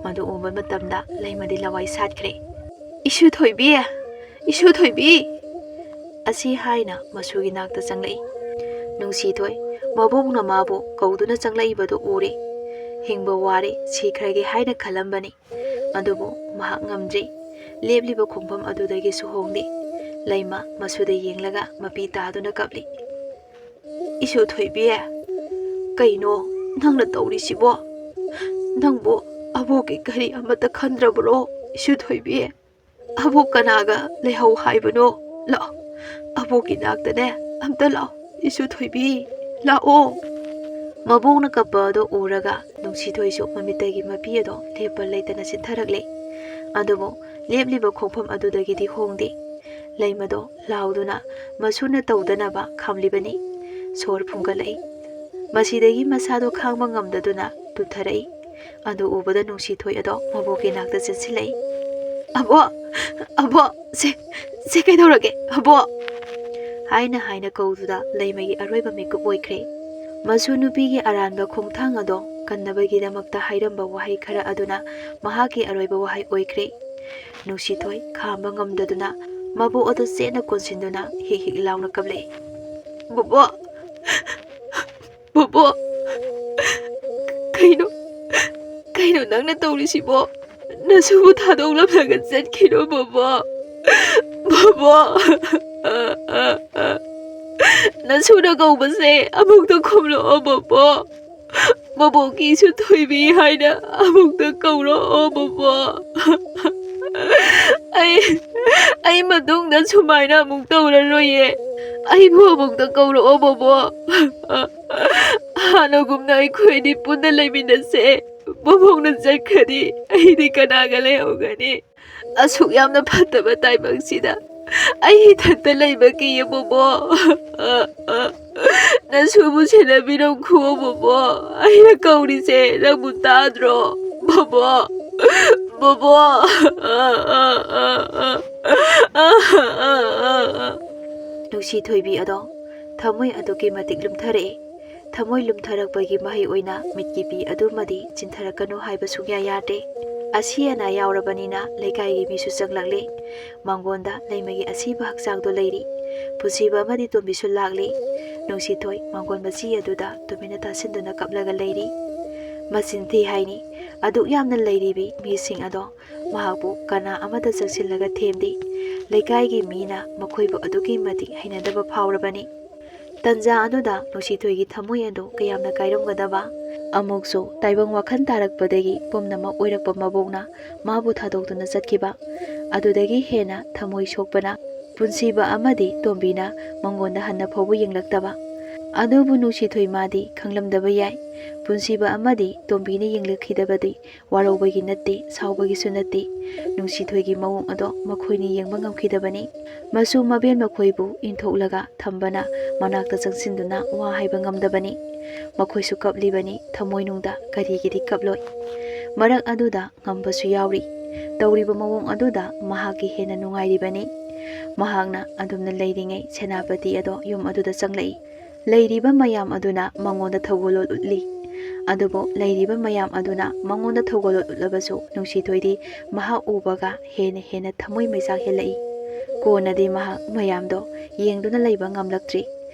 ꯃꯗꯨ ꯎꯕ ꯃꯇꯝꯗ ꯂꯩꯃꯗꯤ ꯂꯋꯥꯏ ꯁꯥꯠꯈ꯭ꯔꯦ꯫ "ꯏꯁꯨꯊꯣꯏꯕꯤ! ꯏꯁꯨꯊꯣꯏꯕꯤ!" ꯑꯁꯤ ꯍꯥꯏꯅ ꯃꯁꯨꯒꯤ ꯅꯥꯛꯇ ꯆꯪꯂꯛꯏ꯫ ꯅꯨꯡꯁꯤꯊꯣꯏ ꯃꯕꯣꯛꯅ ꯃꯥꯕꯨ ꯀꯧꯗꯨꯅ ꯆꯪꯂꯛꯏꯕꯗꯨ ꯎꯔꯦ꯫ ꯍꯤꯡꯕ ꯋꯥꯔꯦ, ꯁꯤꯈ꯭ꯔꯒꯦ ꯍꯥꯏꯅ ꯈꯜꯂꯝꯕꯅꯤ꯫ ꯑꯗꯨꯕꯨ ꯃꯍꯥꯛ ꯉꯝꯗ꯭ꯔꯤ꯫ ꯂꯦꯞꯂꯤꯕ ꯈꯣꯡꯐꯝ ꯑꯗꯨꯗꯒꯤꯁꯨ ꯍꯣꯡꯗꯦ꯫ ꯂꯩꯃ ꯃꯁꯨꯗ ꯌꯦꯡꯂꯒ ꯃꯄꯤ ꯇꯥꯗꯨꯅ ꯀꯞꯂꯤ꯫ "ꯏꯁꯨ ꯊꯣꯏꯕꯤ, ꯀꯩꯅꯣ ꯅꯪꯅ ꯇꯧꯔꯤꯁꯤꯕꯣ? ꯅꯪꯕꯨ ꯑꯕꯣꯛꯀꯤ ꯀꯔꯤ ꯑꯃꯠꯇ ꯈꯟꯗ꯭ꯔꯕ꯭ꯔꯣ, ꯏꯁꯨ ꯊꯣꯏꯕꯤ? ꯑꯕꯣꯛ ꯀꯅꯥꯒ ꯂꯩꯍꯧ ꯍꯥꯏꯕꯅꯣ? ꯂꯥꯛꯑꯣ, ꯑꯕꯣꯛꯀꯤ ꯅꯥꯛꯇꯅꯦ, ꯑꯝꯇ ꯂꯥꯛꯑꯣ, ꯏꯁꯨ ꯊꯣꯏꯕꯤ, ꯂꯥꯛꯑꯣ!" ꯃꯕꯣꯛꯅ ꯀꯞꯄ ꯑꯗꯣ ꯎꯔꯒ ꯅꯨꯡꯁꯤꯊꯣꯏꯁꯨ ꯃꯃꯤꯠꯇꯒꯤ ꯃꯄꯤ ꯑꯗꯣ ꯂꯦꯞꯄ ꯂꯩꯇꯅ ꯆꯤꯟꯊꯔꯛꯂꯦ꯫ ꯑꯗꯨꯕꯨ ꯂꯦꯞꯂꯤꯕ ꯈꯣꯡꯐꯝ ꯑꯗꯨꯗꯒꯤꯗꯤ ꯍꯣꯡꯗꯦ꯫ ꯂꯩꯃꯗꯣ ꯂꯥꯎꯗꯨꯅ ꯃꯁꯨꯅ ꯇꯧꯗꯅꯕ ꯈꯥꯝꯂꯤꯕꯅꯤ꯫ ꯁꯣꯔ ꯐꯨꯟꯒꯠꯂꯛꯏ꯫ ꯃꯁꯤꯗꯒꯤ ꯃꯁꯥꯗꯣ ꯈꯥꯡꯕ ꯉꯝꯗꯗꯨꯅ ꯇꯨꯊꯔꯛꯏ꯫ ꯑꯗꯨ ꯎꯕꯗ ꯅꯨꯡꯁꯤꯊꯣꯏ ꯑꯗꯣ ꯃꯕꯣꯛꯀꯤ ꯅꯥꯛꯇ ꯆꯦꯟꯁꯤꯜꯂꯛꯏ꯫ "ꯑꯕꯣꯛ! ꯑꯕꯣꯛ! ꯁꯦ, ꯁꯦ ꯀꯩꯗꯧꯔꯒꯦ, ꯑꯕꯣꯛ?" ꯍꯥꯏꯅ ꯍꯥꯏꯅ ꯀꯧꯗꯨꯗ ꯂꯩꯃꯒꯤ ꯑꯔꯣꯏꯕ ꯃꯤꯀꯨꯞ ꯑꯣꯏꯈ꯭ꯔꯦ꯫ ꯃꯁꯨ ꯅꯨꯄꯤꯒꯤ ꯑꯔꯥꯟꯕ ꯈꯣꯡꯊꯥꯡ ꯑꯗꯣ ꯀꯟꯅꯕꯒꯤꯗꯃꯛꯇ ꯍꯥꯏꯔꯝꯕ ꯋꯥꯍꯩ ꯈꯔ ꯑꯗꯨꯅ ꯃꯍꯥꯛꯀꯤ ꯑꯔꯣꯏꯕ ꯋꯥꯍꯩ ꯑꯣꯏꯈ꯭ꯔꯦ꯫ ꯅꯨꯡꯁꯤꯊꯣꯏ ꯈꯥꯝꯕ ꯉꯝꯗꯗꯨꯅ ꯃꯕꯣꯛ ꯑꯗꯨ ꯆꯦꯠꯅ ꯀꯣꯟꯁꯤꯟꯗꯨꯅ ꯍꯤꯛ ꯍꯤꯛ ꯂꯥꯎꯅ ꯀꯞꯂꯛꯏ꯫ "ꯕꯣꯕꯣꯛ! ꯕꯣꯕꯣꯛ! ꯀꯩꯅꯣ? ꯀꯩꯅꯣ ꯅꯪꯅ ꯇꯧꯔꯤꯁꯤꯕꯣ? ꯅꯁꯨꯕꯨ ꯊꯥꯗꯣꯛꯂꯝꯂꯒ ꯆꯠꯈꯤꯅꯣ, ꯕꯣꯕꯣꯛ! ꯕꯣꯕꯣꯛ! ꯅꯁꯨꯅ ꯀꯧꯕꯁꯦ ꯑꯃꯨꯛꯇ ꯈꯨꯝꯂꯛꯑꯣ, ꯕꯣꯕꯣꯛ! ꯕꯣꯕꯣꯛꯀꯤꯁꯨ ꯊꯣꯏꯕꯤ ꯍꯥꯏꯅ ꯑꯃꯨꯛꯇ ꯀꯧꯔꯛꯑꯣ, ꯕꯣꯕꯣꯛ! ꯑꯩ, ꯑꯩ ꯃꯇꯨꯡꯗ ꯁꯨꯃꯥꯏꯅ ꯑꯃꯨꯛ ꯇꯧꯔꯔꯣꯏꯌꯦ꯫ ꯑꯩꯕꯨ ꯑꯃꯨꯛꯇ ꯀꯧꯔꯛꯑꯣ, ꯕꯣꯕꯣꯛ꯫ ꯍꯥꯟꯅꯒꯨꯝꯅ ꯑꯩꯈꯣꯏ ꯑꯅꯤ ꯄꯨꯟꯅ ꯂꯩꯃꯤꯟꯅꯁꯦ꯫ ꯕꯣꯕꯣꯛꯅ ꯆꯠꯈ꯭ꯔꯗꯤ ꯑꯩꯗꯤ ꯀꯅꯥꯒ ꯂꯩꯍꯧꯒꯅꯤ? ꯑꯁꯨꯛ ꯌꯥꯝꯅ ꯐꯠꯇꯕ ꯇꯥꯏꯕꯪꯁꯤꯗ ꯑꯩ ꯏꯊꯟꯇ ꯂꯩꯕ ꯀꯤꯌꯦ, ꯕꯣꯕꯣ꯫ ꯅꯁꯨꯕꯨ ꯁꯦꯟꯅꯕꯤꯔꯝꯈꯨꯑꯣ, ꯕꯣꯕꯣ꯫ ꯑꯩꯅ ꯀꯧꯔꯤꯁꯦ ꯅꯪꯕꯨ ꯇꯥꯗ꯭ꯔꯣ, ꯕꯣꯕꯣ? ꯕꯣꯕꯣ꯫ ꯅꯨꯡꯁꯤ ꯊꯣꯏꯕꯤ ꯑꯗꯣ ꯊꯃꯣꯏ ꯑꯗꯨꯛꯀꯤ ꯃꯇꯤꯛ ꯂꯨꯝꯊꯔꯛꯏ꯫ ꯊꯃꯣꯏ ꯂꯨꯝꯊꯔꯛꯄꯒꯤ ꯃꯍꯩ ꯑꯣꯏꯅ ꯃꯤꯠꯀꯤ ꯄꯤ ꯑꯗꯨꯃꯗꯤ ꯆꯤꯟꯊꯔꯛꯀꯅꯨ ꯍꯥꯏꯕ ꯁꯨꯡꯌꯥ ꯌꯥꯗꯦ꯫ ꯑꯁꯤ ꯑꯅꯥ ꯌꯥꯎꯔꯕꯅꯤꯅ ꯂꯩꯀꯥꯏꯒꯤ ꯃꯤꯁꯨ ꯆꯪꯂꯛꯂꯦ꯫ ꯃꯥꯡꯒꯣꯟꯗ ꯂꯩꯃꯒꯤ ꯑꯁꯤꯕ ꯍꯛꯆꯥꯡꯗꯣ ꯂꯩꯔꯤ꯫ ꯄꯨꯟꯁꯤꯕ ꯑꯃꯗꯤ ꯇꯣꯝꯕꯤꯁꯨ ꯂꯥꯛꯂꯤ꯫ ꯅꯨꯡꯁꯤꯊꯣꯏ ꯃꯥꯡꯒꯣꯟ ꯃꯆꯤ ꯑꯗꯨꯗ ꯇꯨꯃꯤꯟꯅ ꯇꯥꯁꯤꯟꯗꯨꯅ ꯀꯞꯂꯒ ꯂꯩꯔꯤ꯫ ꯃꯆꯤꯟ ꯊꯤ ꯍꯥꯏꯅꯤ꯫ ꯑꯗꯨꯛ ꯌꯥꯝꯅ ꯂꯩꯔꯤꯕꯤ ꯃꯤꯁꯤꯡ ꯑꯗꯣ ꯃꯍꯥꯛꯄꯨ ꯀꯅꯥ ꯑꯃꯠꯇ ꯆꯪꯁꯤꯜꯂꯒ ꯊꯦꯝꯗꯦ꯫ ꯂꯩꯀꯥꯏꯒꯤ ꯃꯤꯅ ꯃꯈꯣꯏꯕꯨ ꯑꯗꯨꯛꯀꯤ ꯃꯇꯤꯛ ꯍꯩꯅꯗꯕ ꯐꯥꯎꯔꯕꯅꯤ꯫ ꯇꯟꯖꯥ ꯑꯗꯨꯗ ꯅꯨꯡꯁꯤꯊꯣꯏꯒꯤ ꯊꯃꯣꯏ ꯑꯗꯨ ꯀꯌꯥꯝꯅ ꯀꯥꯏꯔꯝꯒꯗꯕ꯫ ꯑꯃꯨꯛꯁꯨ ꯇꯥꯏꯕꯪ ꯋꯥꯈꯜ ꯇꯥꯔꯛꯄꯗꯒꯤ ꯄꯨꯝꯅꯃꯛ ꯑꯣꯏꯔꯛꯄ ꯃꯕꯣꯛꯅ ꯃꯥꯕꯨ ꯊꯥꯗꯣꯛꯇꯨꯅ ꯆꯠꯈꯤꯕ꯫ ꯑꯗꯨꯗꯒꯤ ꯍꯦꯟꯅ ꯊꯃꯣꯏ ꯁꯣꯛꯄꯅ ꯄꯨꯟꯁꯤꯕ ꯑꯃꯗꯤ ꯇꯣꯝꯕꯤꯅ ꯃꯉꯣꯟꯗ ꯍꯟꯅ ꯐꯥꯎꯕ ꯌꯦꯡꯂꯛꯇꯕ꯫ ꯑꯗꯨꯕꯨ ꯅꯨꯡꯁꯤꯊꯣꯏ ꯃꯥꯗꯤ ꯈꯪꯂꯝꯗꯕ ꯌꯥꯏ꯫ ꯄꯨꯟꯁꯤꯕ ꯑꯃꯗꯤ ꯇꯣꯝꯕꯤꯅ ꯌꯦꯡꯂꯛꯈꯤꯗꯕꯗꯤ ꯋꯥꯔꯧꯕꯒꯤ ꯅꯠꯇꯦ, ꯁꯥꯎꯕꯒꯤꯁꯨ ꯅꯠꯇꯦ꯫ ꯅꯨꯡꯁꯤꯊꯣꯏꯒꯤ ꯃꯑꯣꯡ ꯑꯗꯣ ꯃꯈꯣꯏꯅ ꯌꯦꯡꯕ ꯉꯝꯈꯤꯗꯕꯅꯤ꯫ ꯃꯁꯨ ꯃꯕꯦꯟ ꯃꯈꯣꯏꯕꯨ ꯏꯟꯊꯣꯛꯂꯒ ꯊꯝꯕꯅ ꯃꯅꯥꯛꯇ ꯆꯪꯁꯤꯟꯗꯨꯅ ꯋꯥ ꯍꯥꯏꯕ ꯉꯝꯗꯕꯅꯤ꯫ ꯃꯈꯣꯏꯁꯨ ꯀꯞꯂꯤꯕꯅꯤ, ꯊꯃꯣꯏꯅꯨꯡꯗ ꯀꯔꯤꯒꯤꯗꯤ ꯀꯞꯂꯣꯏ? ꯃꯔꯛ ꯑꯗꯨꯗ ꯉꯝꯕꯁꯨ ꯌꯥꯎꯔꯤ꯫ ꯇꯧꯔꯤꯕ ꯃꯑꯣꯡ ꯑꯗꯨꯗ ꯃꯍꯥꯛꯀꯤ ꯍꯦꯟꯅ ꯅꯨꯡꯉꯥꯏꯔꯤꯕꯅꯤ꯫ ꯃꯍꯥꯛꯅ ꯑꯗꯨꯝꯅ ꯂꯩꯔꯤꯉꯩ ꯁꯦꯅꯥꯄꯇꯤ ꯑꯗꯣ ꯌꯨꯝ ꯑꯗꯨꯗ ꯆꯪꯂꯛꯏ꯫ ꯂꯩꯔꯤꯕ ꯃꯌꯥꯝ ꯑꯗꯨꯅ ꯃꯉꯣꯟꯗ ꯊꯧꯒꯜꯂꯣꯟ ꯎꯠꯂꯤ꯫ ꯑꯗꯨꯕꯨ ꯂꯩꯔꯤꯕ ꯃꯌꯥꯝ ꯑꯗꯨꯅ ꯃꯉꯣꯟꯗ ꯊꯧꯒꯜꯂꯣꯟ ꯎꯠꯂꯕꯁꯨ ꯅꯨꯡꯁꯤꯊꯣꯏꯗꯤ ꯃꯍꯥꯛ ꯎꯕꯒ ꯍꯦꯟꯅ ꯍꯦꯟꯅ ꯊꯃꯣꯏ ꯃꯩꯆꯥꯛ ꯍꯦꯜꯂꯛꯏ꯫ ꯀꯣꯟꯅꯗꯤ ꯃꯍꯥꯛ ꯃꯌꯥꯝꯗꯣ ꯌꯦꯡꯗꯨꯅ ꯂꯩꯕ ꯉꯝꯂꯛꯇ꯭ꯔꯤ꯫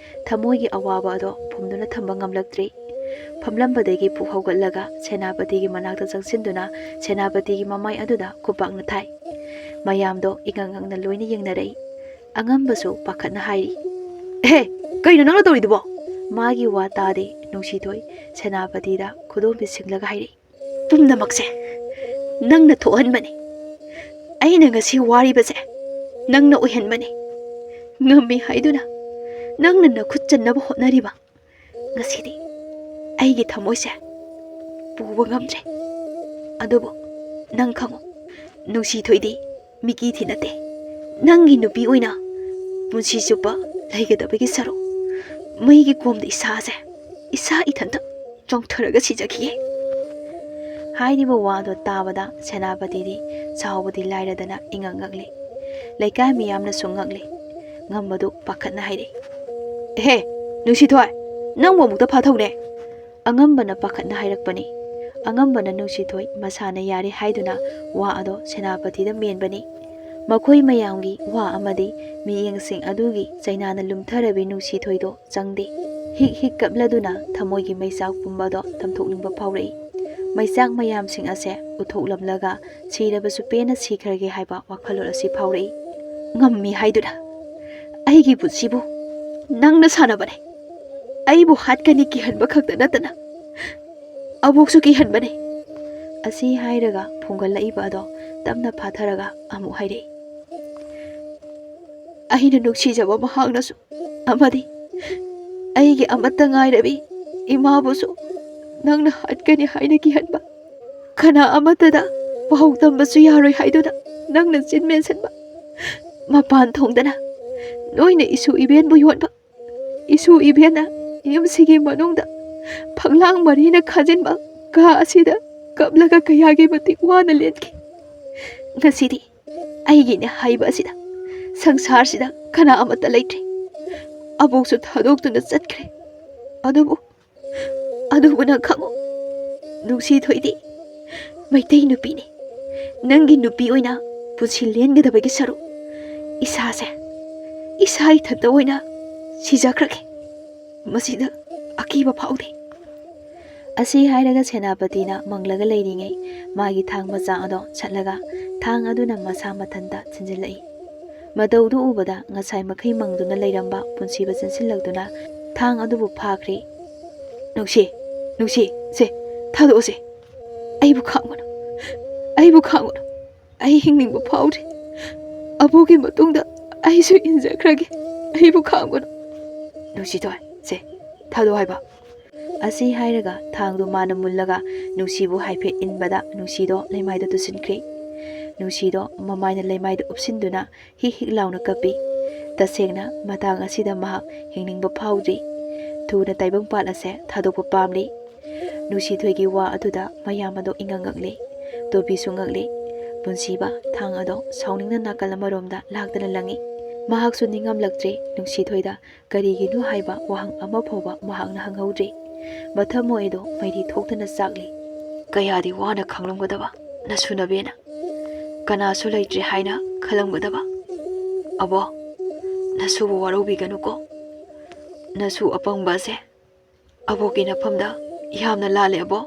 ꯊꯃꯣꯏꯒꯤ ꯑꯋꯥꯕ ꯑꯗꯣ ꯐꯨꯝꯗꯨꯅ ꯊꯝꯕ ꯉꯝꯂꯛꯇ꯭ꯔꯤ꯫ ꯐꯝꯂꯝꯕꯗꯒꯤ ꯄꯨꯛ ꯍꯧꯒꯠꯂꯒ ꯁꯦꯅꯥꯄꯇꯤꯒꯤ ꯃꯅꯥꯛꯇ ꯆꯪꯁꯤꯟꯗꯨꯅ ꯁꯦꯅꯥꯄꯇꯤꯒꯤ ꯃꯃꯥꯏ ꯑꯗꯨꯗ ꯈꯨꯄꯥꯛꯅ ꯊꯥꯏ꯫ ꯃꯌꯥꯝꯗꯣ ꯏꯉꯛ ꯉꯛꯅ ꯂꯣꯏꯅ ꯌꯦꯡꯅꯔꯛꯏ꯫ ꯑꯉꯝꯕꯁꯨ ꯄꯥꯈꯠꯅ ꯍꯥꯏꯔꯤ, "ꯑꯦꯍꯦ, ꯀꯩꯅꯣ ꯅꯪꯅ ꯇꯧꯔꯤꯗꯨꯕꯣ?" ꯃꯥꯒꯤ ꯋꯥ ꯇꯥꯗꯦ ꯅꯨꯡꯁꯤꯊꯣꯏ ꯁꯦꯅꯥꯄꯇꯤꯗ ꯈꯨꯗꯣꯝꯕꯤ ꯁꯤꯡꯂꯒ ꯍꯥꯏꯔꯛꯏ, "ꯄꯨꯝꯅꯃꯛꯁꯦ ꯅꯪꯅ ꯊꯣꯛꯍꯟꯕꯅꯤ꯫ ꯑꯩꯅ ꯉꯁꯤ ꯋꯥꯔꯤꯕꯁꯦ ꯅꯪꯅ ꯑꯣꯏꯍꯟꯕꯅꯤ꯫ ꯉꯝꯃꯤ ꯍꯥꯏꯗꯨꯅ ꯅꯪꯅ ꯅꯈꯨꯠ ꯆꯟꯅꯕ ꯍꯣꯠꯅꯔꯤꯕ ꯉꯁꯤꯗꯤ ꯑꯩꯒꯤ ꯊꯃꯣꯏꯁꯦ ꯄꯨꯕ ꯉꯝꯗ꯭ꯔꯦ꯫ ꯑꯗꯨꯕꯨ ꯅꯪ ꯈꯪꯉꯨ, ꯅꯨꯡꯁꯤꯊꯣꯏꯗꯤ ꯃꯤꯀꯤ ꯊꯤ ꯅꯠꯇꯦ, ꯅꯪꯒꯤ ꯅꯨꯄꯤ ꯑꯣꯏꯅ ꯄꯨꯟꯁꯤ ꯆꯨꯞꯄ ꯂꯩꯒꯗꯕꯒꯤ ꯁꯔꯨꯛ ꯃꯩꯒꯤ ꯀꯣꯝꯗ ꯏꯁꯥꯁꯦ ꯏꯁꯥ ꯏꯊꯟꯇ ꯆꯣꯡꯊꯔꯒ ꯁꯤꯖꯈꯤꯌꯦ꯫ ꯍꯥꯏꯔꯤꯕ ꯋꯥꯗꯣ ꯇꯥꯕꯗ ꯁꯦꯅꯥꯄꯇꯤꯗꯤ ꯁꯥꯎꯕꯗꯤ ꯂꯥꯏꯔꯗꯅ ꯏꯉꯛ ꯉꯛꯂꯤ꯫ ꯂꯩꯀꯥꯏ ꯃꯤꯌꯥꯝꯅꯁꯨ ꯉꯛꯂꯤ꯫ ꯉꯝꯕꯗꯨ ꯄꯥꯈꯠꯅ ꯍꯥꯏꯔꯛꯏ, "ꯑꯦꯍꯦ, ꯅꯨꯡꯁꯤꯊꯣꯏ, ꯅꯪꯕꯨ ꯑꯃꯨꯛꯇ ꯐꯥꯊꯧꯅꯦ!" ꯑꯉꯝꯕꯅ ꯄꯥꯈꯠꯅ ꯍꯥꯏꯔꯛꯄꯅꯤ꯫ ꯑꯉꯝꯕꯅ ꯅꯨꯡꯁꯤꯊꯣꯏ ꯃꯁꯥꯅ ꯌꯥꯔꯦ ꯍꯥꯏꯗꯨꯅ ꯋꯥ ꯑꯗꯣ ꯁꯦꯅꯥꯄꯇꯤꯗ ꯃꯦꯟꯕꯅꯤ꯫ ꯃꯈꯣꯏ ꯃꯌꯥꯝꯒꯤ ꯋꯥ ꯑꯃꯗꯤ ꯃꯤꯠꯌꯦꯡꯁꯤꯡ ꯑꯗꯨꯒꯤ ꯆꯩꯅꯥꯅ ꯂꯨꯝꯊꯔꯕꯤ ꯅꯨꯡꯁꯤꯊꯣꯏꯗꯣ ꯆꯪꯗꯦ꯫ ꯍꯤꯛ ꯍꯤꯛ ꯀꯞꯂꯗꯨꯅ ꯊꯃꯣꯏꯒꯤ ꯃꯩꯆꯥꯛ ꯄꯨꯝꯕꯗꯣ ꯇꯝꯊꯣꯛꯅꯤꯡꯕ ꯐꯥꯎꯔꯛꯏ꯫ ꯃꯩꯆꯥꯛ ꯃꯌꯥꯝꯁꯤꯡ ꯑꯁꯦ ꯎꯠꯊꯣꯛꯂꯝꯂꯒ ꯁꯤꯔꯕꯁꯨ ꯄꯦꯟꯅ ꯁꯤꯈ꯭ꯔꯒꯦ ꯍꯥꯏꯕ ꯋꯥꯈꯜꯂꯣꯟ ꯑꯁꯤ ꯐꯥꯎꯔꯛꯏ꯫ ꯉꯝꯃꯤ ꯍꯥꯏꯗꯨꯅ ꯑꯩꯒꯤ ꯄꯨꯟꯁꯤꯕꯨ ꯅꯪꯅ ꯁꯥꯟꯅꯕꯅꯦ꯫ ꯑꯩꯕꯨ ꯍꯥꯠꯀꯅꯤ ꯀꯤꯍꯟꯕ ꯈꯛꯇ ꯅꯠꯇꯅ ꯑꯕꯣꯛꯁꯨ ꯀꯤꯍꯟꯕꯅꯦ꯫ ꯑꯁꯤ ꯍꯥꯏꯔꯒ ꯐꯨꯡꯒꯠꯂꯛꯏꯕ ꯑꯗꯣ ꯇꯞꯅ ꯐꯥꯊꯔꯒ ꯑꯃꯨꯛ ꯍꯥꯏꯔꯛꯏ, "ꯑꯩꯅ ꯅꯨꯡꯁꯤꯖꯕ ꯃꯍꯥꯛꯅꯁꯨ ꯑꯃꯗꯤ ꯑꯩꯒꯤ ꯑꯃꯠꯇ ꯉꯥꯏꯔꯕꯤ ꯏꯃꯥꯕꯨꯁꯨ ꯅꯪꯅ ꯍꯥꯠꯀꯅꯤ ꯍꯥꯏꯅ ꯀꯤꯍꯟꯕ꯫ ꯀꯅꯥ ꯑꯃꯠꯇꯗ ꯄꯥꯎ ꯇꯝꯕꯁꯨ ꯌꯥꯔꯣꯏ ꯍꯥꯏꯗꯨꯅ ꯅꯪꯅ ꯆꯤꯟ ꯃꯦꯟꯁꯤꯟꯕ꯫ ꯃꯄꯥꯟ ꯊꯣꯡꯗꯅ ꯅꯣꯏꯅ ꯏꯁꯨ ꯏꯕꯦꯟꯕꯨ ꯌꯣꯟꯕ꯫ ꯏꯁꯨ ꯏꯕꯦꯟꯅ ꯌꯨꯝꯁꯤꯒꯤ ꯃꯅꯨꯡꯗ ꯐꯛꯂꯥꯡ ꯃꯔꯤꯅ ꯈꯥꯖꯤꯟꯕ ꯀꯥ ꯑꯁꯤꯗ ꯀꯞꯂꯒ ꯀꯌꯥꯒꯤ ꯃꯇꯤꯛ ꯋꯥꯅ ꯂꯦꯟꯈꯤ꯫ ꯉꯁꯤꯗꯤ ꯑꯩꯒꯤꯅꯦ ꯍꯥꯏꯕ ꯑꯁꯤꯗ ꯁꯪꯁꯥꯔꯁꯤꯗ ꯀꯅꯥ ꯑꯃꯠꯇ ꯂꯩꯇ꯭ꯔꯦ꯫ ꯑꯕꯣꯛꯁꯨ ꯊꯥꯗꯣꯛꯇꯨꯅ ꯆꯠꯈ꯭ꯔꯦ꯫ ꯑꯗꯨꯕꯨ, ꯑꯗꯨꯕꯨ ꯅꯪ ꯈꯪꯉꯨ, ꯅꯨꯡꯁꯤꯊꯣꯏꯗꯤ ꯃꯩꯇꯩ ꯅꯨꯄꯤꯅꯤ꯫ ꯅꯪꯒꯤ ꯅꯨꯄꯤ ꯑꯣꯏꯅ ꯄꯨꯟꯁꯤ ꯂꯦꯟꯒꯗꯕꯒꯤ ꯁꯔꯨꯛ ꯏꯁꯥꯁꯦ, ꯏꯁꯥ ꯏꯊꯟꯇ ꯑꯣꯏꯅ ꯁꯤꯖꯈ꯭ꯔꯒꯦ꯫ ꯃꯁꯤꯗ ꯑꯀꯤꯕ ꯐꯥꯎꯗꯦ꯫" ꯑꯁꯤ ꯍꯥꯏꯔꯒ ꯁꯦꯅꯥꯄꯇꯤꯅ ꯃꯪꯂꯒ ꯂꯩꯔꯤꯉꯩ ꯃꯥꯒꯤ ꯊꯥꯡ ꯃꯆꯥ ꯑꯗꯣ ꯁꯠꯂꯒ ꯊꯥꯡ ꯑꯗꯨꯅ ꯃꯁꯥ ꯃꯊꯟꯇ ꯊꯤꯟꯖꯤꯜꯂꯛꯏ꯫ ꯃꯇꯧꯗꯨ ꯎꯕꯗ ꯉꯁꯥꯏ ꯃꯈꯩ ꯃꯪꯗꯨꯅ ꯂꯩꯔꯝꯕ ꯄꯨꯟꯁꯤꯕ ꯆꯦꯟꯁꯤꯜꯂꯛꯇꯨꯅ ꯊꯥꯡ ꯑꯗꯨꯕꯨ ꯐꯥꯈ꯭ꯔꯦ꯫ "ꯅꯨꯡꯁꯤ, ꯅꯨꯡꯁꯤ, ꯁꯦ, ꯊꯥꯗꯣꯛꯑꯣꯁꯦ꯫ ꯑꯩꯕꯨ ꯈꯥꯝꯒꯅꯨ, ꯑꯩꯕꯨ ꯈꯥꯝꯒꯅꯨ꯫ ꯑꯩ ꯍꯤꯡꯅꯤꯡꯕ ꯐꯥꯎꯗ꯭ꯔꯦ꯫ ꯑꯕꯣꯛꯀꯤ ꯃꯇꯨꯡꯗ ꯑꯩꯁꯨ ꯏꯟꯖꯈ꯭ꯔꯒꯦ꯫ ꯑꯩꯕꯨ ꯈꯥꯝꯒꯅꯨ꯫" "ꯅꯨꯡꯁꯤꯊꯣꯏ, ꯁꯦ, ꯊꯥꯗꯣꯛ ꯍꯥꯏꯕ꯫" ꯑꯁꯤ ꯍꯥꯏꯔꯒ ꯊꯥꯡꯗꯨ ꯃꯥꯅ ꯃꯨꯜꯂꯒ ꯅꯨꯡꯁꯤꯕꯨ ꯍꯥꯏꯐꯦꯠ ꯏꯟꯕꯗ ꯅꯨꯡꯁꯤꯗꯣ ꯂꯩꯃꯥꯏꯗ ꯇꯨꯁꯤꯟꯈ꯭ꯔꯦ꯫ ꯅꯨꯡꯁꯤꯗꯣ ꯃꯃꯥꯏꯅ ꯂꯩꯃꯥꯏꯗ ꯎꯞꯁꯤꯟꯗꯨꯅ ꯍꯤꯛ ꯍꯤꯛ ꯂꯥꯎꯅ ꯀꯞꯄꯤ꯫ ꯇꯁꯦꯡꯅ ꯃꯇꯥꯡ ꯑꯁꯤꯗ ꯃꯍꯥꯛ ꯍꯤꯡꯅꯤꯡꯕ ꯐꯥꯎꯗ꯭ꯔꯤ꯫ ꯊꯨꯅ ꯇꯥꯏꯕꯪꯄꯥꯟ ꯑꯁꯦ ꯊꯥꯗꯣꯛꯄ ꯄꯥꯝꯂꯤ꯫ ꯅꯨꯡꯁꯤꯊꯣꯏꯒꯤ ꯋꯥ ꯑꯗꯨꯗ ꯃꯌꯥꯝ ꯑꯗꯣ ꯏꯉꯛ ꯉꯛꯂꯤ꯫ ꯇꯣꯕꯤꯁꯨ ꯉꯛꯂꯤ꯫ ꯄꯨꯟꯁꯤꯕ ꯊꯥꯡ ꯑꯗꯣ ꯁꯥꯎꯅꯤꯡꯅ ꯅꯥꯀꯜ ꯑꯃꯔꯣꯝꯗ ꯂꯥꯛꯇꯅ ꯂꯪꯏ꯫ ꯃꯍꯥꯛꯁꯨ ꯅꯤꯡꯉꯝꯂꯛꯇ꯭ꯔꯤ ꯅꯨꯡꯁꯤꯊꯣꯏꯗ ꯀꯔꯤꯒꯤꯅꯣ ꯍꯥꯏꯕ ꯋꯥꯍꯪ ꯑꯃ ꯐꯥꯎꯕ ꯃꯍꯥꯛꯅ ꯍꯪꯍꯧꯗ꯭ꯔꯤ꯫ ꯃꯊꯃꯣꯏ ꯑꯗꯣ ꯃꯩꯔꯤ ꯊꯣꯛꯇꯅ ꯆꯥꯛꯂꯤ꯫ ꯀꯌꯥꯗꯤ ꯋꯥꯅ ꯈꯥꯡꯂꯝꯒꯗꯕ ꯅꯁꯨ ꯅꯕꯦꯅ꯫ ꯀꯅꯥꯁꯨ ꯂꯩꯇ꯭ꯔꯦ ꯍꯥꯏꯅ ꯈꯜꯂꯝꯒꯗꯕ꯫ ꯑꯕꯣ, ꯅꯁꯨꯕꯨ ꯋꯥꯔꯧꯕꯤꯒꯅꯨꯀꯣ꯫ ꯅꯁꯨ ꯑꯄꯪꯕ ꯑꯁꯦ ꯑꯕꯣꯛꯀꯤ ꯅꯐꯝꯗ ꯌꯥꯝꯅ ꯂꯥꯜꯂꯦ ꯑꯕꯣ,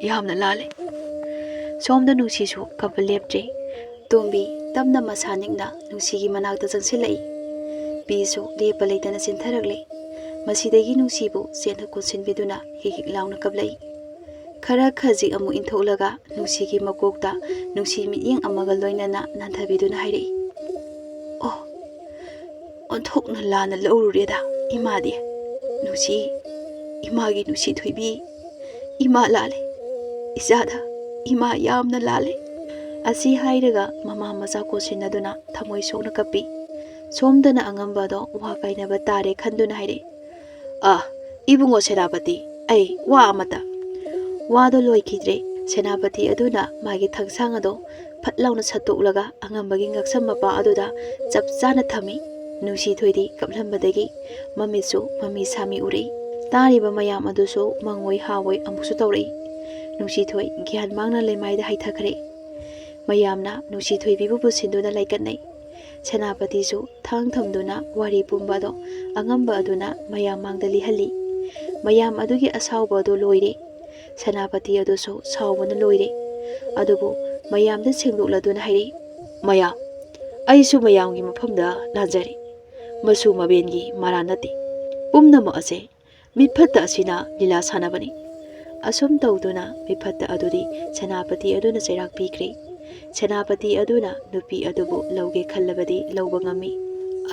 ꯌꯥꯝꯅ ꯂꯥꯜꯂꯦ꯫ ꯁꯣꯝꯗ ꯅꯨꯡꯁꯤꯁꯨ ꯀꯞꯄ ꯂꯦꯞꯇ꯭ꯔꯦ꯫ ꯇꯣꯝꯕꯤ ꯇꯞꯅ ꯃꯁꯥ ꯅꯤꯛꯅ ꯅꯨꯡꯁꯤꯒꯤ ꯃꯅꯥꯛꯇ ꯆꯪꯁꯤꯜꯂꯛꯏ꯫ ꯄꯤꯁꯨ ꯂꯦꯞꯄ ꯂꯩꯇꯅ ꯆꯦꯟꯊꯔꯛꯂꯦ꯫ ꯃꯁꯤꯗꯒꯤ ꯅꯨꯡꯁꯤꯕꯨ ꯆꯦꯠꯅ ꯀꯣꯟꯁꯤꯟꯕꯤꯗꯨꯅ ꯍꯤꯛ ꯍꯤꯛ ꯂꯥꯎꯅ ꯀꯞꯂꯛꯏ꯫ ꯈꯔ ꯈꯖꯤꯛ ꯑꯃꯨꯛ ꯏꯟꯊꯣꯛꯂꯒ ꯅꯨꯡꯁꯤꯒꯤ ꯃꯀꯣꯛꯇ ꯅꯨꯡꯁꯤ ꯃꯤꯠꯌꯦꯡ ꯑꯃꯒ ꯂꯣꯏꯅꯅ ꯅꯟꯊꯕꯤꯗꯨꯅ ꯍꯥꯏꯔꯛꯏ, "ꯑꯣ, ꯑꯣꯟꯊꯣꯛꯅ ꯂꯥꯟꯅ ꯂꯧꯔꯨꯔꯦꯗ ꯏꯃꯥꯗꯤ꯫ ꯅꯨꯡꯁꯤ, ꯏꯃꯥꯒꯤ ꯅꯨꯡꯁꯤ ꯊꯣꯏꯕꯤ, ꯏꯃꯥ ꯂꯥꯜꯂꯦ꯫ ꯏꯆꯥꯗ ꯏꯃꯥ ꯌꯥꯝꯅ ꯂꯥꯜꯂꯦ"꯫ ꯑꯁꯤ ꯍꯥꯏꯔꯒ ꯃꯃꯥ ꯃꯆꯥ ꯀꯣꯟꯁꯤꯟꯅꯗꯨꯅ ꯊꯃꯣꯏ ꯁꯣꯛꯅ ꯀꯞꯄꯤ꯫ ꯁꯣꯝꯗꯅ ꯑꯉꯝꯕꯗꯣ ꯋꯥ ꯀꯥꯏꯅꯕ ꯇꯥꯔꯦ ꯈꯟꯗꯨꯅ ꯍꯥꯏꯔꯛꯏ, "ꯑ, ꯏꯕꯨꯡꯉꯣ ꯁꯦꯅꯥꯄꯇꯤ, ꯑꯩ ꯋꯥ ꯑꯃꯇ"꯫ ꯋꯥꯗꯣ ꯂꯣꯏꯈꯤꯗ꯭ꯔꯦ꯫ ꯁꯦꯅꯥꯄꯇꯤ ꯑꯗꯨꯅ ꯃꯥꯒꯤ ꯊꯥꯡꯁꯥꯡ ꯑꯗꯣ ꯐꯠ ꯂꯥꯎꯅ ꯁꯠꯇꯣꯛꯂꯒ ꯑꯉꯝꯕꯒꯤ ꯉꯛꯁꯝ ꯃꯄꯥ ꯑꯗꯨꯗ ꯆꯞ ꯆꯥꯅ ꯊꯝꯃꯤ꯫ ꯅꯨꯡꯁꯤꯊꯣꯏꯗꯤ ꯀꯞꯂꯝꯕꯗꯒꯤ ꯃꯃꯤꯠꯁꯨ ꯃꯃꯤ ꯁꯥꯃꯤ ꯎꯔꯛꯏ꯫ ꯇꯥꯔꯤꯕ ꯃꯌꯥꯝ ꯑꯗꯨꯁꯨ ꯃꯪꯑꯣꯏ ꯍꯥꯑꯣꯏ ꯑꯃꯨꯛꯁꯨ ꯇꯧꯔꯛꯏ꯫ ꯅꯨꯡꯁꯤꯊꯣꯏ ꯒ꯭ꯌꯥꯟ ꯃꯥꯡꯅ ꯂꯩꯃꯥꯏꯗ ꯍꯩꯊꯈ꯭ꯔꯦ꯫ ꯃꯌꯥꯝꯅ ꯅꯨꯡꯁꯤꯊꯣꯏꯕꯤꯕꯨ ꯄꯨꯁꯤꯟꯗꯨꯅ ꯂꯥꯏꯀꯠꯅꯩ꯫ ꯁꯦꯅꯥꯄꯇꯤꯁꯨ ꯊꯥꯡ ꯊꯝꯗꯨꯅ ꯋꯥꯔꯤ ꯄꯨꯝꯕ ꯑꯗꯣ ꯑꯉꯝꯕ ꯑꯗꯨꯅ ꯃꯌꯥꯝ ꯃꯥꯡꯗ ꯂꯤꯍꯜꯂꯤ꯫ ꯃꯌꯥꯝ ꯑꯗꯨꯒꯤ ꯑꯁꯥꯎꯕ ꯑꯗꯨ ꯂꯣꯏꯔꯦ꯫ ꯁꯦꯅꯥꯄꯇꯤ ꯑꯗꯨꯁꯨ ꯁꯥꯎꯕꯅ ꯂꯣꯏꯔꯦ꯫ ꯑꯗꯨꯕꯨ ꯃꯌꯥꯝꯗ ꯁꯦꯡꯗꯣꯛꯂꯗꯨꯅ ꯍꯥꯏꯔꯛꯏ, "ꯃꯌꯥꯝ, ꯑꯩꯁꯨ ꯃꯌꯥꯝꯒꯤ ꯃꯐꯝꯗ ꯂꯥꯟꯖꯔꯦ꯫ ꯃꯁꯨ ꯃꯕꯦꯟꯒꯤ ꯃꯔꯥꯟ ꯅꯠꯇꯦ꯫ ꯄꯨꯝꯅꯃꯛ ꯑꯁꯦ ꯃꯤꯠ ꯐꯠꯇ ꯑꯁꯤꯅ ꯂꯤꯂꯥ ꯁꯥꯟꯅꯕꯅꯤ"꯫ ꯑꯁꯨꯝ ꯇꯧꯗꯨꯅ ꯃꯤꯐꯠꯇ ꯑꯗꯨꯗꯤ ꯁꯦꯅꯥꯄꯇꯤ ꯑꯗꯨꯅ ꯆꯩꯔꯥꯛ ꯄꯤꯈ꯭ꯔꯦ꯫ ꯁꯦꯅꯥꯄꯇꯤ ꯑꯗꯨꯅ ꯅꯨꯄꯤ ꯑꯗꯨꯕꯨ ꯂꯧꯒꯦ ꯈꯜꯂꯕꯗꯤ ꯂꯧꯕ ꯉꯝꯃꯤ꯫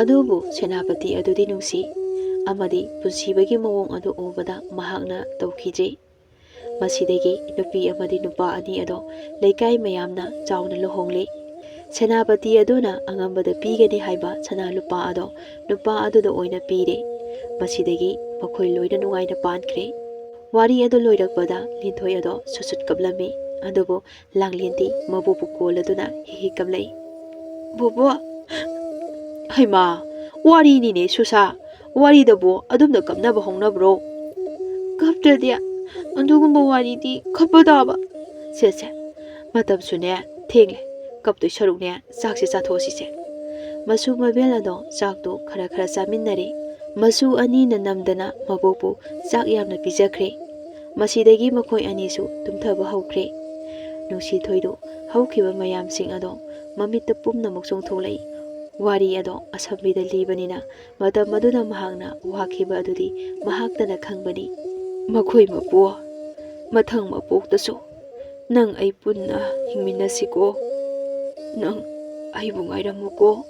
ꯑꯗꯨꯕꯨ ꯁꯦꯅꯥꯄꯇꯤ ꯑꯗꯨꯗꯤ ꯅꯨꯡꯁꯤ ꯑꯃꯗꯤ ꯄꯨꯟꯁꯤꯕꯒꯤ ꯃꯑꯣꯡ ꯑꯗꯨ ꯎꯕꯗ ꯃꯍꯥꯛꯅ ꯇꯧꯈꯤꯗ꯭ꯔꯦ꯫ ꯃꯁꯤꯗꯒꯤ ꯅꯨꯄꯤ ꯑꯃꯗꯤ ꯅꯨꯄꯥ ꯑꯅꯤ ꯑꯗꯣ ꯂꯩꯀꯥꯏ ꯃꯌꯥꯝꯅ ꯆꯥꯎꯅ ꯂꯨꯍꯣꯡꯂꯤ꯫ ꯁꯦꯅꯥꯄꯇꯤ ꯑꯗꯨꯅ ꯑꯉꯝꯕꯗ ꯄꯤꯒꯅꯤ ꯍꯥꯏꯕ ꯁꯅꯥ ꯂꯨꯄꯥ ꯑꯗꯣ ꯅꯨꯄꯥ ꯑꯗꯨꯗ ꯑꯣꯏꯅ ꯄꯤꯔꯦ꯫ ꯃꯁꯤꯗꯒꯤ ꯃꯈꯣꯏ ꯂꯣꯏꯅ ꯅꯨꯡꯉꯥꯏꯅ ꯄꯥꯟꯈ꯭ꯔꯦ꯫ ꯋꯥꯔꯤ ꯑꯗꯨ ꯂꯣꯏꯔꯛꯄꯗ ꯂꯤꯟꯊꯣꯏ ꯑꯗꯣ ꯁꯨꯠ ꯁꯨꯠ ꯀꯞꯂꯝꯃꯤ꯫ ꯑꯗꯨꯕꯨ ꯂꯥꯡꯂꯦꯟꯗꯤ ꯃꯕꯨꯛꯄꯨ ꯀꯣꯜꯂꯗꯨꯅ ꯍꯤ ꯍꯤ ꯀꯞꯂꯛꯏ꯫ "ꯕꯣꯕꯣ!" "ꯍꯩꯃꯥ, ꯋꯥꯔꯤꯅꯤꯅꯦ ꯁꯨꯁꯥ꯫ ꯋꯥꯔꯤꯗꯕꯨ ꯑꯗꯨꯝꯅ ꯀꯞꯅꯕ ꯍꯧꯅꯕ꯭ꯔꯣ?" "ꯀꯞꯇ꯭ꯔꯗꯤ ꯑꯗꯨꯒꯨꯝꯕ ꯋꯥꯔꯤꯗꯤ ꯀꯞꯄ ꯇꯥꯕ꯫ ꯁꯦ ꯁꯦ, ꯃꯇꯝꯁꯨꯅꯦ ꯊꯦꯡꯂꯦ꯫ ꯀꯞꯇꯣꯏ ꯁꯔꯨꯛꯅꯦ ꯆꯥꯛꯁꯦ ꯆꯥꯊꯣꯛꯑꯁꯤꯁꯦ꯫" ꯃꯁꯨ ꯃꯕꯦꯜ ꯑꯗꯣ ꯆꯥꯛꯇꯣ ꯈꯔ ꯈꯔ ꯆꯥꯃꯤꯟꯅꯔꯦ꯫ ꯃꯁꯨ ꯑꯅꯤꯅ ꯅꯝꯗꯅ ꯃꯕꯣꯛꯄꯨ ꯆꯥꯛ ꯌꯥꯝꯅ ꯄꯤꯖꯈ꯭ꯔꯦ꯫ ꯃꯁꯤꯗꯒꯤ ꯃꯈꯣꯏ ꯑꯅꯤꯁꯨ ꯇꯨꯝꯊꯕ ꯍꯧꯈ꯭ꯔꯦ꯫ ꯅꯨꯡꯁꯤꯊꯣꯏꯗꯨ ꯍꯧꯈꯤꯕ ꯃꯌꯥꯝꯁꯤꯡ ꯑꯗꯣ ꯃꯃꯤꯠꯇ ꯄꯨꯝꯅꯃꯛ ꯆꯣꯡꯊꯣꯛꯂꯛꯏ꯫ ꯋꯥꯔꯤ ꯑꯗꯣ ꯑꯁꯝꯕꯤꯗ ꯂꯤꯕꯅꯤꯅ ꯃꯇꯝ ꯑꯗꯨꯗ ꯃꯍꯥꯛꯅ ꯋꯥꯈꯤꯕ ꯑꯗꯨꯗꯤ ꯃꯍꯥꯛꯇꯅ ꯈꯪꯕꯅꯤ꯫ "ꯃꯈꯣꯏ ꯃꯄꯨ, ꯃꯊꯪ ꯃꯄꯣꯛꯇꯁꯨ ꯅꯪ ꯑꯩ ꯄꯨꯟꯅ ꯍꯤꯡꯃꯤꯟꯅꯁꯤꯀꯣ꯫ ꯅꯪ ꯑꯩꯕꯨ ꯉꯥꯏꯔꯝꯃꯨꯀꯣ꯫"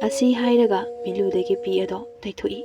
ꯑꯁꯤ ꯍꯥꯏꯔꯒ ꯃꯤꯂꯨꯗꯒꯤ ꯄꯤ ꯑꯗꯣ ꯇꯩꯊꯣꯛꯏ꯫